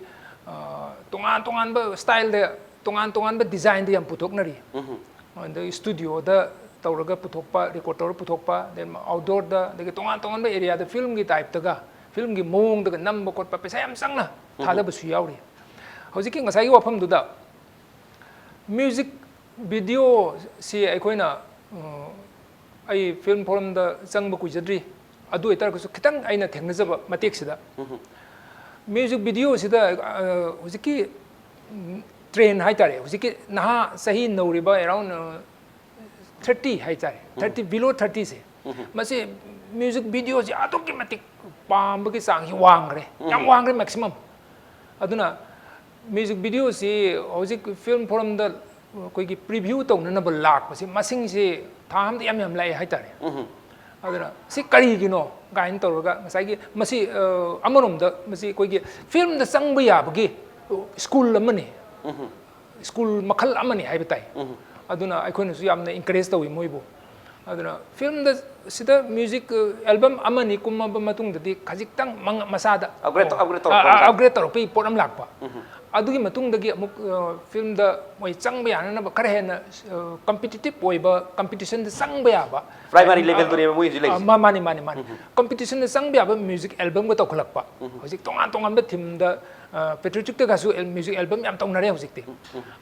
ꯑ, ꯇꯣꯉꯥꯟ ꯇꯣꯉꯥꯟꯕ style-ꯗ, ꯇꯣꯉꯥꯟ ꯇꯣꯉꯥꯟꯕ design-ꯗ ꯌꯥꯝ ꯄꯨꯊꯣꯛꯅꯔꯤ꯫ ꯎꯝ꯫ ꯑꯗꯒꯤ studio-ꯗ ꯇꯧꯔꯒ ꯄꯨꯊꯣꯛꯄ, record ꯇꯧꯔꯒ ꯄꯨꯊꯣꯛꯄ, then outdoor-ꯗ, ꯑꯗꯒꯤ ꯇꯣꯉꯥꯟ ꯇꯣꯉꯥꯟꯕ area-ꯗ film-ꯒꯤ type-ꯇꯒ, film-ꯒꯤ ꯃꯑꯣꯡꯗꯒ ꯅꯝꯕ ꯈꯣꯠꯄ ꯄꯩꯁꯥ ꯌꯥꯝ ꯆꯪꯅ ꯎꯝ꯫ ꯊꯥꯗꯕꯁꯨ ꯌꯥꯎꯔꯤ꯫ ꯍꯧꯖꯤꯛꯀꯤ ꯉꯁꯥꯏꯒꯤ ꯋꯥꯐꯝꯗꯨꯗ, music video-ꯁꯤ ꯑꯩꯈꯣꯏꯅ, ꯑ, ꯑꯩ film forum-ꯗ ꯆꯪꯕ ꯀꯨꯏꯖꯗ꯭ꯔꯤ, ꯑꯗꯨ ꯑꯣꯏꯇꯥꯔꯒꯁꯨ ꯈꯤꯇꯪ ꯑꯩꯅ ꯊꯦꯡꯅꯖꯕ ꯃꯇꯦꯛꯁꯤꯗ, ꯎꯝ꯫ Music video-ꯁꯤꯗ, ꯑ, ꯍꯧꯖꯤꯛꯀꯤ, ꯎꯝ, trend ꯍꯥꯏꯇꯥꯔꯦ, ꯍꯧꯖꯤꯛꯀꯤ ꯅꯍꯥ ꯆꯍꯤ ꯅꯧꯔꯤꯕ around, ꯑ, thirty ꯍꯥꯏꯇꯥꯔꯦ, ꯎꯝ꯫ Thirty, below thirty-ꯁꯦ, ꯎꯝ꯫ ꯃꯁꯤ music video-ꯁꯤ ꯑꯗꯨꯛꯀꯤ ꯃꯇꯤꯛ ꯄꯥꯝꯕꯒꯤ ꯆꯥꯡꯁꯤ ꯋꯥꯡꯈ꯭ꯔꯦ, ꯌꯥꯝ ꯎꯝ꯫ ꯋꯥꯡꯈ꯭ꯔꯦ, maximum꯫ ꯑꯗꯨꯅ music video-ꯁꯤ ꯍꯧꯖꯤꯛ film forum-ꯗ ꯑꯩꯈꯣꯏꯒꯤ preview ꯇꯧꯅꯅꯕ ꯂꯥꯛꯄꯁꯤ ꯃꯁꯤꯡꯁꯤ ꯊꯥ ꯑꯃꯗ ꯌꯥꯝ ꯌꯥꯝ ꯂꯥꯛꯑꯦ ꯍꯥꯏꯇꯥꯔꯦ꯫ ꯎꯝ꯫ ꯑꯗꯨꯅ ꯁꯤ ꯀꯔꯤꯒꯤꯅꯣ ꯀꯥꯏꯅ ꯇꯧꯔꯒ ꯉꯁꯥꯏꯒꯤ ꯃꯁꯤ, ꯑ, ꯑꯃꯔꯣꯝꯗ ꯃꯁꯤ ꯑꯩꯈꯣꯏꯒꯤ ꯐꯤꯂꯝꯗ ꯆꯪꯕ ꯌꯥꯕꯒꯤ ꯁ꯭ꯀꯨꯜ ꯑꯃꯅꯤ, ꯁ꯭ꯀꯨꯜ ꯃꯈꯜ ꯑꯃꯅꯤ ꯍꯥꯏꯕ ꯇꯥꯏ꯫ ꯑꯗꯨꯅ ꯑꯩꯈꯣꯏꯅꯁꯨ ꯌꯥꯝꯅ encourage ꯇꯧꯏ ꯃꯣꯏꯕꯨ꯫ ꯑꯗꯨꯅ ꯐꯤꯂꯝꯗ ꯁꯤꯗ ꯃ꯭ꯌꯨꯖꯤꯛ, ꯑ, ꯑꯦꯜꯕꯝ ꯑꯃꯅꯤ ꯀꯨꯝꯃꯕ ꯃꯇꯨꯡꯗꯗꯤ ꯈꯖꯤꯛꯇꯪ ꯃꯉ-, ꯃꯁꯥꯗ, upgrade, ꯑ, upgrade ꯇꯧꯔꯛꯄ ꯑ, ꯑ, ꯍꯥꯏꯇꯥꯔꯦ꯫ Upgrade ꯇꯧꯔꯛꯄꯒꯤ ꯄꯣꯠ ꯑꯃ ꯂꯥꯛꯄ꯫ ꯑꯗꯨꯒꯤ ꯃꯇꯨꯡꯗꯒꯤ ꯑꯃꯨꯛ, ꯑ, ꯐꯤꯂꯝꯗ ꯃꯣꯏ ꯆꯪꯕ ꯌꯥꯅꯅꯕ ꯈꯔ ꯍꯦꯟꯅ, ꯑ, competitive ꯑꯣꯏꯕ, competitionꯗ ꯆꯪꯕ ꯌꯥꯕ, primary ꯑ, levelꯗꯨꯅꯦꯕ ꯃꯣꯏ ꯍꯧꯖꯤꯛ ꯑ, ꯂꯩꯔꯤꯁꯦ꯫ ꯃꯥ-, ꯃꯥꯅꯤ, ꯃꯥꯅꯤ, ꯃꯥꯅꯤ꯫ Competitionꯗ ꯆꯪꯕ ꯌꯥꯕ ꯃ꯭ꯌꯨꯖꯤꯛ ꯑꯦꯜꯕꯝꯒ ꯇꯧꯈꯠꯂꯛꯄ꯫ ꯍꯧꯖꯤꯛ ꯇꯣꯉꯥꯟ ꯇꯣꯉꯥꯟꯕ themeꯗ, ꯑ, patrioticꯇꯒꯁꯨ ꯑꯦꯜ-, ꯃ꯭ꯌꯨꯖꯤꯛ ꯑꯦꯜꯕꯝ ꯌꯥꯝ ꯇꯧꯅꯔꯦ ꯍꯧꯖꯤꯛꯇꯤ꯫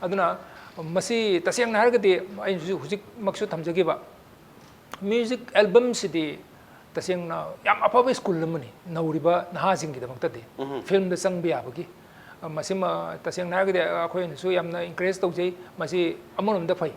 ꯑꯗꯨꯅ ꯃꯁꯤ ꯇꯁꯦꯡꯅ ꯍꯥꯏꯔꯒꯗꯤ ꯑꯩꯅꯁꯨ ꯍꯧꯖꯤꯛꯃꯛꯁꯨ ꯊꯝꯖꯈꯤꯕ, ꯃ꯭ꯌꯨꯖꯤꯛ ꯑꯦꯜꯕꯝꯁꯤꯗꯤ ꯇꯁꯦꯡꯅ ꯌꯥꯝ ꯑꯐꯕ ꯁ꯭ꯀꯨꯜ ꯑꯃꯅꯤ ꯅꯧꯔꯤꯕ ꯅꯍꯥꯁꯤꯡꯒꯤꯗꯃꯛꯇꯗꯤ꯫ ꯐꯤꯂꯝꯗ ꯆꯪꯕ ꯌꯥꯕꯒꯤ, ꯑ, ꯃꯁꯤꯃ ꯇꯁꯦꯡꯅ ꯍꯥꯏꯔꯒꯗꯤ ꯑꯩꯈꯣꯏꯅꯁꯨ ꯌꯥꯝꯅ encourage ꯇꯧꯖꯩ꯫ ꯃꯁꯤ ꯑꯃꯔꯣꯝꯗ ꯐꯩ꯫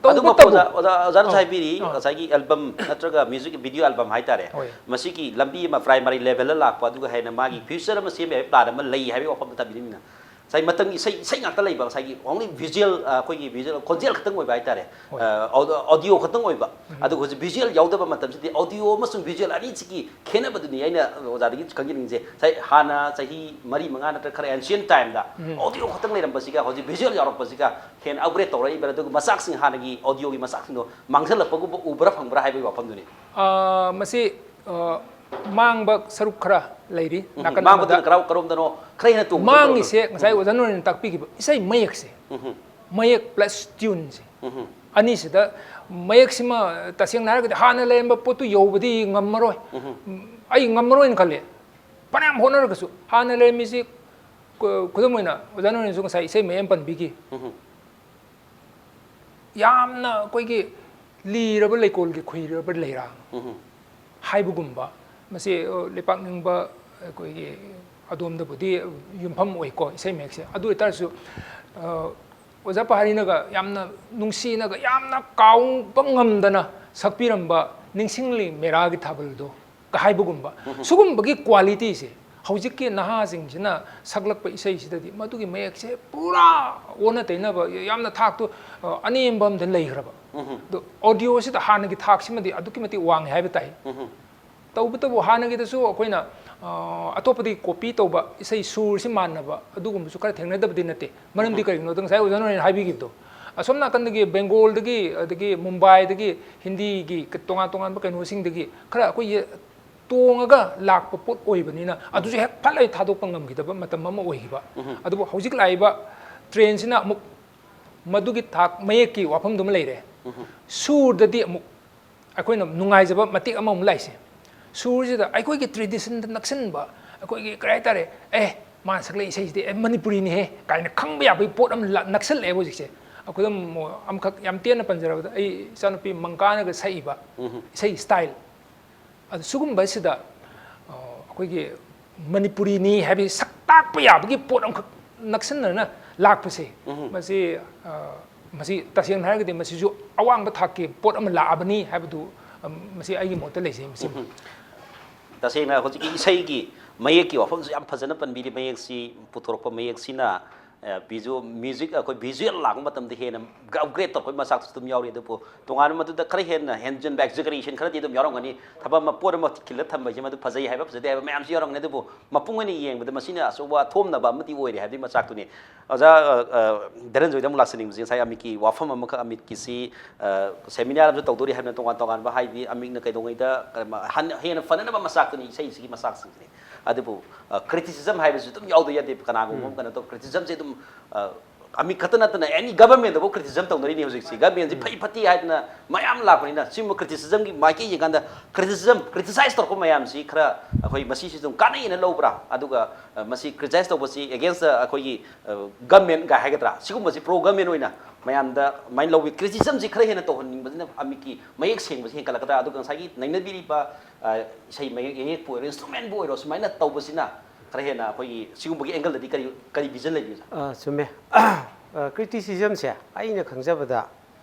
ꯑꯗꯨꯃꯛꯄꯨ ꯇꯧꯕꯇꯕꯨ ꯑꯣꯖꯥ, ꯑꯣꯖꯥ, ꯑꯣꯖꯥꯅꯁꯨ ꯑꯧ, ꯍꯥꯏꯕꯤꯔꯤ, ꯑꯧ꯫ ꯉꯁꯥꯏꯒꯤ ꯑꯦꯜꯕꯝ ꯅꯠꯇ꯭ꯔꯒ ꯃ꯭ꯌꯨꯖꯤꯛ ꯚꯤꯗꯤꯑꯣ ꯑꯦꯜꯕꯝ ꯍꯥꯏꯇꯥꯔꯦ, ꯍꯣꯏ꯫ ꯃꯁꯤꯒꯤ ꯂꯝꯕꯤ ꯑꯃ primary levelꯗ ꯂꯥꯛꯄ, ꯑꯗꯨꯒ ꯍꯦꯟꯅ ꯃꯥꯒꯤ future ꯑꯃ ꯁꯦꯝꯕ ꯌꯥꯕꯒꯤ plan ꯑꯃ ꯂꯩ ꯍꯥꯏꯕꯒꯤ ꯋꯥꯐꯝꯗꯣ ꯊꯝꯕꯤꯅꯤꯡꯕꯅ꯫ ꯉꯁꯥꯏ ꯃꯇꯝꯒꯤ ꯏꯁꯩ, ꯏꯁꯩ ꯉꯥꯛꯇ ꯂꯩꯕ, ꯉꯁꯥꯏꯒꯤ only visual, ꯑ, ꯑꯩꯈꯣꯏꯒꯤ visual ꯈꯣꯟꯖꯦꯜ ꯈꯛꯇꯪ ꯑꯣꯏꯕ ꯍꯥꯏꯇꯥꯔꯦ, ꯍꯣꯏ꯫ ꯑ, ꯑꯣ-, audio ꯈꯛꯇꯪ ꯑꯣꯏꯕ꯫ ꯑꯗꯨꯒ ꯍꯧꯖꯤꯛ visual ꯌꯥꯎꯗꯕ ꯃꯇꯝꯁꯤꯗꯤ audio ꯑꯃꯁꯨꯡ visual ꯑꯅꯤꯁꯤꯒꯤ ꯈꯦꯠꯅꯕꯗꯨꯅꯤ ꯑꯩꯅ ꯑꯣꯖꯥꯗꯒꯤ ꯈꯪꯖꯅꯤꯡꯉꯤꯁꯦ꯫ ꯉꯁꯥꯏ ꯍꯥꯟꯅ ꯆꯍꯤ ꯃꯔꯤ ꯃꯉꯥ ꯅꯠꯇ꯭ꯔꯒ ꯈꯔ ancient timeꯗ audio ꯈꯛꯇꯪ ꯂꯩꯔꯝꯕꯁꯤꯒ ꯍꯧꯖꯤꯛ visual ꯌꯥꯎꯔꯛꯄꯁꯤꯒ ꯍꯦꯟꯅ upgrade ꯇꯧꯔꯛꯏꯕ꯭ꯔꯥ, ꯑꯗꯨꯒ ꯃꯆꯥꯛꯁꯤꯡ ꯍꯥꯟꯅꯒꯤ audioꯒꯤ ꯃꯆꯥꯛꯁꯤꯡꯗꯣ ꯃꯥꯡꯁꯤꯜꯂꯛꯄꯒꯨꯝꯕ ꯎꯕ꯭ꯔꯥ ꯐꯪꯕ꯭ꯔꯥ ꯍꯥꯏꯕꯒꯤ ꯋꯥꯐꯝꯗꯨꯅꯤ꯫ ꯑ, ꯃꯁꯤ, ꯑ, ꯃꯥꯡꯕ ꯁꯔꯨꯛ ꯈꯔ ꯂꯩꯔꯤ꯫ ꯎꯝ, ꯅꯥꯀꯟ ꯃꯥꯡꯕꯗꯨꯅ ꯑꯃꯗ ꯀꯔꯥꯎ-, ꯀꯔꯣꯝꯗꯅꯣ? ꯈꯔ ꯍꯦꯟꯅ ꯇꯣꯡꯕꯗꯨꯅ ꯃꯥꯡꯉꯤꯁꯦ ꯀꯔꯣꯝꯗꯅꯣ? ꯉꯁꯥꯏ ꯑꯣꯖꯥ ꯅꯣꯔꯦꯟꯅ ꯇꯥꯛꯄꯤꯈꯤꯕ ꯏꯁꯩ ꯃꯌꯦꯛꯁꯦ꯫ ꯃꯌꯦꯛ plus tuneꯁꯦ꯫ ꯑꯅꯤꯁꯤꯗ ꯃꯌꯦꯛꯁꯤꯃ ꯇꯁꯦꯡꯅ ꯍꯥꯏꯔꯒꯗꯤ ꯍꯥꯟꯅ ꯂꯩꯔꯝꯕ ꯄꯣꯠꯇꯨ ꯌꯧꯕꯗꯤ ꯉꯝꯃꯔꯣꯏ꯫ ꯎꯝ, ꯑꯩ ꯉꯝꯃꯔꯣꯏꯅ ꯈꯜꯂꯦ꯫ ꯐꯅꯌꯥꯝ ꯍꯣꯠꯅꯔꯒꯁꯨ ꯍꯥꯟꯅ ꯂꯩꯔꯝꯃꯤꯁꯤ, ꯈꯨ-, ꯈꯨꯗꯝ ꯑꯣꯏꯅ ꯑꯣꯖꯥ ꯅꯣꯔꯦꯟꯁꯨ ꯉꯁꯥꯏ ꯏꯁꯩ ꯃꯌꯦꯛ ꯑꯃ ꯄꯟꯕꯤꯈꯤ꯫ ꯌꯥꯝꯅ ꯑꯩꯈꯣꯏꯒꯤ ꯂꯤꯔꯕ ꯂꯩꯀꯣꯜꯒꯤ ꯈꯨꯏꯔꯕ ꯂꯩꯔꯥꯡ ꯍꯥꯏꯕꯒꯨꯝꯕ, ꯃꯁꯤ, ꯑ, ꯂꯩꯄꯥꯛ ꯅꯤꯡꯕ ꯑꯩꯈꯣꯏꯒꯤ ꯑꯗꯣꯝꯗꯕꯨꯗꯤ ꯌꯨꯝꯐꯝ ꯑꯣꯏꯀꯣ ꯏꯁꯩ ꯃꯌꯦꯛꯁꯦ꯫ ꯑꯗꯨ ꯑꯣꯏꯇꯥꯔꯁꯨ, ꯑ, ꯑꯣꯖꯥ ꯄꯍꯥꯔꯤꯅꯒ ꯌꯥꯝꯅ ꯅꯨꯡꯁꯤꯅꯒ ꯌꯥꯝꯅ ꯀꯥꯎꯕ ꯉꯝꯗꯅ ꯁꯛꯄꯤꯔꯝꯕ ꯅꯤꯡꯁꯤꯡꯂꯤ ꯃꯦꯔꯥꯒꯤ ꯊꯥꯕꯜꯗꯣ ꯀ ꯍꯥꯏꯕꯒꯨꯝꯕ, ꯁꯤꯒꯨꯝꯕꯒꯤ qualityꯁꯦ ꯍꯧꯖꯤꯛꯀꯤ ꯅꯍꯥꯁꯤꯡꯁꯤꯅ ꯁꯛꯂꯛꯄ ꯏꯁꯩꯁꯤꯗꯗꯤ ꯃꯗꯨꯒꯤ ꯃꯌꯦꯛꯁꯦ ꯄꯨꯔꯥ ꯑꯣꯟꯅ ꯇꯩꯅꯕ, ꯌꯥꯝꯅ ꯊꯥꯛꯇꯨ, ꯑ, ꯑꯅꯦꯝꯕ ꯑꯝꯗ ꯂꯩꯈ꯭ꯔꯕ꯫ ꯑꯗꯣ ꯑꯣꯗꯤꯑꯣꯁꯤꯗ ꯍꯥꯟꯅꯒꯤ ꯊꯥꯛꯁꯤꯃꯗꯤ ꯑꯗꯨꯛꯀꯤ ꯃꯇꯤꯛ ꯋꯥꯡꯉꯦ ꯍꯥꯏꯕ ꯇꯥꯏ꯫ ꯇꯧꯕꯇꯕꯨ ꯍꯥꯟꯅꯒꯤꯗꯁꯨ ꯑꯩꯈꯣꯏꯅ ꯑ, ꯑꯇꯣꯞꯄꯗꯒꯤ ꯀꯣꯄꯤ ꯇꯧꯕ, ꯏꯁꯩ ꯁꯨꯔꯁꯤ ꯃꯥꯟꯅꯕ ꯑꯗꯨꯒꯨꯝꯕꯁꯨ ꯈꯔ ꯊꯦꯡꯅꯗꯕꯗꯤ ꯅꯠꯇꯦ꯫ ꯃꯔꯝꯗꯤ ꯀꯔꯤꯒꯤꯅꯣꯗ ꯉꯁꯥꯏ ꯑꯣꯖꯥ ꯅꯣꯔꯦꯟ ꯍꯥꯏꯕꯤꯈꯤꯕꯗꯣ, ꯑꯁꯣꯝ ꯅꯥꯀꯟꯗꯒꯤ ꯕꯦꯡꯒꯣꯜꯗꯒꯤ, ꯑꯗꯒꯤ ꯃꯨꯝꯕꯥꯏꯗꯒꯤ, ꯍꯤꯟꯗꯤꯒꯤ ꯇꯣꯉꯥꯟ ꯇꯣꯉꯥꯟꯕ ꯀꯩꯅꯣꯁꯤꯡꯗꯒꯤ ꯈꯔ ꯑꯩꯈꯣꯏꯒꯤ ꯇꯣꯡꯉꯒ ꯂꯥꯛꯄ ꯄꯣꯠ ꯑꯣꯏꯕꯅꯤꯅ ꯑꯗꯨꯁꯨ ꯍꯦꯛ ꯐꯠ ꯂꯩ ꯊꯥꯗꯣꯛꯄ ꯉꯝꯈꯤꯗꯕ ꯃꯇꯝ ꯑꯃ ꯑꯣꯏꯈꯤꯕ꯫ ꯑꯗꯨꯕꯨ ꯍꯧꯖꯤꯛ ꯂꯥꯛꯏꯕ ꯇ꯭ꯔꯦꯟꯁꯤꯅ ꯑꯃꯨꯛ ꯃꯗꯨꯒꯤ ꯊꯥꯛ ꯃꯌꯦꯛꯀꯤ ꯋꯥꯐꯝꯗꯨꯃ ꯂꯩꯔꯦ꯫ ꯁꯨꯔꯗꯗꯤ ꯑꯃꯨꯛ ꯑꯩꯈꯣꯏꯅ ꯅꯨꯡꯉꯥꯏꯖꯕ ꯃꯇꯦꯛ ꯑꯃꯃꯨꯛ ꯂꯥꯛꯏꯁꯦ꯫ ꯁꯨꯔꯁꯤꯗ ꯑꯩꯈꯣꯏꯒꯤ ꯇ꯭ꯔꯦꯗꯤꯁꯟꯗ ꯅꯛꯁꯤꯟꯕ, ꯑꯩꯈꯣꯏꯒꯤ ꯀꯔꯤ ꯍꯥꯏꯇꯥꯔꯦ, ꯑꯦ, ꯃꯥꯅ ꯁꯛꯂꯛꯏ ꯏꯁꯩꯁꯤꯗꯤ ꯑꯦ ꯃꯅꯤꯄꯨꯔꯤꯅꯤꯍꯦ ꯀꯥꯏꯅ ꯈꯪꯕ ꯌꯥꯕꯒꯤ ꯄꯣꯠ ꯑꯃ ꯂꯥ-, ꯅꯛꯁꯜꯂꯛꯑꯦꯕ ꯍꯧꯖꯤꯛꯁꯦ꯫ ꯑꯩꯈꯣꯏꯗ ꯃꯣ-, ꯑꯃꯈꯛ ꯌꯥꯝ ꯇꯦꯟꯅ ꯄꯟꯖꯔꯕꯗ, ꯑꯩ ꯏꯆꯥꯅꯨꯄꯤ ꯃꯪꯀꯥꯅꯒ ꯁꯛꯏꯕ ꯏꯁꯩ ꯁ꯭ꯇꯥꯏꯜ, ꯑꯗꯨ ꯁꯤꯒꯨꯝꯕꯁꯤꯗ, ꯑ, ꯑꯩꯈꯣꯏꯒꯤ ꯃꯅꯤꯄꯨꯔꯤꯅꯤ ꯍꯥꯏꯕꯒꯤ ꯁꯛ ꯇꯥꯛꯄ ꯌꯥꯕꯒꯤ ꯄꯣꯠ ꯑꯃꯈꯛ ꯅꯛꯁꯤꯟꯅꯅ ꯂꯥꯛꯄꯁꯦ, ꯃꯁꯤ, ꯑ, ꯃꯁꯤ ꯇꯁꯦꯡꯅ ꯍꯥꯏꯔꯒꯗꯤ ꯃꯁꯤꯁꯨ ꯑꯋꯥꯡꯕ ꯊꯥꯛꯀꯤ ꯄꯣꯠ ꯑꯃ ꯂꯥꯛꯑꯕꯅꯤ ꯍꯥꯏꯕꯗꯨ, ꯑ, ꯃꯁꯤ ꯑꯩꯒꯤ ꯃꯣꯠꯇ ꯂꯩꯖꯩ꯫ ꯃꯁꯤ ꯇꯁꯦꯡꯅ ꯍꯧꯖꯤꯛꯀꯤ ꯏꯁꯩꯒꯤ ꯃꯌꯦꯛꯀꯤ ꯋꯥꯐꯝꯁꯨ ꯌꯥꯝ ꯐꯖꯅ ꯄꯟꯕꯤꯔꯤ꯫ ꯃꯌꯦꯛꯁꯤ ꯄꯨꯊꯣꯔꯛꯄ ꯃꯌꯦꯛꯁꯤꯅ, ꯑ, visual, music, ꯑꯩꯈꯣꯏ visual ꯂꯥꯛꯄ ꯃꯇꯝꯗ ꯍꯦꯟꯅ upgrade ꯇꯧꯔꯛꯄꯒꯤ ꯃꯆꯥꯛꯁꯨ ꯑꯗꯨꯝ ꯌꯥꯎꯔꯤ꯫ ꯑꯗꯨꯕꯨ ꯇꯣꯉꯥꯟꯕ ꯃꯗꯨꯗ ꯈꯔ ꯍꯦꯟꯅ ꯍꯦꯟꯖꯤꯟꯕ exaggeration ꯈꯔꯗꯤ ꯑꯗꯨꯝ ꯌꯥꯎꯔꯝꯒꯅꯤ꯫ ꯊꯕꯛ ꯑꯃ, ꯄꯣꯠ ꯑꯃ ꯈꯤꯜꯂ ꯊꯝꯕ ꯍꯥꯏꯁꯦ ꯃꯗꯨ ꯐꯖꯩ ꯍꯥꯏꯕ, ꯐꯖꯗꯦ ꯍꯥꯏꯕ ꯃꯌꯥꯝꯁꯨ ꯌꯥꯎꯔꯝꯒꯅꯤ꯫ ꯑꯗꯨꯕꯨ ꯃꯄꯨꯡ ꯑꯣꯏꯅ ꯌꯦꯡꯕꯗ ꯃꯁꯤꯅ ꯑꯆꯧꯕ ꯑꯊꯣꯝꯅꯕ ꯑꯃꯗꯤ ꯑꯣꯏꯔꯦ ꯍꯥꯏꯕꯒꯤ ꯃꯆꯥꯛꯇꯨꯅꯤ꯫ ꯑꯣꯖꯥ, ꯑ, ꯑ, ꯙꯅꯟꯖꯣꯏꯗ ꯑꯃꯨꯛ ꯂꯥꯛꯆꯅꯤꯡꯕꯁꯦ, ꯉꯁꯥꯏ ꯑꯃꯤꯠꯀꯤ ꯋꯥꯐꯝ ꯑꯃꯈꯛ, ꯑꯃꯤꯠꯀꯤꯁꯤ, ꯑ, seminar ꯑꯃꯁꯨ ꯇꯧꯗꯣꯔꯤ ꯍꯥꯏꯕꯅ, ꯇꯣꯉꯥꯟ ꯇꯣꯉꯥꯟꯕ, ꯍꯥꯏꯗꯤ ꯑꯃꯤꯠꯅ ꯀꯩꯗꯧꯉꯩꯗ ꯀꯔꯝꯕ-, ꯍꯟ-, ꯍꯦꯟꯅ ꯐꯅꯅꯕ ꯃꯆꯥꯛꯇꯨꯅꯤ, ꯏꯁꯩꯁꯤꯒꯤ ꯃꯆꯥꯛꯁꯤꯡꯁꯤꯅꯤ꯫ ꯑꯗꯨꯕꯨ, ꯑ, criticism ꯍꯥꯏꯕꯁꯨ ꯑꯗꯨꯝ ꯌꯥꯎꯗ ꯌꯥꯗꯦ꯫ ꯀꯅꯥꯒꯨꯝꯕ ꯑꯃ ꯀꯩꯅꯣ ꯇꯧ, criticismꯁꯦ ꯑꯗꯨꯝ, ꯑ, ꯑꯃꯤꯠ ꯈꯛꯇ ꯅꯠꯇꯅ any governmentꯗꯐꯥꯎ criticism ꯇꯧꯅꯔꯤꯅꯤ ꯍꯧꯖꯤꯛꯁꯤ꯫ Governmentꯁꯤ ꯐꯩ ꯐꯠꯇꯦ ꯍꯥꯏꯗꯅ ꯃꯌꯥꯝ ꯂꯥꯛꯄꯅꯤꯅ, ꯁꯤꯒꯨꯝꯕ criticismꯒꯤ ꯃꯥꯏꯀꯩ ꯌꯦꯡꯀꯥꯟꯗ, criticism, criticize ꯇꯧꯔꯛꯄ ꯃꯌꯥꯝꯁꯤ ꯈꯔ ꯑꯩꯈꯣꯏ ꯃꯁꯤꯁꯤ ꯑꯗꯨꯝ ꯀꯥꯟꯅꯩꯅ ꯂꯧꯕ꯭ꯔꯥ? ꯑꯗꯨꯒ, ꯑ, ꯃꯁꯤ criticize ꯇꯧꯕꯁꯤ against ꯑꯩꯈꯣꯏꯒꯤ, ꯑ, governmentꯒ ꯍꯥꯏꯒꯗ꯭ꯔꯥ, ꯁꯤꯒꯨꯝꯕꯁꯤ pro government ꯑꯣꯏꯅ ꯃꯌꯥꯝꯗ ꯀꯃꯥꯏꯅ ꯂꯧꯏ? Criticismꯁꯤ ꯈꯔ ꯍꯦꯟꯅ ꯇꯧꯍꯟꯅꯤꯡꯕꯁꯤꯅ ꯑꯃꯤꯠꯀꯤ ꯃꯌꯦꯛ ꯁꯦꯡꯕꯁꯤ ꯍꯦꯟꯒꯠꯂꯛꯀꯗ꯭ꯔꯥ? ꯑꯗꯨꯒ ꯉꯁꯥꯏꯒꯤ ꯅꯩꯅꯕꯤꯔꯤꯕ, ꯑ, ꯏꯁꯩ ꯃꯌꯦꯛ, ꯌꯦꯛꯄꯨ ꯑꯣꯏꯔꯣ, instrumentꯕꯨ ꯑꯣꯏꯔꯣ, ꯁꯨꯃꯥꯏꯅ ꯇꯧꯕꯁꯤꯅ ꯈꯔ ꯍꯦꯟꯅ ꯑꯩꯈꯣꯏꯒꯤ ꯁꯤꯒꯨꯝꯕꯒꯤ angleꯗꯗꯤ ꯀꯔꯤ, ꯀꯔꯤ vision ꯂꯩꯕꯤꯕ? ꯑ, ꯆꯨꯝꯃꯦ꯫ ꯑ, criticismꯁꯦ ꯑꯩꯅ ꯈꯪꯖꯕꯗ,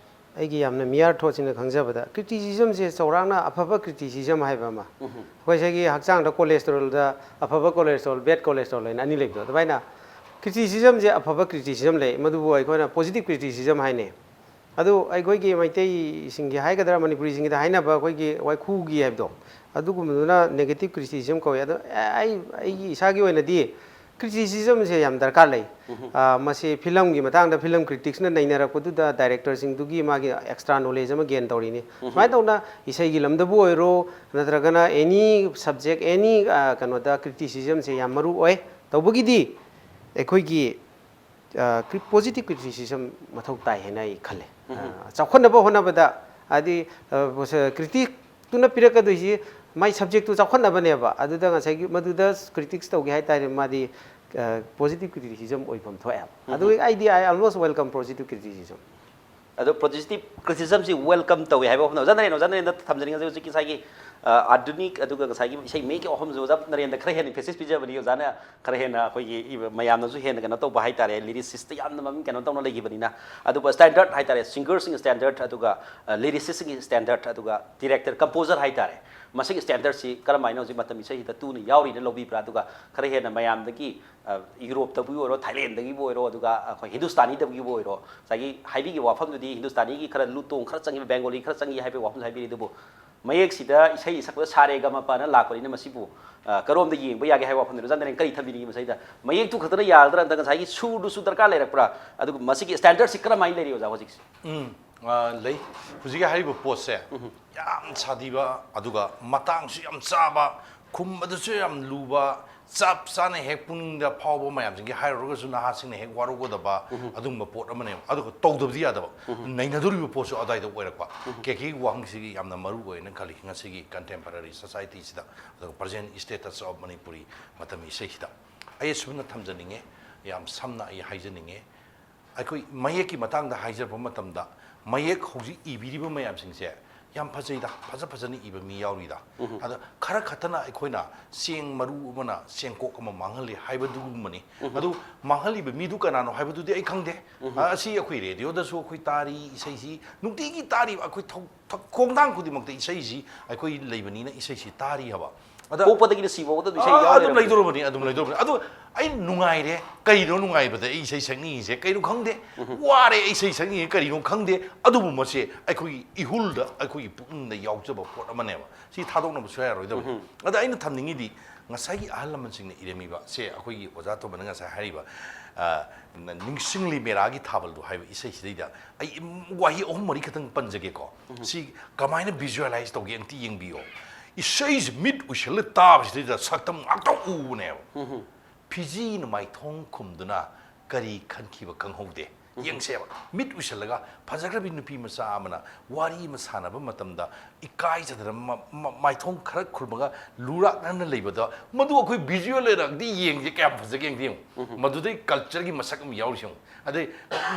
ꯑꯩꯒꯤ ꯌꯥꯝꯅ ꯃꯤꯌꯥꯔ ꯊꯣꯠꯁꯤꯅ ꯈꯪꯖꯕꯗ, criticismꯁꯦ ꯆꯥꯎꯔꯥꯛꯅ ꯑꯐꯕ criticism ꯍꯥꯏꯕ ꯑꯃ, ꯑꯩꯈꯣꯏ ꯉꯁꯥꯏꯒꯤ ꯍꯛꯆꯥꯡꯗ cholesterolꯗ ꯑꯐꯕ cholesterol, bad cholesterol ꯍꯥꯏꯅ ꯑꯅꯤ ꯂꯩꯕꯗꯣ, ꯑꯗꯨꯃꯥꯏꯅ criticismꯁꯦ ꯑꯐꯕ criticism ꯂꯩ, ꯃꯗꯨꯕꯨ ꯑꯩꯈꯣꯏꯅ positive criticism ꯍꯥꯏꯅꯩ꯫ ꯑꯗꯨ ꯑꯩꯈꯣꯏꯒꯤ ꯃꯩꯇꯩꯁꯤꯡꯒꯤ ꯍꯥꯏꯒꯗ꯭ꯔꯥ, ꯃꯅꯤꯄꯨꯔꯤꯁꯤꯡꯒꯤꯗ ꯍꯥꯏꯅꯕ ꯑꯩꯈꯣꯏꯒꯤ ꯋꯥꯏꯈꯨꯒꯤ ꯍꯥꯏꯕꯗꯣ, ꯑꯗꯨꯒꯨꯝꯕꯗꯨꯅ negative criticism ꯀꯧꯏ꯫ ꯑꯗꯣ ꯑꯩ, ꯑꯩꯒꯤ ꯏꯁꯥꯒꯤ ꯑꯣꯏꯅꯗꯤ criticismꯁꯦ ꯌꯥꯝ ꯗꯔꯀꯥꯔ ꯂꯩ꯫ ꯃꯁꯤ ꯐꯤꯂꯝꯒꯤ ꯃꯇꯥꯡꯗ ꯐꯤꯂꯝ criticsꯅ ꯅꯩꯅꯔꯛꯄꯗꯨꯗ directorꯁꯤꯡꯗꯨꯒꯤ ꯃꯥꯒꯤ extra knowledge ꯑꯃ gain ꯇꯧꯔꯤꯅꯤ꯫ ꯁꯨꯃꯥꯏꯅ ꯇꯧꯅ ꯏꯁꯩꯒꯤ ꯂꯝꯗꯕꯨ ꯑꯣꯏꯔꯣ, ꯅꯠꯇ꯭ꯔꯒꯅ any subject, any ꯀꯩꯅꯣꯗ criticismꯁꯦ ꯌꯥꯝ ꯃꯔꯨ ꯑꯣꯏ꯫ ꯇꯧꯕꯒꯤꯗꯤ ꯑꯩꯈꯣꯏꯒꯤ positive criticism ꯃꯊꯧ ꯇꯥꯏ ꯍꯥꯏꯅ ꯑꯩ ꯈꯜꯂꯦ꯫ ꯆꯥꯎꯈꯠꯅꯕ ꯍꯣꯠꯅꯕꯗ ꯍꯥꯏꯗꯤ, criticꯇꯨꯅ ꯄꯤꯔꯛꯀꯗꯣꯏꯁꯤ ꯃꯥꯏ subjectꯇꯨ ꯆꯥꯎꯈꯠꯅꯕꯅꯦꯕ꯫ ꯑꯗꯨꯗ ꯉꯁꯥꯏꯒꯤ ꯃꯗꯨꯗ critics ꯇꯧꯒꯦ ꯍꯥꯏ ꯇꯥꯔꯗꯤ ꯃꯥꯗꯤ positive criticism ꯑꯣꯏꯐꯝ ꯊꯣꯛꯑꯦꯕ꯫ ꯑꯗꯨ ꯑꯩꯗꯤ I almost welcome positive criticism꯫ ꯑꯗꯣ positive criticismꯁꯤ welcome ꯇꯧꯏ ꯍꯥꯏꯕ ꯋꯥꯐꯝꯗ ꯑꯣꯖꯥ ꯅꯔꯦꯟ, ꯑꯣꯖꯥ ꯅꯔꯦꯟꯗ ꯊꯝꯖꯅꯤꯡꯉꯁꯤ꯫ ꯍꯧꯖꯤꯛꯀꯤ ꯉꯁꯥꯏꯒꯤ ꯑꯥꯙꯨꯅꯤꯛ ꯑꯗꯨꯒ ꯉꯁꯥꯏꯒꯤ ꯏꯁꯩ ꯃꯌꯦꯛꯀꯤ ꯋꯥꯐꯝꯁꯨ ꯑꯣꯖꯥ ꯅꯔꯦꯟꯗ ꯈꯔ ꯍꯦꯟꯅ emphasis ꯄꯤꯖꯕꯅꯤ꯫ ꯑꯣꯖꯥꯅ ꯈꯔ ꯍꯦꯟꯅ ꯑꯩꯈꯣꯏꯒꯤ ꯃꯌꯥꯝꯅꯁꯨ ꯍꯦꯟꯅ ꯀꯩꯅꯣ ꯇꯧꯕ ꯍꯥꯏꯇꯥꯔꯦ, lyricistꯇ ꯌꯥꯝꯅ ꯃꯃꯤꯡ ꯀꯩꯅꯣ ꯇꯧꯅ ꯂꯩꯈꯤꯕꯅꯤꯅ꯫ ꯑꯗꯨꯒ standard ꯍꯥꯏꯇꯥꯔꯦ, singerꯁꯤꯡꯒꯤ standard, ꯑꯗꯨꯒ lyricistꯁꯤꯡꯒꯤ standard, ꯑꯗꯨꯒ director, composer ꯍꯥꯏꯇꯥꯔꯦ, ꯃꯁꯤꯒꯤ standardꯁꯤ ꯀꯔꯝꯍꯥꯏꯅ ꯍꯧꯖꯤꯛ ꯃꯇꯝ ꯏꯁꯩꯁꯤꯗ ꯇꯨꯅ ꯌꯥꯎꯔꯤꯅ ꯂꯧꯕꯤꯕ꯭ꯔꯥ? ꯑꯗꯨꯒ ꯈꯔ ꯍꯦꯟꯅ ꯃꯌꯥꯝꯗꯒꯤ ꯌꯨꯔꯣꯞꯇꯕꯨ ꯑꯣꯏꯔꯣ, ꯊꯥꯏꯂꯦꯟꯗꯒꯤꯕꯨ ꯑꯣꯏꯔꯣ, ꯑꯗꯨꯒ ꯑꯩꯈꯣꯏ ꯍꯤꯟꯗꯨꯁꯇꯥꯅꯤꯗꯕꯨ ꯑꯣꯏꯔꯣ, ꯉꯁꯥꯏꯒꯤ ꯍꯥꯏꯕꯤꯈꯤꯕ ꯋꯥꯐꯝꯗꯨꯗꯤ ꯍꯤꯟꯗꯨꯁꯇꯥꯅꯤꯒꯤ ꯈꯔ ꯂꯨ ꯇꯣꯡ ꯈꯔ ꯆꯪꯉꯤ, ꯕꯦꯡꯒꯣꯂꯤ ꯈꯔ ꯆꯪꯉꯤ ꯍꯥꯏꯕꯒꯤ ꯋꯥꯐꯝꯁꯨ ꯍꯥꯏꯕꯤꯔꯤ꯫ ꯑꯗꯨꯕꯨ ꯃꯌꯦꯛꯁꯤꯗ ꯏꯁꯩ ꯁꯛꯄꯗ ꯁꯥ ꯔꯦ ꯒ ꯃ ꯄ ꯅ ꯂꯥꯛꯄꯅꯤꯅ ꯃꯁꯤꯕꯨ ꯀꯔꯣꯝꯗ ꯌꯦꯡꯕ ꯌꯥꯒꯦ ꯍꯥꯏꯕ ꯋꯥꯐꯝꯗꯨꯅꯤ꯫ ꯑꯣꯖꯥ ꯅꯔꯦꯟ ꯀꯔꯤ ꯊꯝꯕꯤꯅꯤꯡꯉꯤ ꯃꯁꯤꯗ? ꯃꯌꯦꯛꯇꯨ ꯈꯛꯇꯅ ꯌꯥꯒꯗ꯭ꯔꯥ, ꯅꯠꯇ꯭ꯔꯒ ꯉꯁꯥꯏꯒꯤ ꯁꯨꯔꯗꯨꯁꯨ ꯗꯔꯀꯥꯔ ꯂꯩꯔꯛꯄ꯭ꯔꯥ? ꯑꯗꯨꯒ ꯃꯁꯤꯒꯤ standardꯁꯤ ꯀꯔꯝꯍꯥꯏꯅ ꯂꯩꯔꯤ ꯑꯣꯖꯥ ꯍꯧꯖꯤꯛꯁꯦ? ꯎꯝ, ꯂꯩ꯫ ꯍꯧꯖꯤꯛꯀꯤ ꯍꯥꯏꯔꯤꯕ ꯄꯣꯠꯁꯦ ꯌꯥꯝ ꯁꯥꯊꯤꯕ, ꯑꯗꯨꯒ ꯃꯇꯥꯡꯁꯨ ꯌꯥꯝ ꯆꯥꯕ, ꯈꯨꯝꯕꯗꯁꯨ ꯌꯥꯝ ꯂꯨꯕ, ꯆꯞ ꯆꯥꯅ ꯍꯦꯛ ꯄꯨꯛꯅꯤꯡꯗ ꯐꯥꯎꯕ ꯃꯌꯥꯝꯁꯤꯡꯒꯤ ꯍꯥꯏꯔꯨꯔꯒꯁꯨ ꯅꯍꯥꯁꯤꯡꯅ ꯍꯦꯛ ꯋꯥꯔꯧꯒꯗꯕ ꯑꯗꯨꯒꯨꯝꯕ ꯄꯣꯠ ꯑꯃꯅꯦꯕ꯫ ꯑꯗꯨꯒ ꯇꯧꯗꯕꯗꯤ ꯌꯥꯗꯕ, ꯅꯩꯅꯗꯣꯔꯤꯕ ꯄꯣꯠꯁꯨ ꯑꯗꯨꯋꯥꯏꯗ ꯑꯣꯏꯔꯛꯄ꯫ ꯀꯦꯀꯦꯒꯤ ꯋꯥꯍꯪꯁꯤꯒꯤ ꯌꯥꯝꯅ ꯃꯔꯨ ꯑꯣꯏꯅ ꯈꯜꯂꯤ ꯉꯁꯤꯒꯤ contemporary societyꯁꯤꯗ, ꯑꯗꯨꯒ present status of ꯃꯅꯤꯄꯨꯔꯤ ꯃꯇꯝ ꯏꯁꯩꯁꯤꯗ꯫ ꯑꯩ ꯑꯁꯨꯝꯅ ꯊꯝꯖꯅꯤꯡꯉꯦ, ꯌꯥꯝ ꯁꯝꯅ ꯑꯩ ꯍꯥꯏꯖꯅꯤꯡꯉꯦ꯫ ꯑꯩꯈꯣꯏ ꯃꯌꯦꯛꯀꯤ ꯃꯇꯥꯡꯗ ꯍꯥꯏꯖꯔꯛꯄ ꯃꯇꯝꯗ, ꯃꯌꯦꯛ ꯍꯧꯖꯤꯛ ꯏꯕꯤꯔꯤꯕ ꯃꯌꯥꯝꯁꯤꯡꯁꯦ ꯌꯥꯝ ꯐꯖꯩꯗ, ꯐꯖ ꯐꯖꯅ ꯏꯕ ꯃꯤ ꯌꯥꯎꯔꯤꯗ꯫ ꯑꯗ ꯈꯔ ꯈꯛꯇꯅ ꯑꯩꯈꯣꯏꯅ ꯆꯦꯡ ꯃꯔꯨ ꯑꯃꯅ ꯆꯦꯡꯀꯣꯛ ꯑꯃ ꯃꯥꯡꯍꯜꯂꯤ ꯍꯥꯏꯕꯗꯨꯒꯨꯝꯕꯅꯤ꯫ ꯑꯗꯨ ꯃꯥꯡꯍꯜꯂꯤꯕ ꯃꯤꯗꯨ ꯀꯅꯥꯅꯣ ꯍꯥꯏꯕꯗꯨꯗꯤ ꯑꯩ ꯈꯪꯗꯦ꯫ ꯑꯁꯤ ꯑꯩꯈꯣꯏ radioꯗꯁꯨ ꯑꯩꯈꯣꯏ ꯇꯥꯔꯤ, ꯏꯁꯩꯁꯤ ꯅꯨꯡꯇꯤꯒꯤ ꯇꯥꯔꯤꯕ, ꯑꯩꯈꯣꯏ ꯊꯧ-, ꯊꯧ-, ꯈꯣꯡꯊꯥꯡ ꯈꯨꯗꯤꯡꯃꯛꯇ ꯏꯁꯩꯁꯤ ꯑꯩꯈꯣꯏ ꯂꯩꯕꯅꯤꯅ ꯏꯁꯩꯁꯤ ꯇꯥꯔꯤ ꯍꯥꯏꯕ꯫ ꯑꯗ ꯄꯣꯛꯄꯗꯒꯤꯅ ꯁꯤꯐꯥꯎꯗ ꯑꯗꯨꯝ ꯏꯁꯩ ꯑꯥ, ꯌꯥꯎ ꯑꯗꯨꯝ ꯂꯩꯔꯕꯅꯤ꯫ ꯂꯩꯗꯧꯔꯕꯅꯤ, ꯑꯗꯨꯝ ꯂꯩꯗꯧꯔꯕꯅꯤ꯫ ꯑꯗꯨ ꯑꯩ ꯅꯨꯡꯉꯥꯏꯔꯦ꯫ ꯀꯩꯅꯣ ꯅꯨꯡꯉꯥꯏꯕꯗ ꯑꯩ ꯏꯁꯩ ꯁꯛꯅꯤꯡꯉꯤꯁꯦ ꯀꯩꯅꯣ ꯈꯪꯗꯦ꯫ ꯋꯥꯔꯦ, ꯑꯩ ꯏꯁꯩ ꯁꯛꯅꯤꯡꯉꯤꯁꯦ ꯀꯔꯤꯅꯣ ꯈꯪꯗꯦ꯫ ꯑꯗꯨꯕꯨ ꯃꯁꯦ ꯑꯩꯈꯣꯏꯒꯤ ꯏꯍꯨꯜꯗ, ꯑꯩꯈꯣꯏꯒꯤ ꯄꯨꯛꯅꯤꯡꯗ ꯌꯥꯎꯖꯕ ꯄꯣꯠ ꯑꯃꯅꯦꯕ꯫ ꯁꯤ ꯊꯥꯗꯣꯛꯅꯕ ꯁꯨꯡꯌꯥ ꯌꯥꯔꯣꯏꯗꯕꯅꯤ꯫ ꯑꯗ ꯑꯩꯅ ꯊꯝꯅꯤꯡꯉꯤꯗꯤ ꯉꯁꯥꯏꯒꯤ ꯑꯍꯜ ꯂꯃꯟꯁꯤꯡꯅ ꯏꯔꯝꯃꯤꯕ ꯁꯦ, ꯑꯩꯈꯣꯏꯒꯤ ꯑꯣꯖꯥ ꯇꯣꯝꯕꯅ ꯉꯁꯥꯏ ꯍꯥꯏꯔꯤꯕ, ꯑ, ꯅꯤꯡꯁꯤꯡꯂꯤ ꯃꯦꯔꯥꯒꯤ ꯊꯥꯕꯜꯗꯣ ꯍꯥꯏꯕ ꯏꯁꯩꯁꯤꯗꯩꯗ ꯑꯩ ꯋꯥꯍꯩ ꯑꯍꯨꯝ ꯃꯔꯤ ꯈꯛꯇꯪ ꯄꯟꯖꯒꯦꯀꯣ꯫ ꯁꯤ ꯀꯃꯥꯏꯅ visualize ꯇꯧꯒꯦ ꯑꯝꯇ ꯌꯦꯡꯕꯤꯌꯣ꯫ ꯏꯁꯩꯁꯤ ꯃꯤꯠ ꯎꯏꯁꯤꯜꯂ ꯇꯥꯕꯁꯤꯗꯩꯗ ꯁꯛꯇꯝ ꯉꯥꯛꯇ ꯎꯕꯅꯦꯕ꯫ ꯐꯤꯖꯤꯅ ꯃꯥꯏꯊꯣꯡ ꯈꯨꯝꯗꯨꯅ ꯀꯔꯤ ꯈꯟꯈꯤꯕ ꯈꯪꯍꯧꯗꯦ꯫ ꯌꯦꯡꯁꯦꯕ, ꯃꯤꯠ ꯎꯏꯁꯤꯜꯂꯒ ꯐꯖꯈ꯭ꯔꯕꯤ ꯅꯨꯄꯤ ꯃꯆꯥ ꯑꯃꯅ ꯋꯥꯔꯤ ꯑꯃ ꯁꯥꯟꯅꯕ ꯃꯇꯝꯗ ꯏꯀꯥꯏꯖꯗꯅ ꯃ- ꯃ- ꯃꯥꯏꯊꯣꯡ ꯈꯔ ꯈꯨꯔꯃꯒ ꯂꯨꯔꯥꯛꯅꯅ ꯂꯩꯕꯗꯣ, ꯃꯗꯨ ꯑꯩꯈꯣꯏ visual ꯑꯣꯏꯅꯗꯤ ꯌꯦꯡꯁꯦ ꯀꯌꯥꯝ ꯐꯖꯒꯦ ꯌꯦꯡꯗꯦ ꯌꯦꯡꯉꯨ꯫ ꯃꯗꯨꯗꯩ cultureꯒꯤ ꯃꯁꯛ ꯑꯃ ꯌꯥꯎꯔꯤꯁꯦ ꯌꯦꯡꯉꯨ꯫ ꯑꯗꯩ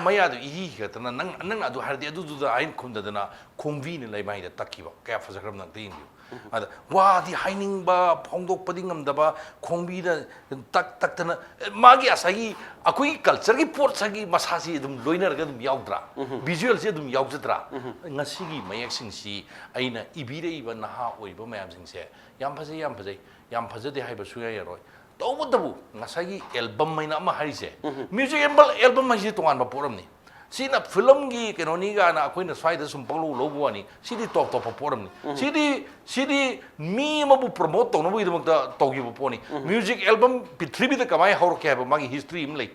ꯃꯌꯥꯗꯨ ꯏꯍꯤ ꯈꯛꯇꯅ ꯅꯪ ꯅꯪ ꯑꯗꯨ ꯍꯥꯏꯔꯗꯤ ꯑꯗꯨꯗꯨꯗ ꯑꯩꯅ ꯈꯨꯝꯗꯗꯅ ꯈꯣꯡꯕꯤꯅ ꯂꯩꯃꯥꯏꯗ ꯇꯛꯈꯤꯕ ꯀꯌꯥ ꯐꯖꯈ꯭ꯔꯕ ꯑꯝꯇ ꯌꯦꯡꯕꯤꯌꯨ꯫ ꯑꯗ ꯋꯥꯗꯤ ꯍꯥꯏꯅꯤꯡꯕ ꯐꯣꯡꯗꯣꯛꯄꯗꯤ ꯉꯝꯗꯕ, ꯈꯣꯡꯕꯤꯗ ꯇꯛ ꯇꯛꯇꯅ, ꯑꯦ, ꯃꯥꯒꯤ ꯉꯁꯥꯏꯒꯤ ꯑꯩꯈꯣꯏꯒꯤ cultureꯒꯤ ꯄꯣꯠꯁꯤꯒꯤ ꯃꯁꯥꯁꯤ ꯑꯗꯨꯝ ꯂꯣꯏꯅꯔꯒ ꯑꯗꯨꯝ ꯌꯥꯎꯗ꯭ꯔꯥ? Visualꯁꯤ ꯑꯗꯨꯝ ꯌꯥꯎꯖꯗ꯭ꯔꯥ? ꯉꯁꯤꯒꯤ ꯃꯌꯦꯛꯁꯤꯡꯁꯤ ꯑꯩꯅ ꯏꯕꯤꯔꯛꯏꯕ ꯅꯍꯥ ꯑꯣꯏꯔꯤꯕ ꯃꯌꯥꯝꯁꯤꯡꯁꯦ ꯌꯥꯝ ꯐꯖꯩ, ꯌꯥꯝ ꯐꯖꯩ, ꯌꯥꯝ ꯐꯖꯗꯦ ꯍꯥꯏꯕ ꯁꯨꯡꯌꯥ ꯌꯥꯔꯣꯏ꯫ ꯇꯧꯕꯇꯕꯨ ꯉꯁꯥꯏꯒꯤ album ꯍꯥꯏꯅ ꯑꯃ ꯍꯥꯏꯔꯤꯁꯦ, music album, album ꯍꯥꯏꯁꯤ ꯇꯣꯉꯥꯟꯕ ꯄꯣꯠ ꯑꯃꯅꯤ꯫ ꯁꯤꯅ filmꯒꯤ ꯀꯩꯅꯣꯅꯤ ꯀꯥꯏꯅ ꯑꯩꯈꯣꯏꯅ ꯁ꯭ꯋꯥꯏꯗ ꯁꯨꯝ ꯄꯪꯂꯧ ꯂꯧꯕ ꯋꯥꯅꯤ꯫ ꯁꯤꯗꯤ ꯇꯣꯞ ꯇꯣꯞꯄ ꯄꯣꯠ ꯑꯃꯅꯤ꯫ ꯁꯤꯗꯤ ꯁꯤꯗꯤ ꯃꯤ ꯑꯃꯕꯨ promote ꯇꯧꯅꯕꯒꯤꯗꯃꯛꯇ ꯇꯧꯈꯤꯕ ꯄꯣꯠꯅꯤ꯫ Music album ꯄ꯭ꯔꯤꯊꯤꯕꯤꯗ ꯀꯃꯥꯏꯅ ꯍꯧꯔꯛꯀꯦ ꯍꯥꯏꯕ ꯃꯥꯒꯤ history ꯑꯃ ꯂꯩ꯫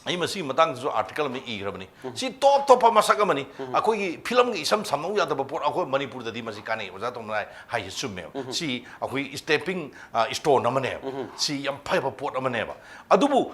ꯑꯩ ꯃꯁꯤꯒꯤ ꯃꯇꯥꯡꯗꯁꯨ article ꯑꯃ ꯏꯈ꯭ꯔꯕꯅꯤ꯫ ꯁꯤ ꯇꯣꯞ ꯇꯣꯞꯄ ꯃꯁꯛ ꯑꯃꯅꯤ꯫ ꯑꯩꯈꯣꯏꯒꯤ filmꯒ ꯏꯁꯝ ꯁꯝꯅꯧ ꯌꯥꯗꯕ ꯄꯣꯠ ꯑꯩꯈꯣꯏ ꯃꯅꯤꯄꯨꯔꯗꯗꯤ ꯃꯁꯤ ꯀꯥꯟꯅꯩ꯫ ꯑꯣꯖꯥ ꯇꯣꯝꯕꯅ ꯍꯥꯏꯁꯦ ꯆꯨꯝꯃꯦꯕ꯫ ꯁꯤ ꯑꯩꯈꯣꯏꯒꯤ stepping stone ꯑꯃꯅꯦꯕ꯫ ꯁꯤ ꯌꯥꯝ ꯐꯕ ꯄꯣꯠ ꯑꯃꯅꯦꯕ꯫ ꯑꯗꯨꯕꯨ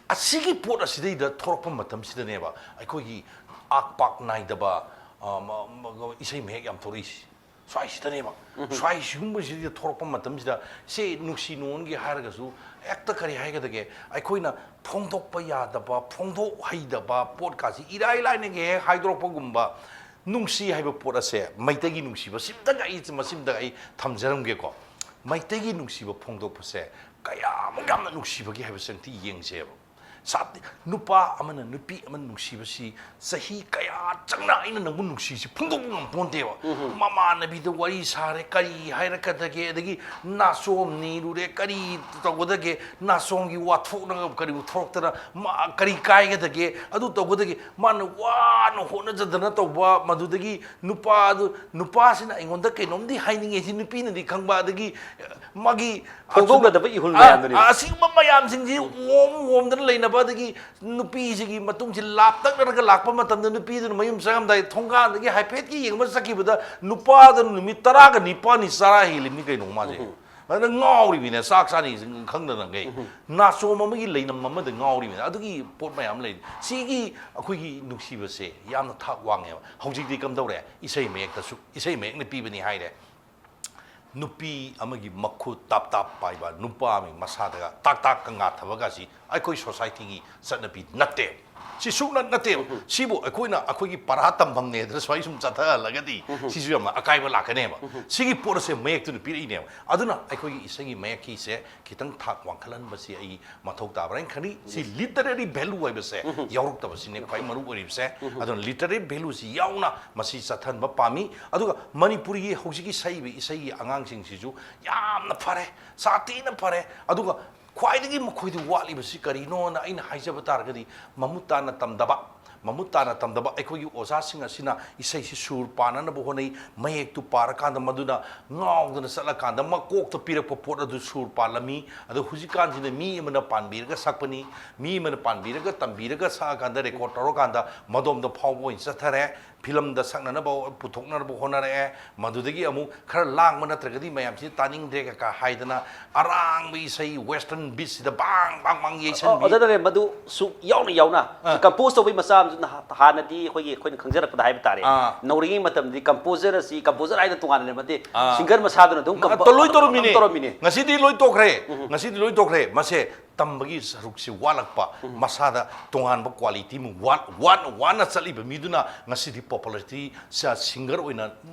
ꯑꯁꯤꯒꯤ ꯄꯣꯠ ꯑꯁꯤꯗꯩꯗ ꯊꯣꯛꯂꯛꯄ ꯃꯇꯝꯁꯤꯗꯅꯦꯕ ꯑꯩꯈꯣꯏꯒꯤ ꯑꯥꯛ ꯄꯥꯛ ꯅꯥꯏꯗꯕ, ꯑ, ꯃ- ꯃ- ꯏꯁꯩ ꯃꯌꯦꯛ ꯌꯥꯝ ꯊꯣꯛꯂꯛꯏꯁꯤ꯫ ꯁ꯭ꯋꯥꯏꯁꯤꯗꯅꯦꯕ꯫ ꯁ꯭ꯋꯥꯏ ꯁꯤꯒꯨꯝꯕꯁꯤꯗ ꯊꯣꯛꯂꯛꯄ ꯃꯇꯝꯁꯤꯗ ꯁꯤ ꯅꯨꯡꯁꯤ ꯅꯨꯡꯉꯣꯟꯒꯤ ꯍꯥꯏꯔꯒꯁꯨ ꯍꯦꯛꯇ ꯀꯔꯤ ꯍꯥꯏꯒꯗꯒꯦ, ꯑꯩꯈꯣꯏꯅ ꯐꯣꯡꯗꯣꯛꯄ ꯌꯥꯗꯕ, ꯐꯣꯡꯗꯣꯛ ꯍꯩꯗꯕ ꯄꯣꯠꯀꯥꯁꯤ ꯏꯔꯥꯏ ꯂꯥꯏꯅꯒ ꯍꯦꯛ ꯍꯥꯏꯗꯣꯔꯛꯄꯒꯨꯝꯕ꯫ ꯅꯨꯡꯁꯤ ꯍꯥꯏꯕ ꯄꯣꯠ ꯑꯁꯦ, ꯃꯩꯇꯩꯒꯤ ꯅꯨꯡꯁꯤꯕ ꯁꯤꯝꯇꯪ ꯑꯩ, ꯃꯁꯤꯝꯇꯪ ꯑꯩ ꯊꯝꯖꯔꯝꯒꯦꯀꯣ꯫ ꯃꯩꯇꯩꯒꯤ ꯅꯨꯡꯁꯤꯕ ꯐꯣꯡꯗꯣꯛꯄꯁꯦ ꯀꯌꯥꯃꯨꯛ ꯌꯥꯝꯅ ꯅꯨꯡꯁꯤꯕꯒꯦ ꯍꯥꯏꯕꯁꯦ ꯑꯝꯇ ꯌꯦꯡꯁꯦꯕ꯫ ꯁꯥꯊꯤ꯫ ꯅꯨꯄꯥ ꯑꯃꯅ ꯅꯨꯄꯤ ꯑꯃ ꯅꯨꯡꯁꯤꯕꯁꯤ ꯆꯍꯤ ꯀꯌꯥ ꯆꯪꯅ "ꯑꯩꯅ ꯅꯪꯕꯨ ꯅꯨꯡꯁꯤꯁꯤ" ꯐꯣꯡꯗꯣꯛꯄ ꯉꯝꯄꯣꯟꯇꯦꯕ꯫ ꯃꯃꯥꯟꯅꯕꯤꯗ ꯋꯥꯔꯤ ꯁꯥꯔꯦ, ꯀꯔꯤ ꯍꯥꯏꯔꯛꯀꯗꯒꯦ, ꯑꯗꯒꯤ ꯅꯥꯆꯣꯝ ꯅꯤꯔꯨꯔꯦ, ꯀꯔꯤ ꯇꯧꯒꯗꯒꯦ, ꯅꯥꯆꯣꯝꯒꯤ ꯋꯥꯊꯣꯛꯅ ꯀꯔꯤ ꯎꯊꯣꯔꯛꯇꯅ ꯃꯥ ꯀꯔꯤ ꯀꯥꯏꯒꯗꯒꯦ, ꯑꯗꯨ ꯇꯧꯒꯗꯒꯦ, ꯃꯥꯅ ꯋꯥꯅ ꯍꯣꯠꯅꯖꯗꯅ ꯇꯧꯕ, ꯃꯗꯨꯗꯒꯤ ꯅꯨꯄꯥꯗꯨ, ꯅꯨꯄꯥꯁꯤꯅ ꯑꯩꯉꯣꯟꯗ ꯀꯩꯅꯣꯝꯗꯤ ꯍꯥꯏꯅꯤꯡꯉꯦ ꯁꯤ ꯅꯨꯄꯤꯅꯗꯤ ꯈꯪꯕ, ꯑꯗꯒꯤ ꯃꯥꯒꯤ ꯐꯣꯡꯗꯣꯛꯅꯗꯕ ꯏꯍꯨꯜ ꯑ, ꯃꯌꯥꯝꯗꯨꯅꯤ꯫ ꯑ, ꯑꯁꯤꯒꯨꯝꯕ ꯃꯌꯥꯝꯁꯤꯡꯁꯤ ꯑꯣꯝ ꯑꯣꯝꯗꯅ ꯂꯩꯅꯕ, ꯑꯗꯒꯤ ꯅꯨꯄꯤꯁꯤꯒꯤ ꯃꯇꯨꯡꯁꯤ ꯂꯥꯞꯇꯛꯅꯔꯒ ꯂꯥꯛꯄ ꯃꯇꯝꯗ ꯅꯨꯄꯤꯗꯨꯅ ꯃꯌꯨꯝ ꯆꯪꯉꯝꯗꯥꯏ ꯊꯣꯡꯒꯥꯟꯗꯒꯤ ꯍꯥꯏꯐꯦꯠꯀꯤ ꯌꯦꯡꯕ ꯆꯠꯈꯤꯕꯗ ꯅꯨꯄꯥꯗꯨꯅ ꯅꯨꯃꯤꯠ ꯇꯔꯥꯒ ꯅꯤꯄꯥꯜꯅꯤ ꯆꯔꯥ ꯍꯦꯜꯂꯤꯕꯅꯤ ꯀꯩꯅꯣ ꯃꯥꯁꯦ꯫ ꯎꯝ꯫ ꯑꯗꯨꯅ ꯉꯥꯎꯔꯤꯕꯅꯤꯅ ꯆꯥꯛ ꯆꯥꯅꯤꯁꯤ ꯈꯪꯗꯅꯈꯩ ꯎꯝ꯫ ꯅꯥꯆꯣꯝ ꯑꯃꯒꯤ ꯂꯩꯅꯝ ꯑꯃꯗ ꯉꯥꯎꯔꯤꯕꯅꯤ꯫ ꯑꯗꯨꯒꯤ ꯄꯣꯠ ꯃꯌꯥꯝ ꯂꯩ꯫ ꯁꯤꯒꯤ ꯑꯩꯈꯣꯏꯒꯤ ꯅꯨꯡꯁꯤꯕꯁꯦ ꯌꯥꯝꯅ ꯊꯥꯛ ꯋꯥꯡꯉꯦꯕ꯫ ꯍꯧꯖꯤꯛꯇꯤ ꯀꯝꯗꯧꯔꯦ? ꯏꯁꯩ ꯃꯌꯦꯛꯇꯁꯨ ꯏꯁꯩ ꯃꯌꯦꯛꯅ ꯄꯤꯕꯅꯤ ꯍꯥꯏꯔꯦ꯫ ꯅꯨꯄꯤ ꯑꯃꯒꯤ ꯃꯈꯨꯠ ꯇꯥꯞ ꯇꯥꯞ ꯄꯥꯏꯕ, ꯅꯨꯄꯥ ꯑꯃꯒꯤ ꯃꯁꯥꯗꯒ ꯇꯥꯛ ꯇꯥꯛꯀ ꯉꯥꯊꯕꯒꯁꯤ ꯑꯩꯈꯣꯏ ꯁꯣꯁꯥꯏꯇꯤꯒꯤ ꯆꯠꯅꯕꯤ ꯅꯠꯇꯦ꯫ ꯁꯤ ꯁꯨꯛꯅꯠ ꯅꯠꯇꯦꯕ꯫ ꯎꯝ꯫ ꯁꯤꯕꯨ ꯑꯩꯈꯣꯏꯅ ꯑꯩꯈꯣꯏꯒꯤ ꯄꯔꯥ ꯇꯝꯐꯝꯅꯦꯗꯅ ꯁꯨꯃꯥꯏ ꯁꯨꯝ ꯆꯠꯊꯍꯜꯂꯒꯗꯤ ꯎꯝ꯫ ꯁꯤꯁꯨ ꯌꯥꯝꯅ ꯑꯀꯥꯏꯕ ꯂꯥꯛꯀꯅꯦꯕ꯫ ꯎꯝ꯫ ꯁꯤꯒꯤ ꯄꯣꯠ ꯑꯁꯦ ꯃꯌꯦꯛꯇꯨꯅ ꯄꯤꯔꯛꯏꯅꯦꯕ꯫ ꯑꯗꯨꯅ ꯑꯩꯈꯣꯏꯒꯤ ꯏꯁꯩꯒꯤ ꯃꯌꯦꯛꯀꯤꯁꯦ ꯈꯤꯇꯪ ꯊꯥꯛ ꯋꯥꯡꯈꯠꯍꯟꯕꯁꯤ ꯑꯩ ꯃꯊꯧ ꯇꯥꯕ꯭ꯔꯥ ꯍꯥꯏꯅ ꯈꯜꯂꯤ꯫ ꯁꯤ ꯂꯤꯇꯔꯦꯔꯤ ꯚꯦꯂꯨ ꯍꯥꯏꯕꯁꯦ ꯎꯝ꯫ ꯌꯥꯎꯔꯛꯇꯕꯁꯤꯅꯦ ꯈ꯭ꯋꯥꯏ ꯃꯔꯨ ꯑꯣꯏꯔꯤꯕꯁꯦ꯫ ꯎꯝ꯫ ꯑꯗꯨꯅ ꯂꯤꯇꯔꯦꯔꯤ ꯚꯦꯂꯨꯁꯤ ꯌꯥꯎꯅ ꯃꯁꯤ ꯆꯠꯍꯟꯕ ꯄꯥꯝꯃꯤ꯫ ꯑꯗꯨꯒ ꯃꯅꯤꯄꯨꯔꯤꯒꯤ ꯍꯧꯖꯤꯛꯀꯤ ꯁꯛꯏꯕ ꯏꯁꯩꯒꯤ ꯑꯉꯥꯡꯁꯤꯡꯁꯤꯁꯨ ꯌꯥꯝꯅ ꯐꯔꯦ, ꯁꯥꯊꯤꯅ ꯐꯔꯦ꯫ ꯑꯗꯨꯒ ꯈ꯭ꯋꯥꯏꯗꯒꯤ ꯃꯈꯣꯏꯗ ꯋꯥꯠꯂꯤꯕꯁꯤ ꯀꯔꯤꯅꯣꯅ ꯑꯩꯅ ꯍꯥꯏꯖꯕ ꯇꯥꯔꯒꯗꯤ, ꯃꯃꯨꯠ ꯇꯥꯅ ꯇꯝꯗꯕ, ꯃꯃꯨꯠ ꯇꯥꯅ ꯇꯝꯗꯕ ꯑꯩꯈꯣꯏꯒꯤ ꯑꯣꯖꯥꯁꯤꯡ ꯑꯁꯤꯅ ꯏꯁꯩꯁꯤ ꯁꯨꯔ ꯄꯥꯟꯅꯅꯕ ꯍꯣꯠꯅꯩ, ꯃꯌꯦꯛꯇꯨ ꯄꯥꯔꯀꯥꯟꯗ ꯃꯗꯨꯅ ꯉꯥꯎꯗꯅ ꯆꯠꯂꯀꯥꯟꯗ ꯃꯀꯣꯛꯇ ꯄꯤꯔꯛꯄ ꯄꯣꯠ ꯑꯗꯨ ꯁꯨꯔ ꯄꯥꯜꯂꯝꯃꯤ꯫ ꯑꯗꯣ ꯍꯧꯖꯤꯛꯀꯥꯟꯁꯤꯅ ꯃꯤ ꯑꯃꯅ ꯄꯥꯟꯕꯤꯔꯒ ꯁꯛꯄꯅꯤ, ꯃꯤ ꯑꯃꯅ ꯄꯥꯟꯕꯤꯔꯒ ꯇꯝꯕꯤꯔꯒ ꯁꯛꯑꯀꯥꯟꯗ ꯔꯦꯀꯣꯔꯗ ꯇꯧꯔꯀꯥꯟꯗ ꯃꯗꯣꯝꯗ ꯐꯥꯎꯕ ꯑꯣꯏꯅ ꯆꯠꯊꯔꯦ꯫ ꯐꯤꯂꯝꯗ ꯁꯛꯅꯅꯕ ꯄꯨꯊꯣꯛꯅꯅꯕ ꯍꯣꯠꯅꯔꯛꯑꯦ꯫ ꯃꯗꯨꯗꯒꯤ ꯑꯃꯨꯛ ꯈꯔ ꯂꯥꯡꯕ ꯅꯠꯇ꯭ꯔꯒꯗꯤ ꯃꯌꯥꯝꯁꯤ ꯇꯥꯅꯤꯡꯗ꯭ꯔꯦ ꯀꯀꯥ ꯍꯥꯏꯗꯅ ꯑꯔꯥꯡꯕ ꯏꯁꯩ ꯋꯦꯁꯇꯔꯟ ꯕꯤꯠꯁꯤꯗ ꯕꯥꯡ ꯕꯥꯡ ꯕꯥꯡ ꯑꯣ, ꯌꯩꯁꯟꯕꯤ꯫ ꯑꯣꯖꯥ ꯅꯔꯦꯟ, ꯃꯗꯨꯁꯨ ꯌꯥꯎꯅ ꯌꯥꯎꯅ ꯑꯥ꯫ ꯁꯤ ꯀꯝꯄꯣꯖ ꯇꯧꯕꯒꯤ ꯃꯆꯥ ꯑꯃꯁꯨ ꯅꯍꯥ-, ꯍꯥꯟꯅꯗꯤ ꯑꯩꯈꯣꯏꯒꯤ, ꯑꯩꯈꯣꯏꯅ ꯈꯪꯖꯔꯛꯄꯗ ꯍꯥꯏꯕ ꯇꯥꯔꯦ, ꯑꯥ꯫ ꯅꯧꯔꯤꯉꯩ ꯃꯇꯝꯗꯗꯤ ꯀꯝꯄꯣꯖꯔ ꯑꯁꯤ ꯀꯝꯄꯣꯖꯔ ꯍꯥꯏꯅ ꯇꯣꯉꯥꯟꯅ ꯂꯩꯔꯝꯕ ꯅꯠꯇꯦ, ꯑꯥ꯫ ꯁꯤꯡꯒꯔ ꯃꯁꯥꯗꯨꯅ ꯑꯗꯨꯝ ꯃꯥ ꯀꯝꯄꯣ-, ꯂꯣꯏ ꯇꯧꯔꯝꯃꯤꯅꯦ꯫ ꯑꯗꯨꯝ ꯇꯧꯔꯝꯃꯤꯅꯦ꯫ ꯉꯁꯤꯗꯤ ꯂꯣꯏ ꯇꯣꯛꯈ꯭ꯔꯦ꯫ ꯎꯝ꯫ ꯉꯁꯤꯗꯤ ꯂꯣꯏ ꯇꯣꯛꯈ꯭ꯔꯦ꯫ ꯃꯁꯦ ꯇꯝꯕꯒꯤ ꯁꯔꯨꯛꯁꯤ ꯋꯥꯠꯂꯛꯄ, ꯃꯁꯥꯗ ꯇꯣꯉꯥꯟꯕ quality ꯑꯃ ꯋꯥꯠ- ꯋꯥꯠꯅ ꯋꯥꯅ ꯆꯠꯂꯤꯕ ꯃꯤꯗꯨꯅ ꯉꯁꯤꯗꯤ popularity singer ꯑꯣꯏꯅ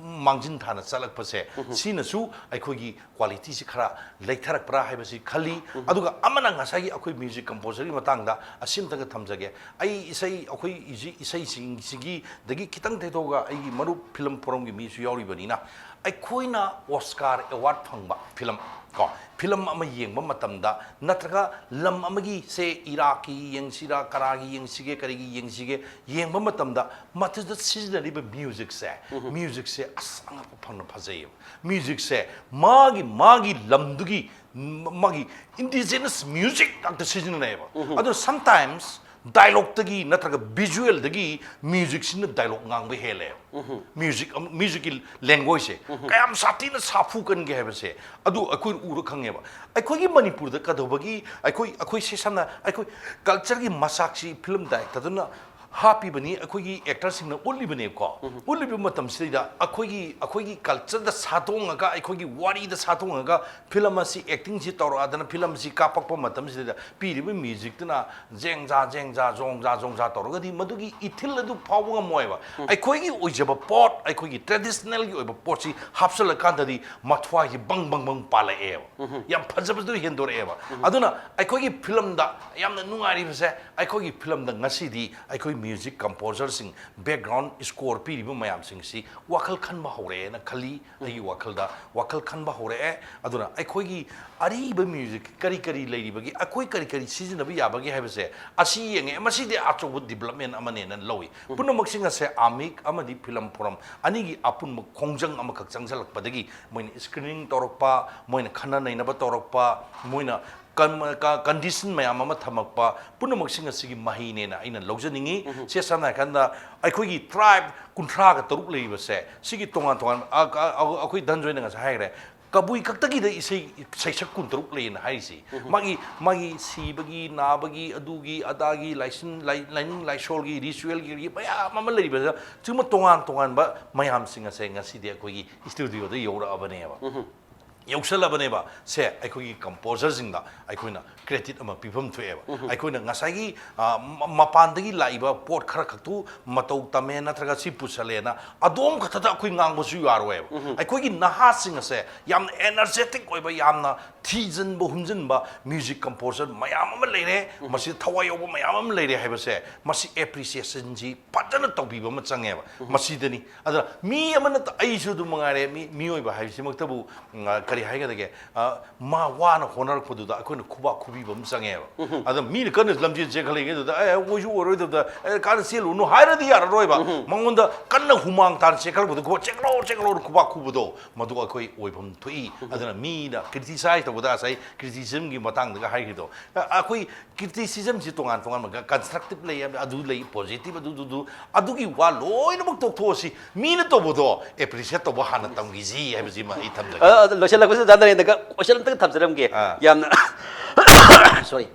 ꯃꯥꯡꯖꯤꯟ ꯊꯥꯅ ꯆꯠꯂꯛꯄꯁꯦ, ꯁꯤꯅꯁꯨ ꯑꯩꯈꯣꯏꯒꯤ qualityꯁꯤ ꯈꯔ ꯂꯩꯊꯔꯛꯄ꯭ꯔꯥ ꯍꯥꯏꯕꯁꯤ ꯈꯜꯂꯤ꯫ ꯑꯗꯨꯒ ꯑꯃꯅ ꯉꯁꯥꯏꯒꯤ ꯑꯩꯈꯣꯏ music composerꯒꯤ ꯃꯇꯥꯡꯗ ꯑꯁꯤꯝꯇꯒ ꯊꯝꯖꯒꯦ꯫ ꯑꯩ ꯏꯁꯩ, ꯑꯩꯈꯣꯏ ꯏꯁꯩ- ꯏꯁꯩꯁꯤꯡꯁꯤꯒꯤꯗꯒꯤ ꯈꯤꯇꯪ ꯊꯩꯗꯣꯛꯑꯒ ꯑꯩꯒꯤ ꯃꯔꯨꯞ film forumꯒꯤ ꯃꯤꯁꯨ ꯌꯥꯎꯔꯤꯕꯅꯤꯅ, ꯑꯩꯈꯣꯏꯅ Oscar award ꯐꯪꯕ film, ꯀꯣ, film ꯑꯃ ꯌꯦꯡꯕ ꯃꯇꯝꯗ, ꯅꯠꯇ꯭ꯔꯒ ꯂꯝ ꯑꯃꯒꯤ, ꯁꯦ, ꯏꯔꯥꯛꯀꯤ ꯌꯦꯡꯁꯤꯔꯥ, ꯀꯅꯥꯒꯤ ꯌꯦꯡꯁꯤꯒꯦ, ꯀꯔꯤꯒꯤ ꯌꯦꯡꯁꯤꯒꯦ ꯌꯦꯡꯕ ꯃꯇꯝꯗ, ꯃꯗꯨꯗ ꯁꯤꯖꯤꯟꯅꯔꯤꯕ musicꯁꯦ, musicꯁꯦ ꯑꯁ ꯑꯉꯛꯄ ꯐꯪꯅ ꯐꯖꯩꯌꯦꯕ꯫ Musicꯁꯦ ꯃꯥꯒꯤ ꯃꯥꯒꯤ ꯂꯝꯗꯨꯒꯤ ꯃ- ꯃꯥꯒꯤ indigenous music ꯉꯥꯛꯇ ꯁꯤꯖꯤꯟꯅꯩꯌꯦꯕ꯫ ꯑꯗꯣ sometimes dialogueꯇꯒꯤ ꯅꯠꯇ꯭ꯔꯒ visualꯗꯒꯤ musicꯁꯤꯅ dialogue ꯉꯥꯡꯕ ꯍꯦꯜꯂꯦꯕ꯫ Music ꯑꯃ- musicꯀꯤ languageꯁꯦ ꯀꯌꯥꯝ ꯁꯥꯊꯤꯅ ꯁꯥꯐꯨ ꯀꯟꯒꯦ ꯍꯥꯏꯕꯁꯦ ꯑꯗꯨ ꯑꯩꯈꯣꯏꯅ ꯎꯔ ꯈꯪꯉꯦꯕ꯫ ꯑꯩꯈꯣꯏꯒꯤ ꯃꯅꯤꯄꯨꯔꯗ ꯀꯩꯗꯧꯕꯒꯤ ꯑꯩꯈꯣꯏ ꯑꯩꯈꯣꯏ ꯁꯦ ꯁꯝꯅ ꯑꯩꯈꯣꯏ cultureꯒꯤ ꯃꯆꯥꯛꯁꯤ film directorꯗꯨꯅ ꯍꯥꯞꯄꯤꯕꯅꯤ, ꯑꯩꯈꯣꯏꯒꯤ actorꯁꯤꯡꯅ ꯎꯠꯂꯤꯕꯅꯦꯕꯀꯣ꯫ ꯎꯠꯂꯤꯕ ꯃꯇꯝꯁꯤꯗꯩꯗ ꯑꯩꯈꯣꯏꯒꯤ ꯑꯩꯈꯣꯏꯒꯤ cultureꯗ ꯁꯥꯗꯣꯡꯉꯒ, ꯑꯩꯈꯣꯏꯒꯤ ꯋꯥꯔꯤꯗ ꯁꯥꯗꯣꯡꯉꯒ film ꯑꯁꯤ actingꯁꯤ ꯇꯧꯔꯛꯑꯗꯅ film ꯑꯁꯤ ꯀꯥꯞꯄꯛꯄ ꯃꯇꯝꯁꯤꯗꯩꯗ ꯄꯤꯔꯤꯕ musicꯇꯨꯅ ꯖꯦꯡꯖꯥ ꯖꯦꯡꯖꯥ ꯖꯣꯡꯖꯥ ꯖꯣꯡꯖꯥ ꯇꯧꯔꯒꯗꯤ ꯃꯗꯨꯒꯤ ꯏꯊꯤꯜ ꯑꯗꯨ ꯐꯥꯎꯕ ꯉꯝꯃꯣꯏꯕ꯫ ꯑꯩꯈꯣꯏꯒꯤ ꯑꯣꯏꯖꯕ ꯄꯣꯠ, ꯑꯩꯈꯣꯏꯒꯤ traditionalꯒꯤ ꯑꯣꯏꯕ ꯄꯣꯠꯁꯤ ꯍꯥꯞꯆꯜꯂꯀꯥꯟꯗꯗꯤ ꯃꯊ꯭ꯋꯥꯏꯁꯤ ꯕꯪ ꯕꯪ ꯕꯪ ꯄꯥꯜꯂꯛꯑꯦꯕ꯫ ꯌꯥꯝ ꯐꯖꯕꯗꯨ ꯍꯦꯟꯗꯣꯔꯛꯑꯦꯕ꯫ ꯑꯗꯨꯅ ꯑꯩꯈꯣꯏꯒꯤ filmꯗ ꯌꯥꯝꯅ ꯅꯨꯡꯉꯥꯏꯔꯤꯕꯁꯦ, ꯑꯩꯈꯣꯏꯒꯤ filmꯗ ꯉꯁꯤꯗꯤ ꯑꯩꯈꯣꯏ music composerꯁꯤꯡ, background score ꯄꯤꯔꯤꯕ ꯃꯌꯥꯝꯁꯤꯡꯁꯤ ꯋꯥꯈꯜ ꯈꯟꯕ ꯍꯧꯔꯛꯑꯦꯅ ꯈꯜꯂꯤ꯫ ꯑꯩꯒꯤ ꯋꯥꯈꯜꯗ ꯋꯥꯈꯜ ꯈꯟꯕ ꯍꯧꯔꯛꯑꯦ꯫ ꯑꯗꯨꯅ ꯑꯩꯈꯣꯏꯒꯤ ꯑꯔꯤꯕ music ꯀꯔꯤ ꯀꯔꯤ ꯂꯩꯔꯤꯕꯒꯦ, ꯑꯩꯈꯣꯏ ꯀꯔꯤ ꯀꯔꯤ ꯁꯤꯖꯤꯟꯅꯕ ꯌꯥꯕꯒꯦ ꯍꯥꯏꯕꯁꯦ ꯑꯁꯤ ꯌꯦꯡꯉꯦ꯫ ꯃꯁꯤꯗꯤ ꯑꯆꯧꯕ development ꯑꯃꯅꯦꯅ ꯂꯧꯏ꯫ ꯄꯨꯝꯅꯃꯛꯁꯤꯡ ꯑꯁꯦ ꯑꯃꯤꯛ ꯑꯃꯗꯤ film forum ꯑꯅꯤꯒꯤ ꯑꯄꯨꯟꯕ ꯈꯣꯡꯖꯪ ꯑꯃꯈꯛ ꯆꯪꯁꯤꯜꯂꯛꯄꯗꯒꯤ ꯃꯣꯏꯅ screening ꯇꯧꯔꯛꯄ, ꯃꯣꯏꯅ ꯈꯟꯅ ꯅꯩꯅꯕ ꯇꯧꯔꯛꯄ, ꯃꯣꯏꯅ ꯀꯟ- ꯀ- condition ꯃꯌꯥꯝ ꯑꯃ ꯊꯝꯃꯛꯄ, ꯄꯨꯝꯅꯃꯛꯁꯤꯡ ꯑꯁꯤꯒꯤ ꯃꯍꯩꯅꯦꯅ ꯑꯩꯅ ꯂꯧꯖꯅꯤꯡꯉꯤ꯫ ꯁꯦ ꯁꯝꯅ ꯍꯥꯏꯔꯀꯥꯟꯗ ꯑꯩꯈꯣꯏꯒꯤ tribe ꯀꯨꯟꯊ꯭ꯔꯥꯒ ꯇꯔꯨꯛ ꯂꯩꯔꯤꯕꯁꯦ, ꯁꯤꯒꯤ ꯇꯣꯉꯥꯟ ꯇꯣꯉꯥꯟꯕ ꯑ- ꯑ- ꯑꯩꯈꯣꯏ ꯙꯟꯖꯣꯏꯅ ꯉꯁꯥꯏ ꯍꯥꯏꯈ꯭ꯔꯦ, ꯀꯕꯨꯏ ꯈꯛꯇꯒꯤꯗ ꯏꯁꯩ ꯁꯩꯁꯛ ꯀꯨꯟꯇꯔꯨꯛ ꯂꯩꯌꯦꯅ ꯍꯥꯏꯔꯤꯁꯤ꯫ ꯃꯥꯒꯤ ꯃꯥꯒꯤ ꯁꯤꯕꯒꯤ ꯅꯥꯕꯒꯤ ꯑꯗꯨꯒꯤ ꯑꯗꯥꯒꯤ ꯂꯥꯏꯁꯤꯟ ꯂꯥꯏ- ꯂꯥꯏꯅꯤꯡ ꯂꯥꯏꯁꯣꯜꯒꯤ ritualꯒꯤ ꯃꯌꯥꯝ ꯑꯃ ꯂꯩꯔꯤꯕꯗ ꯁꯤꯒꯨꯝꯕ ꯇꯣꯉꯥꯟ ꯇꯣꯉꯥꯟꯕ ꯃꯌꯥꯝꯁꯤꯡ ꯑꯁꯦ ꯉꯁꯤꯗꯤ ꯑꯩꯈꯣꯏꯒꯤ studioꯗ ꯌꯧꯔꯛꯑꯕꯅꯦꯕ꯫ ꯌꯧꯁꯜꯂꯕꯅꯦꯕ꯫ ꯁꯦ ꯑꯩꯈꯣꯏꯒꯤ composerꯁꯤꯡꯗ ꯑꯩꯈꯣꯏꯅ credit ꯑꯃ ꯄꯤꯐꯝ ꯊꯣꯛꯑꯦꯕ꯫ ꯑꯩꯈꯣꯏꯅ ꯉꯁꯥꯏꯒꯤ, ꯑ, ꯃ-, ꯃꯄꯥꯟꯗꯒꯤ ꯂꯥꯛꯏꯕ ꯄꯣꯠ ꯈꯔ ꯈꯛꯇꯨ ꯃꯇꯧ ꯇꯝꯃꯦ ꯅꯠꯇ꯭ꯔꯒ ꯁꯤ ꯄꯨꯁꯜꯂꯦꯅ ꯑꯗꯣꯝ ꯈꯛꯇꯗ ꯑꯩꯈꯣꯏ ꯉꯥꯡꯕꯁꯨ ꯌꯥꯔꯣꯏꯕ꯫ ꯑꯩꯈꯣꯏꯒꯤ ꯅꯍꯥꯁꯤꯡ ꯑꯁꯦ ꯌꯥꯝꯅ energetic ꯑꯣꯏꯕ, ꯌꯥꯝꯅ ꯊꯤꯖꯤꯟꯕ ꯍꯨꯝꯖꯤꯟꯕ music composer ꯃꯌꯥꯝ ꯑꯃ ꯂꯩꯔꯦ, ꯃꯁꯤꯗ ꯊꯋꯥꯏ ꯌꯥꯎꯕ ꯃꯌꯥꯝ ꯑꯃ ꯂꯩꯔꯦ ꯍꯥꯏꯕꯁꯦ, ꯃꯁꯤ appreciationꯁꯤ ꯐꯖꯅ ꯇꯧꯕꯤꯕ ꯑꯃ ꯆꯪꯉꯦꯕ꯫ ꯃꯁꯤꯗꯅꯤ꯫ ꯑꯗꯨꯅ ꯃꯤ ꯑꯃꯅ ꯇ-, ꯑꯩꯁꯨ ꯑꯗꯨꯝ ꯃꯉꯥꯏꯔꯦ, ꯃꯤ, ꯃꯤꯑꯣꯏꯕ ꯍꯥꯏꯕꯁꯤꯃꯛꯇꯕꯨ, ꯎꯝ, ꯑ, ꯀꯔꯤ ꯍꯥꯏꯒꯗꯒꯦ? ꯑ, ꯃꯥ ꯋꯥꯅ ꯍꯣꯠꯅꯔꯛꯄꯗꯨꯗ ꯑꯩꯈꯣꯏꯅ ꯈꯨꯕꯥꯛ ꯈꯨꯕꯤꯕ ꯑꯃ ꯆꯪꯉꯦꯕ꯫ ꯑꯗ ꯃꯤꯅ ꯀꯟꯅ ꯂꯝꯖꯦꯜ ꯆꯦꯟꯈꯠꯂꯛꯏꯉꯩꯗꯨꯗ, "ꯑꯦ, ꯑꯣꯏꯁꯨ ꯑꯣꯏꯔꯣꯏꯗꯕꯗ, ꯑꯦ, ꯀꯥꯟꯅ ꯆꯦꯜꯂꯨꯅꯨ" ꯍꯥꯏꯔꯗꯤ ꯌꯥꯔꯔꯣꯏꯕ꯫ ꯃꯉꯣꯟꯗ ꯀꯟꯅ ꯍꯨꯃꯥꯡ ꯇꯥꯅ ꯆꯦꯟꯈꯠꯂꯛꯄꯗꯣ, ꯈꯨꯕꯥꯛ, "ꯆꯦꯟꯈꯠꯂꯣ, ꯆꯦꯟꯈꯠꯂꯣꯅ" ꯈꯨꯕꯥꯛ ꯈꯨꯕꯗꯣ, ꯃꯗꯨ ꯑꯩꯈꯣꯏ ꯑꯣꯏꯐꯝ ꯊꯣꯛꯏ꯫ ꯑꯗꯨꯅ ꯃꯤꯅ criticize ꯇꯧꯕꯗ ꯉꯁꯥꯏ criticismꯒꯤ ꯃꯇꯥꯡꯗꯒ ꯍꯥꯏꯈꯤꯗꯣ, ꯑ, ꯑꯩꯈꯣꯏ criticismꯁꯤ ꯇꯣꯉꯥꯟ ꯇꯣꯉꯥꯟꯕ, constructive ꯂꯩ, ꯑꯗꯨ ꯂꯩ, positive, ꯑꯗꯨꯗꯨꯗꯨ, ꯑꯗꯨꯒꯤ ꯋꯥ ꯂꯣꯏꯅꯃꯛ ꯇꯣꯛꯊꯣꯛꯑꯁꯤ꯫ ꯃꯤꯅ ꯇꯧꯕꯗꯣ appreciate ꯇꯧꯕ ꯍꯥꯟꯅ ꯇꯝꯈꯤꯁꯤ ꯍꯥꯏꯕꯁꯤꯃ ꯑꯩ ꯊꯝꯖꯒꯦ꯫ ꯑ, ꯑꯗꯣ ꯂꯣꯏꯁꯤꯜꯂꯛꯄꯁꯤꯗ ꯗꯥ ꯅꯔꯦꯟꯗ꯭ꯔꯒ question ꯑꯝꯇꯪ ꯊꯝꯖꯔꯝꯒꯦ꯫ ꯑꯥ꯫ ꯌꯥꯝꯅ, sorry,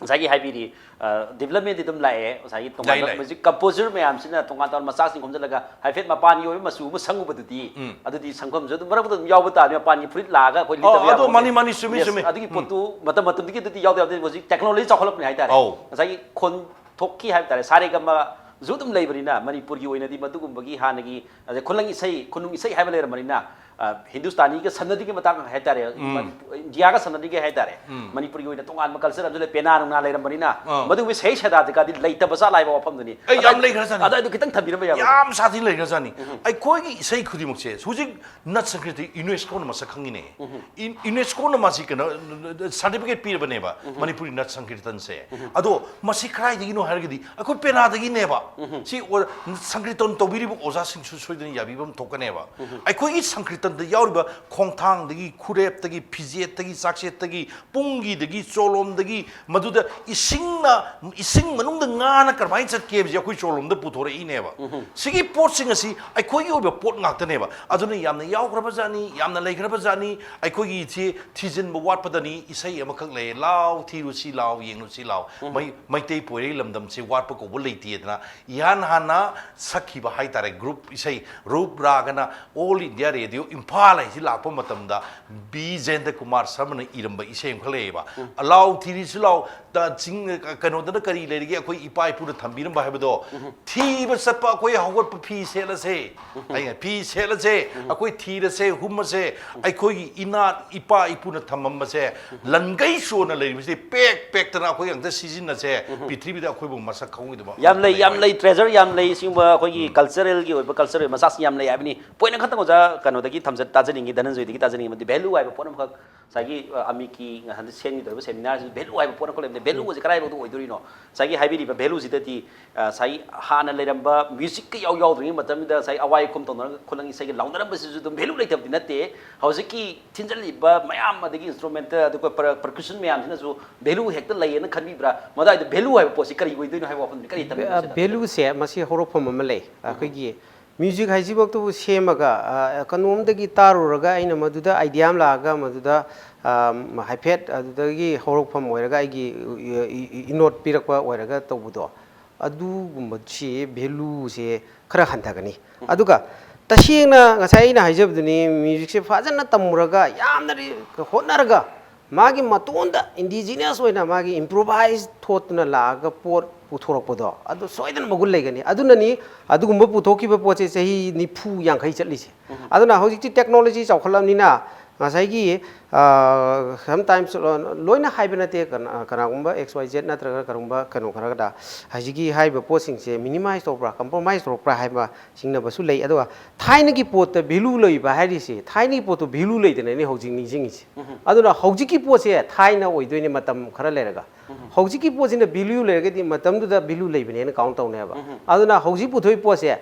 ꯉꯁꯥꯏꯒꯤ ꯍꯥꯏꯕꯤꯔꯤ, ꯑ, developmentꯗꯤ ꯑꯗꯨꯝ ꯂꯥꯛꯑꯦ, ꯉꯁꯥꯏꯒꯤ ꯇꯣꯉꯥꯟꯕ ꯂꯥꯛꯑꯦ, ꯂꯥꯛꯑꯦ꯫ Music composer ꯃꯌꯥꯝꯁꯤꯅ ꯇꯣꯉꯥꯟ ꯇꯣꯉꯥꯟꯕ ꯃꯆꯥꯁꯤꯡ ꯈꯣꯝꯖꯤꯜꯂꯒ ꯍꯥꯏꯐꯦꯠ ꯃꯄꯥꯟꯒꯤ ꯑꯣꯏꯕ ꯃꯆꯨ ꯑꯃ ꯁꯪꯉꯨꯕꯗꯨꯗꯤ, ꯎꯝ꯫ ꯑꯗꯨꯗꯤ ꯁꯪꯐꯝꯁꯨ ꯑꯗꯨꯝ ꯃꯔꯛ ꯃꯔꯛꯇ ꯑꯗꯨꯝ ꯌꯥꯎꯕ ꯇꯥꯕꯅꯤ, ꯃꯄꯥꯟꯒꯤ ꯐꯨꯔꯤꯠ ꯂꯥꯛꯑꯒ ꯑꯩꯈꯣꯏ ꯑꯣ, ꯂꯤꯠꯇꯕ ꯑꯗꯣ ꯌꯥꯄꯣꯠꯇꯦ꯫ ꯃꯥꯅꯤ, ꯃꯥꯅꯤ, ꯆꯨꯝꯃꯤ, Yes, ꯆꯨꯝꯃꯤ꯫ ꯑꯗꯨꯒꯤ ꯎꯝ꯫ ꯄꯣꯠꯇꯨ ꯃꯇꯝ ꯃꯇꯝꯗꯨꯒꯤ ꯑꯗꯨꯗꯤ ꯌꯥꯎꯗ ꯌꯥꯗꯦ, ꯍꯧꯖꯤꯛ technology ꯆꯥꯎꯈꯠꯂꯛꯄꯅꯤ ꯍꯥꯏꯇꯥꯔꯦ꯫ ꯑꯧ꯫ ꯉꯁꯥꯏꯒꯤ ꯈꯣꯟ ꯊꯣꯛꯈꯤ ꯍꯥꯏꯕ ꯇꯥꯔꯦ, ꯁꯥꯔꯦꯒꯃ ꯁꯨ ꯑꯗꯨꯝ ꯂꯩꯕꯅꯤꯅ, ꯃꯅꯤꯄꯨꯔꯒꯤ ꯑꯣꯏꯅꯗꯤ ꯃꯗꯨꯒꯨꯝꯕꯒꯤ ꯍꯥꯟꯅꯒꯤ, ꯑꯗꯩ ꯈꯨꯂꯪ ꯏꯁꯩ, ꯈꯨꯅꯨꯡ ꯏꯁꯩ ꯍꯥꯏꯕ ꯂꯩꯔꯝꯕꯅꯤꯅ, ꯑ, ꯍꯤꯟꯗꯨꯁꯇꯥꯅꯤꯒ ꯁꯝꯅꯗ꯭ꯔꯤꯉꯩ ꯃꯇꯥꯡ ꯍꯥꯏꯇꯥꯔꯦ, ꯎꯝ꯫ ꯃꯅꯤꯄꯨ-, ꯏꯟꯗꯤꯌꯥꯒ ꯁꯝꯅꯗ꯭ꯔꯤꯉꯩ ꯍꯥꯏꯇꯥꯔꯦ, ꯎꯝ꯫ ꯃꯅꯤꯄꯨꯔꯒꯤ ꯑꯣꯏꯅ ꯇꯣꯉꯥꯟꯕ culture ꯑꯃꯁꯨ ꯂꯩ, ꯄꯦꯅꯥ ꯅꯨꯡꯅꯥ ꯂꯩꯔꯝꯕꯅꯤꯅ, ꯑꯥ꯫ ꯃꯗꯨꯒꯨꯝꯕ ꯏꯁꯩ ꯁꯦꯗꯥꯗꯤꯒꯗꯤ ꯂꯩꯇꯕ ꯆꯥꯠ ꯍꯥꯏꯕ ꯋꯥꯐꯝꯗꯨꯅꯤ꯫ ꯑꯦ, ꯌꯥꯝ ꯑꯗꯥꯏ-, ꯂꯩꯈ꯭ꯔꯖꯥꯠꯅꯤ꯫ ꯑꯗꯥꯏꯗꯨ ꯈꯤꯇꯪ ꯊꯝꯕꯤꯔꯝꯕ ꯌꯥꯒꯗ꯭ꯔꯥ? ꯌꯥꯝ ꯁꯥꯊꯤꯅ ꯂꯩꯈ꯭ꯔꯖꯥꯠꯅꯤ꯫ ꯎꯝ꯫ ꯑꯩꯈꯣꯏꯒꯤ ꯏꯁꯩ ꯈꯨꯗꯤꯡꯃꯛꯁꯦ ꯍꯧꯖꯤꯛ ꯅꯠ ꯁꯪꯀ꯭ꯔꯤꯇꯤ UNESCOꯅ ꯃꯁꯛ ꯈꯪꯉꯤꯅꯦ꯫ ꯎꯝ꯫ ꯏꯟ-, UNESCOꯅ ꯃꯁꯤ ꯀꯩꯅꯣ, certificate ꯄꯤꯔꯕꯅꯦꯕ, ꯎꯝ꯫ ꯃꯅꯤꯄꯨꯔꯤ ꯅꯠ ꯁꯪꯀꯤꯔꯇꯟꯁꯦ꯫ ꯎꯝ꯫ ꯑꯗꯣ ꯃꯁꯤ ꯀꯗꯥꯏꯗꯒꯤꯅꯣ ꯍꯥꯏꯔꯒꯗꯤ ꯑꯩꯈꯣꯏ ꯄꯦꯅꯥꯗꯒꯤꯅꯦꯕ꯫ ꯎꯝ꯫ ꯁꯤ ꯑꯣ-, ꯁꯪꯀꯤꯔꯇꯟ ꯇꯧꯕꯤꯔꯤꯕ ꯑꯣꯖꯥꯁꯤꯡꯁꯨ ꯁꯣꯏꯗꯅ ꯌꯥꯕꯤꯕ ꯑꯃ ꯊꯣꯛꯀꯅꯦꯕ꯫ ꯎꯝ꯫ ꯑꯩꯈꯣꯏꯒꯤ ꯁꯪꯀꯤꯔꯇꯟꯗ ꯌꯥꯎꯔꯤꯕ ꯈꯣꯡꯊꯥꯡꯗꯒꯤ, ꯈꯨꯔꯦꯞꯇꯒꯤ, ꯐꯤꯖꯦꯠꯇꯒꯤ, ꯄꯨꯡꯒꯤꯗꯒꯤ, ꯆꯣꯂꯣꯝꯗꯒꯤ, ꯃꯗꯨꯗ ꯏꯁꯤꯡꯅ, ꯏꯁꯤꯡ ꯃꯅꯨꯡꯗ ꯉꯥꯅ ꯀꯔꯝꯍꯥꯏꯅ ꯆꯠꯀꯦ ꯍꯥꯏꯕꯁꯦ ꯑꯩꯈꯣꯏ ꯆꯣꯂꯣꯝꯗ ꯄꯨꯊꯣꯔꯛꯏꯅꯦꯕ꯫ ꯎꯝ꯫ ꯁꯤꯒꯤ ꯄꯣꯠꯁꯤꯡ ꯑꯁꯤ ꯑꯩꯈꯣꯏꯒꯤ ꯑꯣꯏꯕ ꯄꯣꯠ ꯉꯥꯛꯇꯅꯦꯕ꯫ ꯑꯗꯨꯅ ꯌꯥꯝꯅ ꯌꯥꯎꯈ꯭ꯔꯕ ꯖꯥꯠꯅꯤ, ꯌꯥꯝꯅ ꯂꯩꯈ꯭ꯔꯕ ꯖꯥꯠꯅꯤ꯫ ꯑꯩꯈꯣꯏꯒꯤ ꯏꯆꯦ ꯊꯤꯖꯤꯟꯕ ꯋꯥꯠꯄꯗꯅꯤ ꯏꯁꯩ ꯑꯃꯈꯛ ꯂꯩꯌꯦ, "ꯂꯥꯎ ꯊꯤꯔꯨꯁꯤ ꯂꯥꯎ ꯌꯦꯡꯂꯨꯁꯤ ꯂꯥꯎ"꯫ ꯎꯝ꯫ ꯃꯩ-, ꯃꯩꯇꯩ ꯄꯣꯏꯔꯩ ꯂꯝꯗꯝꯁꯦ ꯋꯥꯠꯄ ꯀꯧꯕ ꯂꯩꯇꯦꯗꯅ꯫ ꯏꯍꯥꯟ ꯍꯥꯟꯅ ꯁꯛꯈꯤꯕ ꯍꯥꯏꯇꯥꯔꯦ group ꯏꯁꯩ, ꯔꯨꯞ ꯔꯥꯒꯅ All India Radio ꯏꯝꯐꯥꯜ ꯍꯥꯏꯁꯤ ꯂꯥꯛꯄ ꯃꯇꯝꯗ ꯕꯤ ꯖꯌꯟꯇ ꯀꯨꯃꯥꯔ ꯁꯔꯃꯅ ꯏꯔꯝꯕ ꯏꯁꯩ ꯑꯃꯈꯛ ꯂꯩꯌꯦꯕ, "ꯑꯂꯥꯎ ꯊꯤꯔꯤꯁꯨ ꯂꯥꯎ, ꯆꯤꯡ ꯀꯩꯅꯣꯗꯅ ꯀꯔꯤ ꯂꯩꯔꯤꯒꯦ, ꯑꯩꯈꯣꯏ ꯏꯄꯥ ꯏꯄꯨꯅ ꯊꯝꯕꯤꯔꯝꯕ ꯍꯥꯏꯕꯗꯣ, ꯊꯤꯕ ꯆꯠꯄ ꯑꯩꯈꯣꯏ ꯍꯧꯒꯠꯄ ꯐꯤ ꯁꯦꯠꯂꯁꯦ, ꯐꯤ ꯁꯦꯠꯂꯁꯦ, ꯑꯩꯈꯣꯏ ꯊꯤꯔꯁꯦ, ꯍꯨꯝꯃꯁꯦ, ꯑꯩꯈꯣꯏꯒꯤ ꯏꯅꯥꯠ ꯏꯄꯥ ꯏꯄꯨꯅ ꯊꯝꯃꯝꯕꯁꯦ ꯂꯟꯒꯩ ꯁꯣꯟꯅ ꯂꯩꯔꯤꯕꯁꯤ ꯄꯦꯛ ꯄꯦꯛꯇꯅ ꯑꯩꯈꯣꯏ ꯑꯝꯇ ꯁꯤꯖꯤꯟꯅꯁꯦ, ꯄ꯭ꯔꯤꯊꯤꯕꯤꯗ ꯑꯩꯈꯣꯏꯕꯨ ꯃꯁꯛ ꯈꯪꯉꯣꯏꯗꯕ ꯌꯥꯝ ꯂꯩ, ꯌꯥꯝ ꯂꯩ, ꯇ꯭ꯔꯦꯖꯔ ꯌꯥꯝ ꯂꯩ꯫ ꯁꯤꯒꯨꯝꯕ ꯑꯩꯈꯣꯏꯒꯤ ꯀꯜꯆꯔꯦꯜꯒꯤ ꯑꯣꯏꯕ, ꯀꯜꯆꯔꯦꯜ ꯃꯆꯥꯛꯁꯤꯡ ꯌꯥꯝ ꯂꯩ ꯍꯥꯏꯕꯅꯤ꯫ ꯄꯣꯏꯟ ꯑꯃꯈꯛꯇꯪ ꯑꯣꯖꯥ ꯀꯩꯅꯣꯗꯒꯤ ꯊꯝꯖ-, ꯇꯥꯖꯅꯤꯡꯉꯤ, ꯙꯅꯟꯖꯣꯏꯗꯒꯤ ꯇꯥꯖꯅꯤꯡꯉꯤ꯫ ꯑꯃꯗꯤ ꯚꯦꯂꯨ ꯍꯥꯏꯕ ꯄꯣꯠ ꯑꯃꯈꯛ ꯉꯁꯥꯏꯒꯤ, ꯑ, ꯑꯃꯤꯀꯤ ꯉꯁꯥꯏ ꯁꯦꯝꯒꯗꯧꯔꯤꯕ ꯁꯦꯃꯤꯅꯥꯔꯁꯤꯗ ꯚꯦꯂꯨ ꯍꯥꯏꯕ ꯄꯣꯠ ꯑꯃꯈꯛ ꯂꯩꯕꯅꯤ꯫ ꯚꯦꯂꯨ ꯑꯁꯤ ꯀꯗꯥꯏꯐꯥꯎꯗ ꯑꯣꯏꯗꯣꯔꯤꯅꯣ? ꯉꯁꯥꯏꯒꯤ ꯍꯥꯏꯕꯤꯔꯤꯕ ꯚꯦꯂꯨꯁꯤꯗꯗꯤ, ꯑ, ꯉꯁꯥꯏꯒꯤ ꯍꯥꯟꯅ ꯂꯩꯔꯝꯕ ꯃ꯭ꯌꯨꯖꯤꯛꯀ ꯏꯌꯥꯎ ꯌꯥꯎꯗ꯭ꯔꯤꯉꯩ ꯃꯇꯝꯗ ꯉꯁꯥꯏ ꯑꯋꯥꯏ ꯑꯈꯨꯝ ꯇꯧꯅꯔꯒ ꯈꯨꯂꯪ ꯏꯁꯩꯒ ꯂꯥꯎꯅꯔꯝꯕꯁꯤꯁꯨ ꯑꯗꯨꯝ ꯚꯦꯂꯨ ꯂꯩꯇꯕꯗꯤ ꯅꯠꯇꯦ꯫ ꯍꯧꯖꯤꯛꯀꯤ ꯊꯤꯟꯖꯜꯂꯤꯕ ꯃꯌꯥꯝ, ꯑꯗꯒꯤ ꯏꯟꯁꯇ꯭ꯔꯨꯃꯦꯟꯇꯦꯜ, ꯑꯗꯨꯒ ꯄꯔ-, ꯄꯔꯀꯁꯟ ꯃꯌꯥꯝꯁꯤꯅꯁꯨ ꯚꯦꯂꯨ ꯍꯦꯛꯇ ꯂꯩꯌꯦꯅ ꯈꯟꯕꯤꯕ꯭ꯔꯥ? ꯃꯗꯥꯏꯗ ꯚꯦꯂꯨ ꯍꯥꯏꯕ ꯄꯣꯠꯁꯤ ꯀꯔꯤ ꯑꯣꯏꯗꯣꯏꯅꯣ ꯍꯥꯏꯕ ꯋꯥꯐꯝꯗꯨꯅꯤ꯫ ꯀꯔꯤ ꯊꯝꯃꯤꯅꯣ ꯁꯤꯗ? ꯚꯦꯂꯨꯁꯦ ꯃꯁꯤ ꯍꯧꯔꯛꯐꯝ ꯑꯃ ꯂꯩ꯫ ꯑꯩꯈꯣꯏꯒꯤ ꯃ꯭ꯌꯨꯖꯤꯛ ꯍꯥꯏꯁꯤꯃꯛꯇꯕꯨ ꯁꯦꯝꯃꯒ, ꯑ, ꯀꯩꯅꯣꯝꯗꯒꯤ ꯇꯥꯔꯨꯔꯒ ꯑꯩꯅ ꯃꯗꯨꯗ ꯑꯥꯏꯗꯤꯌꯥ ꯑꯃ ꯂꯥꯛꯑꯒ ꯃꯗꯨꯗ, ꯑ, ꯍꯥꯏꯐꯦꯠ ꯑꯗꯨꯗꯒꯤ ꯍꯧꯔꯛꯐꯝ ꯑꯣꯏꯔꯒ ꯑꯩꯒꯤ ꯏ-, ꯏ-, ꯏ-, ꯏꯅꯣꯠ ꯄꯤꯔꯛꯄ ꯑꯣꯏꯔꯒ ꯇꯧꯕꯗꯣ, ꯑꯗꯨꯒꯨꯝꯕꯁꯤ ꯚꯦꯂꯨꯁꯦ ꯈꯔ ꯍꯟꯊꯒꯅꯤ꯫ ꯑꯗꯨꯒ ꯇꯁꯦꯡꯅ ꯉꯁꯥꯏ ꯑꯩꯅ ꯍꯥꯏꯖꯕꯗꯨꯅꯤ, ꯃ꯭ꯌꯨꯖꯤꯛꯁꯦ ꯐꯖꯅ ꯇꯝꯃꯨꯔꯒ ꯌꯥꯝꯅ ꯔꯤ-, ꯍꯣꯠꯅꯔꯒ ꯃꯥꯒꯤ ꯃꯇꯣꯟꯗ ꯏꯟꯗꯤꯖꯤꯅꯁ ꯑꯣꯏꯅ ꯃꯥꯒꯤ ꯏꯝꯄ꯭ꯔꯣꯚꯥꯏꯁ ꯊꯣꯠꯇꯨꯅ ꯂꯥꯛꯑꯒ ꯄꯣꯠ ꯄꯨꯊꯣꯔꯛꯄꯗꯣ, ꯑꯗꯨ ꯁꯣꯏꯗꯅ ꯃꯒꯨꯟ ꯂꯩꯒꯅꯤ꯫ ꯑꯗꯨꯅꯅꯤ ꯑꯗꯨꯒꯨꯝꯕ ꯄꯨꯊꯣꯛꯈꯤꯕ ꯄꯣꯠꯁꯦ ꯆꯍꯤ ꯅꯤꯐꯨ ꯌꯥꯡꯈꯩ ꯆꯠꯂꯤꯁꯦ꯫ ꯑꯗꯨꯅ ꯍꯧꯖꯤꯛꯇꯤ ꯇꯦꯛꯅꯣꯂꯣꯖꯤ ꯆꯥꯎꯈꯠꯂꯕꯅꯤꯅ ꯉꯁꯥꯏꯒꯤ, ꯑ, sometimes, ꯑ, ꯂꯣꯏꯅ ꯍꯥꯏꯕ ꯅꯠꯇꯦ, ꯀꯅꯥ-, ꯀꯅꯥꯒꯨꯝꯕ X Y Z ꯅꯠꯇ꯭ꯔꯒ ꯀꯔꯤꯒꯨꯝꯕ ꯀꯩꯅꯣ ꯈꯔꯗ ꯍꯧꯖꯤꯛꯀꯤ ꯍꯥꯏꯔꯤꯕ ꯄꯣꯠꯁꯤꯡꯁꯦ ꯃꯤꯅꯤꯃꯥꯏꯁ ꯇꯧꯔꯛꯄ꯭ꯔꯥ, ꯀꯝꯄ꯭ꯔꯣꯃꯥꯏꯁ ꯇꯧꯔꯛꯄ꯭ꯔꯥ ꯍꯥꯏꯕ ꯆꯤꯡꯅꯕꯁꯨ ꯂꯩ꯫ ꯑꯗꯨꯒ ꯊꯥꯏꯅꯒꯤ ꯄꯣꯠꯇ ꯚꯦꯂꯨ ꯂꯩꯕ ꯍꯥꯏꯔꯤꯁꯦ, ꯊꯥꯏꯅꯒꯤ ꯄꯣꯠꯇꯣ ꯚꯦꯂꯨ ꯂꯩꯗꯅꯅꯦ ꯍꯧꯖꯤꯛ ꯅꯤꯡꯁꯤꯡꯉꯤꯁꯦ꯫ ꯑꯗꯨꯅ ꯍꯧꯖꯤꯛꯀꯤ ꯄꯣꯠꯁꯦ ꯊꯥꯏꯅ ꯑꯣꯏꯗꯣꯏꯅꯦ ꯃꯇꯝ ꯈꯔ ꯂꯩꯔꯒ꯫ ꯍꯧꯖꯤꯛꯀꯤ ꯄꯣꯠꯁꯤꯅ ꯚꯦꯂꯨ ꯂꯩꯔꯒꯗꯤ ꯃꯇꯝꯗꯨꯗ ꯚꯦꯂꯨ ꯂꯩꯕꯅꯦꯅ ꯀꯥꯎꯟ ꯇꯧꯅꯦꯕ꯫ ꯑꯗꯨꯅ ꯍꯧꯖꯤꯛ ꯄꯨꯊꯣꯛꯏ ꯄꯣꯠꯁꯦ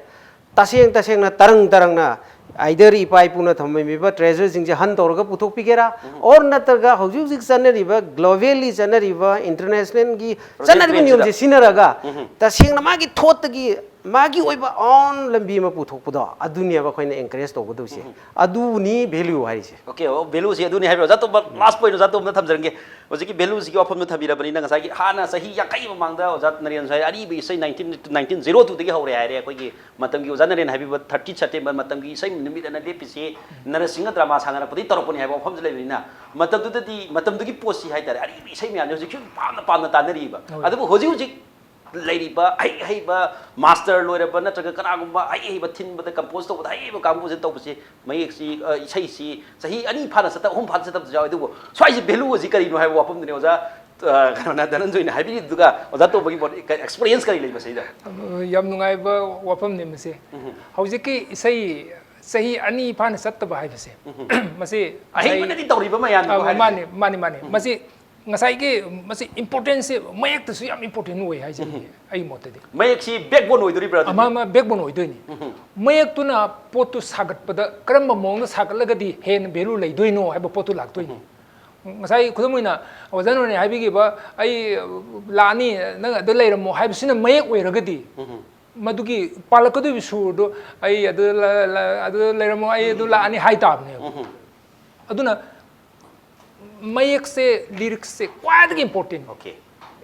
ꯇꯁꯦꯡ ꯇꯁꯦꯡꯅ ꯇꯔꯪ ꯇꯔꯪꯅ either ꯏꯄꯥ ꯏꯄꯨꯅ ꯊꯝꯃꯝꯃꯤꯕ ꯇ꯭ꯔꯦꯖꯔꯁꯤꯡꯁꯦ ꯍꯟ ꯇꯧꯔꯒ ꯄꯨꯊꯣꯛꯄꯤꯒꯦꯔꯥ, or ꯅꯠꯇ꯭ꯔꯒ ꯍꯧꯖꯤꯛ ꯍꯧꯖꯤꯛ ꯆꯠꯅꯔꯤꯕ, ꯒ꯭ꯂꯣꯕꯦꯜꯂꯤ ꯆꯠꯅꯔꯤꯕ, ꯏꯟꯇꯔꯅꯦꯁꯅꯦꯜꯒꯤ ꯆꯠꯅꯔꯤꯕ ꯅꯤꯌꯣꯝꯁꯦ ꯁꯤꯖꯤꯟꯅꯔꯒ ꯇꯁꯦꯡꯅ ꯃꯥꯒꯤ ꯊꯣꯠꯇꯒꯤ ꯃꯥꯒꯤ ꯑꯣꯏꯕ own ꯂꯝꯕꯤ ꯑꯃ ꯄꯨꯊꯣꯛꯄꯗꯣ, ꯑꯗꯨꯅꯦꯕ ꯑꯩꯈꯣꯏꯅ encourage ꯇꯧꯒꯗꯧꯁꯦ꯫ ꯑꯗꯨꯅꯤ value ꯍꯥꯏꯔꯤꯁꯦ꯫ Okay, ꯑꯣ, value ꯁꯤ ꯑꯗꯨꯅꯤ ꯍꯥꯏꯕꯤꯔꯣ꯫ ꯑꯣꯖꯥ ꯇꯣꯝꯕ, last point ꯑꯣꯖꯥ ꯇꯣꯝꯕꯗ ꯊꯝꯖꯔꯝꯒꯦ꯫ ꯍꯧꯖꯤꯛꯀꯤ value ꯁꯤꯒꯤ ꯋꯥꯐꯝꯗꯣ ꯊꯝꯕꯤꯔꯕꯅꯤꯅ, ꯉꯁꯥꯏꯒꯤ ꯍꯥꯟꯅ ꯆꯍꯤ ꯌꯥꯡꯈꯩ ꯃꯃꯥꯡꯗ ꯑꯣꯖꯥ ꯅꯔꯦꯟ ꯉꯁꯥꯏ ꯑꯔꯤꯕ ꯏꯁꯩ nineteen, nineteen zero two ꯗꯒꯤ ꯍꯧꯔꯦ ꯍꯥꯏꯔꯦ꯫ ꯑꯩꯈꯣꯏꯒꯤ ꯃꯇꯝꯒꯤ ꯑꯣꯖꯥ ꯅꯔꯦꯟ ꯍꯥꯏꯕꯤꯕ thirty September ꯃꯇꯝꯒꯤ ꯏꯁꯩ ꯅꯨꯃꯤꯠ ꯑꯅ ꯂꯦꯞꯄꯤꯁꯤ ꯅꯔꯁꯤꯡꯍ drama ꯁꯥꯟꯅꯔꯛꯄꯗꯒꯤ ꯇꯧꯔꯛꯄꯅꯤ ꯍꯥꯏꯕ ꯋꯥꯐꯝꯁꯨ ꯂꯩꯕꯅꯤꯅ, ꯃꯇꯝꯗꯨꯗꯗꯤ, ꯃꯇꯝꯗꯨꯒꯤ ꯄꯣꯠꯁꯤ ꯍꯥꯏꯇꯥꯔꯦ, ꯑꯔꯤꯕ ꯏꯁꯩ ꯃꯌꯥꯝꯁꯦ ꯍꯧꯖꯤꯛꯁꯨ ꯄꯥꯝꯅ ꯄꯥꯝꯅ ꯇꯥꯅꯔꯤꯕ꯫ ꯑꯗꯨꯕꯨ ꯍꯧꯖꯤꯛ ꯍꯧꯖꯤꯛ ꯂꯩꯔꯤꯕ ꯑꯍꯩ ꯑꯍꯩꯕ master ꯂꯣꯏꯔꯕ ꯅꯠꯇ꯭ꯔꯒ ꯀꯅꯥꯒꯨꯝꯕ ꯑꯍꯩ ꯑꯍꯩꯕ ꯊꯤꯟꯕꯗ, compose ꯇꯧꯕꯗ ꯑꯍꯩ ꯑꯍꯩꯕ ꯀꯥꯡꯕꯨꯁꯤꯅ ꯇꯧꯕꯁꯤ, ꯃꯌꯦꯛꯁꯤ, ꯑ, ꯏꯁꯩꯁꯤ ꯆꯍꯤ ꯑꯅꯤ ꯐꯥꯅ ꯆꯠꯇꯕ, ꯑꯍꯨꯝ ꯐꯥꯅ ꯆꯠꯇꯕꯁꯨ ꯌꯥꯎꯋꯦ꯫ ꯑꯗꯨꯕꯨ ꯁ꯭ꯋꯥꯏꯁꯤ value ꯑꯁꯤ ꯀꯔꯤꯅꯣ ꯍꯥꯏꯕ ꯋꯥꯐꯝꯗꯨꯅꯤ ꯑꯣꯖꯥ, ꯑ, ꯀꯩꯅꯣꯅ, ꯙꯅꯟꯖꯣꯏꯅ ꯍꯥꯏꯕꯤꯔꯤꯗꯨꯒ ꯑꯣꯖꯥ ꯇꯣꯝꯕꯒꯤ ꯃꯣꯠ, experience ꯀꯔꯤ ꯂꯩ ꯃꯁꯤꯗ? ꯌꯥꯝ ꯅꯨꯡꯉꯥꯏꯕ ꯋꯥꯐꯝꯅꯤ ꯃꯁꯤ꯫ ꯍꯧꯖꯤꯛꯀꯤ ꯏꯁꯩ ꯆꯍꯤ ꯑꯅꯤ ꯐꯥꯅ ꯆꯠꯇꯕ ꯍꯥꯏꯕꯁꯦ, ꯃꯁꯤ ꯑꯍꯩꯕꯅꯗꯤ ꯇꯧꯔꯤꯕ ꯃꯌꯥꯝꯗꯣ ꯑ, ꯍꯥꯏꯔꯤꯁꯦ꯫ ꯃꯥꯅꯤ, ꯃꯥꯅꯤ, ꯃꯥꯅꯤ꯫ ꯃꯁꯤ ꯉꯁꯥꯏꯒꯤ, ꯃꯁꯤ importance ꯁꯦ ꯃꯌꯦꯛꯇꯁꯨ ꯌꯥꯝ important ꯑꯣꯏ ꯍꯥꯏꯖꯅꯤꯡꯉꯤ ꯑꯩ ꯃꯣꯠꯇꯗꯤ꯫ ꯃꯌꯦꯛꯁꯤ backbone ꯑꯣꯏꯗꯣꯔꯤꯕ꯭ꯔꯥ ꯑꯗꯨꯗꯤ? ꯑꯃ ꯑꯃ backbone ꯑꯣꯏꯗꯣꯏꯅꯤ꯫ ꯃꯌꯦꯛꯇꯨꯅ ꯄꯣꯠꯇꯨ ꯁꯥꯒꯠꯄꯗ ꯀꯔꯝꯕ ꯃꯑꯣꯡꯗ ꯁꯥꯒꯠꯂꯒꯗꯤ ꯍꯦꯟꯅ value ꯂꯩꯗꯣꯏꯅꯣ ꯍꯥꯏꯕ ꯄꯣꯠꯇꯨ ꯂꯥꯛꯇꯣꯏꯅꯤ꯫ ꯉꯁꯥꯏ ꯈꯨꯗꯝ ꯑꯣꯏꯅ ꯑꯣꯖꯥ ꯅꯣꯔꯅ ꯍꯥꯏꯕꯤꯈꯤꯕ, "ꯑꯩ ꯂꯥꯛꯑꯅꯤ, ꯅꯪ ꯑꯗꯨ ꯂꯩꯔꯝꯃꯣ" ꯍꯥꯏꯕꯁꯤꯅ ꯃꯌꯦꯛ ꯑꯣꯏꯔꯒꯗꯤ, ꯃꯗꯨꯒꯤ ꯄꯥꯜꯂꯛꯀꯗꯣꯏꯕ ꯁꯨꯔꯗꯣ, "ꯑꯩ ꯑꯗꯨ ꯂ-, ꯂ-, ꯑꯗꯨ ꯂꯩꯔꯝꯃꯣ, ꯑꯩ ꯑꯗꯨ ꯂꯥꯛꯑꯅꯤ" ꯍꯥꯏ ꯇꯥꯕꯅꯦꯕ꯫ ꯑꯗꯨꯅ ꯃꯌꯦꯛꯁꯦ, lyrics ꯁꯦ ꯈ꯭ꯋꯥꯏꯗꯒꯤ important꯫ Okay꯫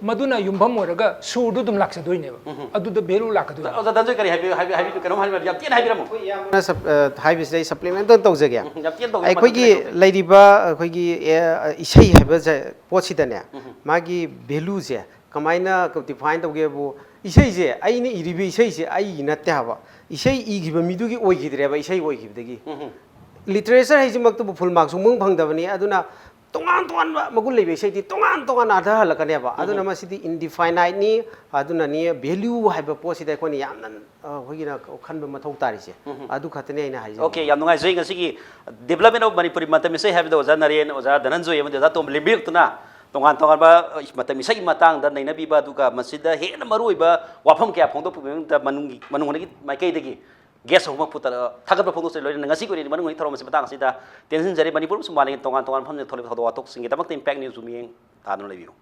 ꯃꯗꯨꯅ ꯌꯨꯝꯐꯝ ꯑꯣꯏꯔꯒ ꯁꯨꯔꯗꯨ ꯑꯗꯨꯝ ꯂꯥꯛꯆꯗꯣꯏꯅꯦꯕ꯫ ꯑꯗꯨꯗ value ꯂꯥꯛꯀꯗꯣꯏꯅꯦ꯫ ꯑꯣꯖꯥ ꯙꯅꯟꯖꯣꯏ ꯀꯔꯤ ꯍꯥꯏꯕꯤꯌꯨ, ꯍꯥꯏꯕꯤꯌꯨ, ꯀꯩꯅꯣꯝ ꯍꯥꯏꯕꯤꯌꯨ, ꯌꯥꯝ ꯇꯦꯟꯅ ꯍꯥꯏꯕꯤꯔꯝꯃꯨ꯫ ꯅ ꯁꯞ-, ꯑ, ꯍꯥꯏꯕꯁꯤꯗ ꯑꯩ supplement ꯑꯣꯏꯅ ꯇꯧꯖꯒꯦ꯫ ꯎꯝ, ꯌꯥꯝ ꯇꯦꯟꯅ ꯇꯧꯕꯤꯌꯨ, ꯑꯩꯈꯣꯏꯒꯤ ꯃꯇꯝꯁꯦ ꯀꯩꯅꯣ꯫ ꯂꯩꯔꯤꯕ ꯑꯩꯈꯣꯏꯒꯤ, ꯑ, ꯏꯁꯩ ꯍꯥꯏꯕ ꯖ-, ꯄꯣꯠꯁꯤꯗꯅꯦ, ꯃꯥꯒꯤ value ꯁꯦ ꯀꯃꯥꯏꯅ define ꯇꯧꯒꯦꯕꯨ, ꯏꯁꯩꯁꯦ, ꯑꯩꯅ ꯏꯔꯤꯕ ꯏꯁꯩꯁꯦ ꯑꯩꯒꯤ ꯅꯠꯇꯦ ꯍꯥꯏꯕ, ꯏꯁꯩ ꯏꯈꯤꯕ ꯃꯤꯗꯨꯒꯤ ꯑꯣꯏꯈꯤꯗ꯭ꯔꯦꯕ, ꯏꯁꯩ ꯑꯣꯏꯈꯤꯕꯗꯒꯤ꯫ Literature ꯍꯥꯏꯁꯤꯃꯛꯇꯕꯨ full mark ꯁꯨꯡꯐꯪ ꯐꯪꯗꯕꯅꯤ꯫ ꯑꯗꯨꯅ ꯇꯣꯉꯥꯟ ꯇꯣꯉꯥꯟꯕ ꯃꯒꯨꯟ ꯂꯩꯕ ꯏꯁꯩꯗꯤ ꯇꯣꯉꯥꯟ ꯇꯣꯉꯥꯟꯅ ꯑꯥꯔꯊ ꯍꯜꯂꯛꯀꯅꯦꯕ꯫ ꯑꯗꯨꯅ ꯃꯁꯤꯗꯤ indefinite ꯅꯤ꯫ ꯑꯗꯨꯅꯅꯤ value ꯍꯥꯏꯕ ꯄꯣꯠꯁꯤꯗ ꯑꯩꯈꯣꯏꯅ ꯌꯥꯝꯅ, ꯑ, ꯑꯩꯈꯣꯏꯒꯤꯅ ꯈꯟꯕ ꯃꯊꯧ ꯇꯥꯔꯤꯁꯦ꯫ ꯑꯗꯨ ꯈꯛꯇꯅꯤ ꯑꯩꯅ ꯍꯥꯏꯖꯅꯤꯡꯉꯤ꯫ Okay, ꯌꯥꯝ ꯅꯨꯡꯉꯥꯏꯖꯩ꯫ ꯉꯁꯤꯒꯤ Development of Manipuri ꯃꯇꯝ ꯏꯁꯩ ꯍꯥꯏꯕꯗ ꯑꯣꯖꯥ ꯅꯔꯦꯟ, ꯑꯣꯖꯥ ꯙꯅꯟꯖꯣꯏ ꯑꯃꯗꯤ ꯑꯣꯖꯥ ꯇꯣꯝꯕ ꯂꯦꯡꯕꯤꯔꯛꯇꯨꯅ ꯇꯣꯉꯥꯟ ꯇꯣꯉꯥꯟꯕ, ꯑ, ꯃꯇꯝ ꯏꯁꯩꯒꯤ ꯃꯇꯥꯡꯗ ꯅꯩꯅꯕꯤꯕ, ꯑꯗꯨꯒ ꯃꯁꯤꯗ ꯍꯦꯟꯅ ꯃꯔꯨꯑꯣꯏꯕ ꯋꯥꯐꯝ ꯀꯌꯥ ꯐꯣꯡꯗꯣꯛꯄꯤꯕꯒꯤꯗꯃꯛꯇ ꯃꯅꯨꯡꯒꯤ, ꯃꯅꯨꯡ ꯍꯣꯟꯅꯒꯤ ꯃꯥꯏꯀꯩꯗꯒꯤ guest ꯑꯍꯨꯝꯃꯛꯄꯨ ꯇ-, ꯊꯥꯒꯠꯄ ꯐꯣꯡꯗꯣꯛꯆꯔꯤ꯫ ꯂꯣꯏꯅꯅ ꯉꯁꯤꯒꯤ ꯑꯣꯏꯅꯗꯤ ꯃꯅꯨꯡ ꯍꯣꯟꯒꯤ ꯊꯧꯔꯝ ꯑꯁꯤ ꯃꯇꯥꯡ ꯑꯁꯤꯗ ꯇꯦꯟꯁꯤꯟꯖꯔꯤ꯫ ꯃꯅꯤꯄꯨꯔ ꯑꯃꯁꯨꯡ ꯃꯥꯂꯦꯝꯒꯤ ꯇꯣꯉꯥꯟ ꯇꯣꯉꯥꯟꯕ ꯃꯐꯝꯁꯤꯡꯗ ꯊꯣꯛꯂꯤꯕ ꯊꯧꯗꯣꯛ ꯋꯥꯊꯣꯛꯁꯤꯡꯒꯤꯗꯃꯛꯇ Impact News ꯗꯨ ꯃꯤꯠꯌꯦꯡ ꯇꯥꯗꯨꯅ ꯂꯩꯕꯤꯌꯨ꯫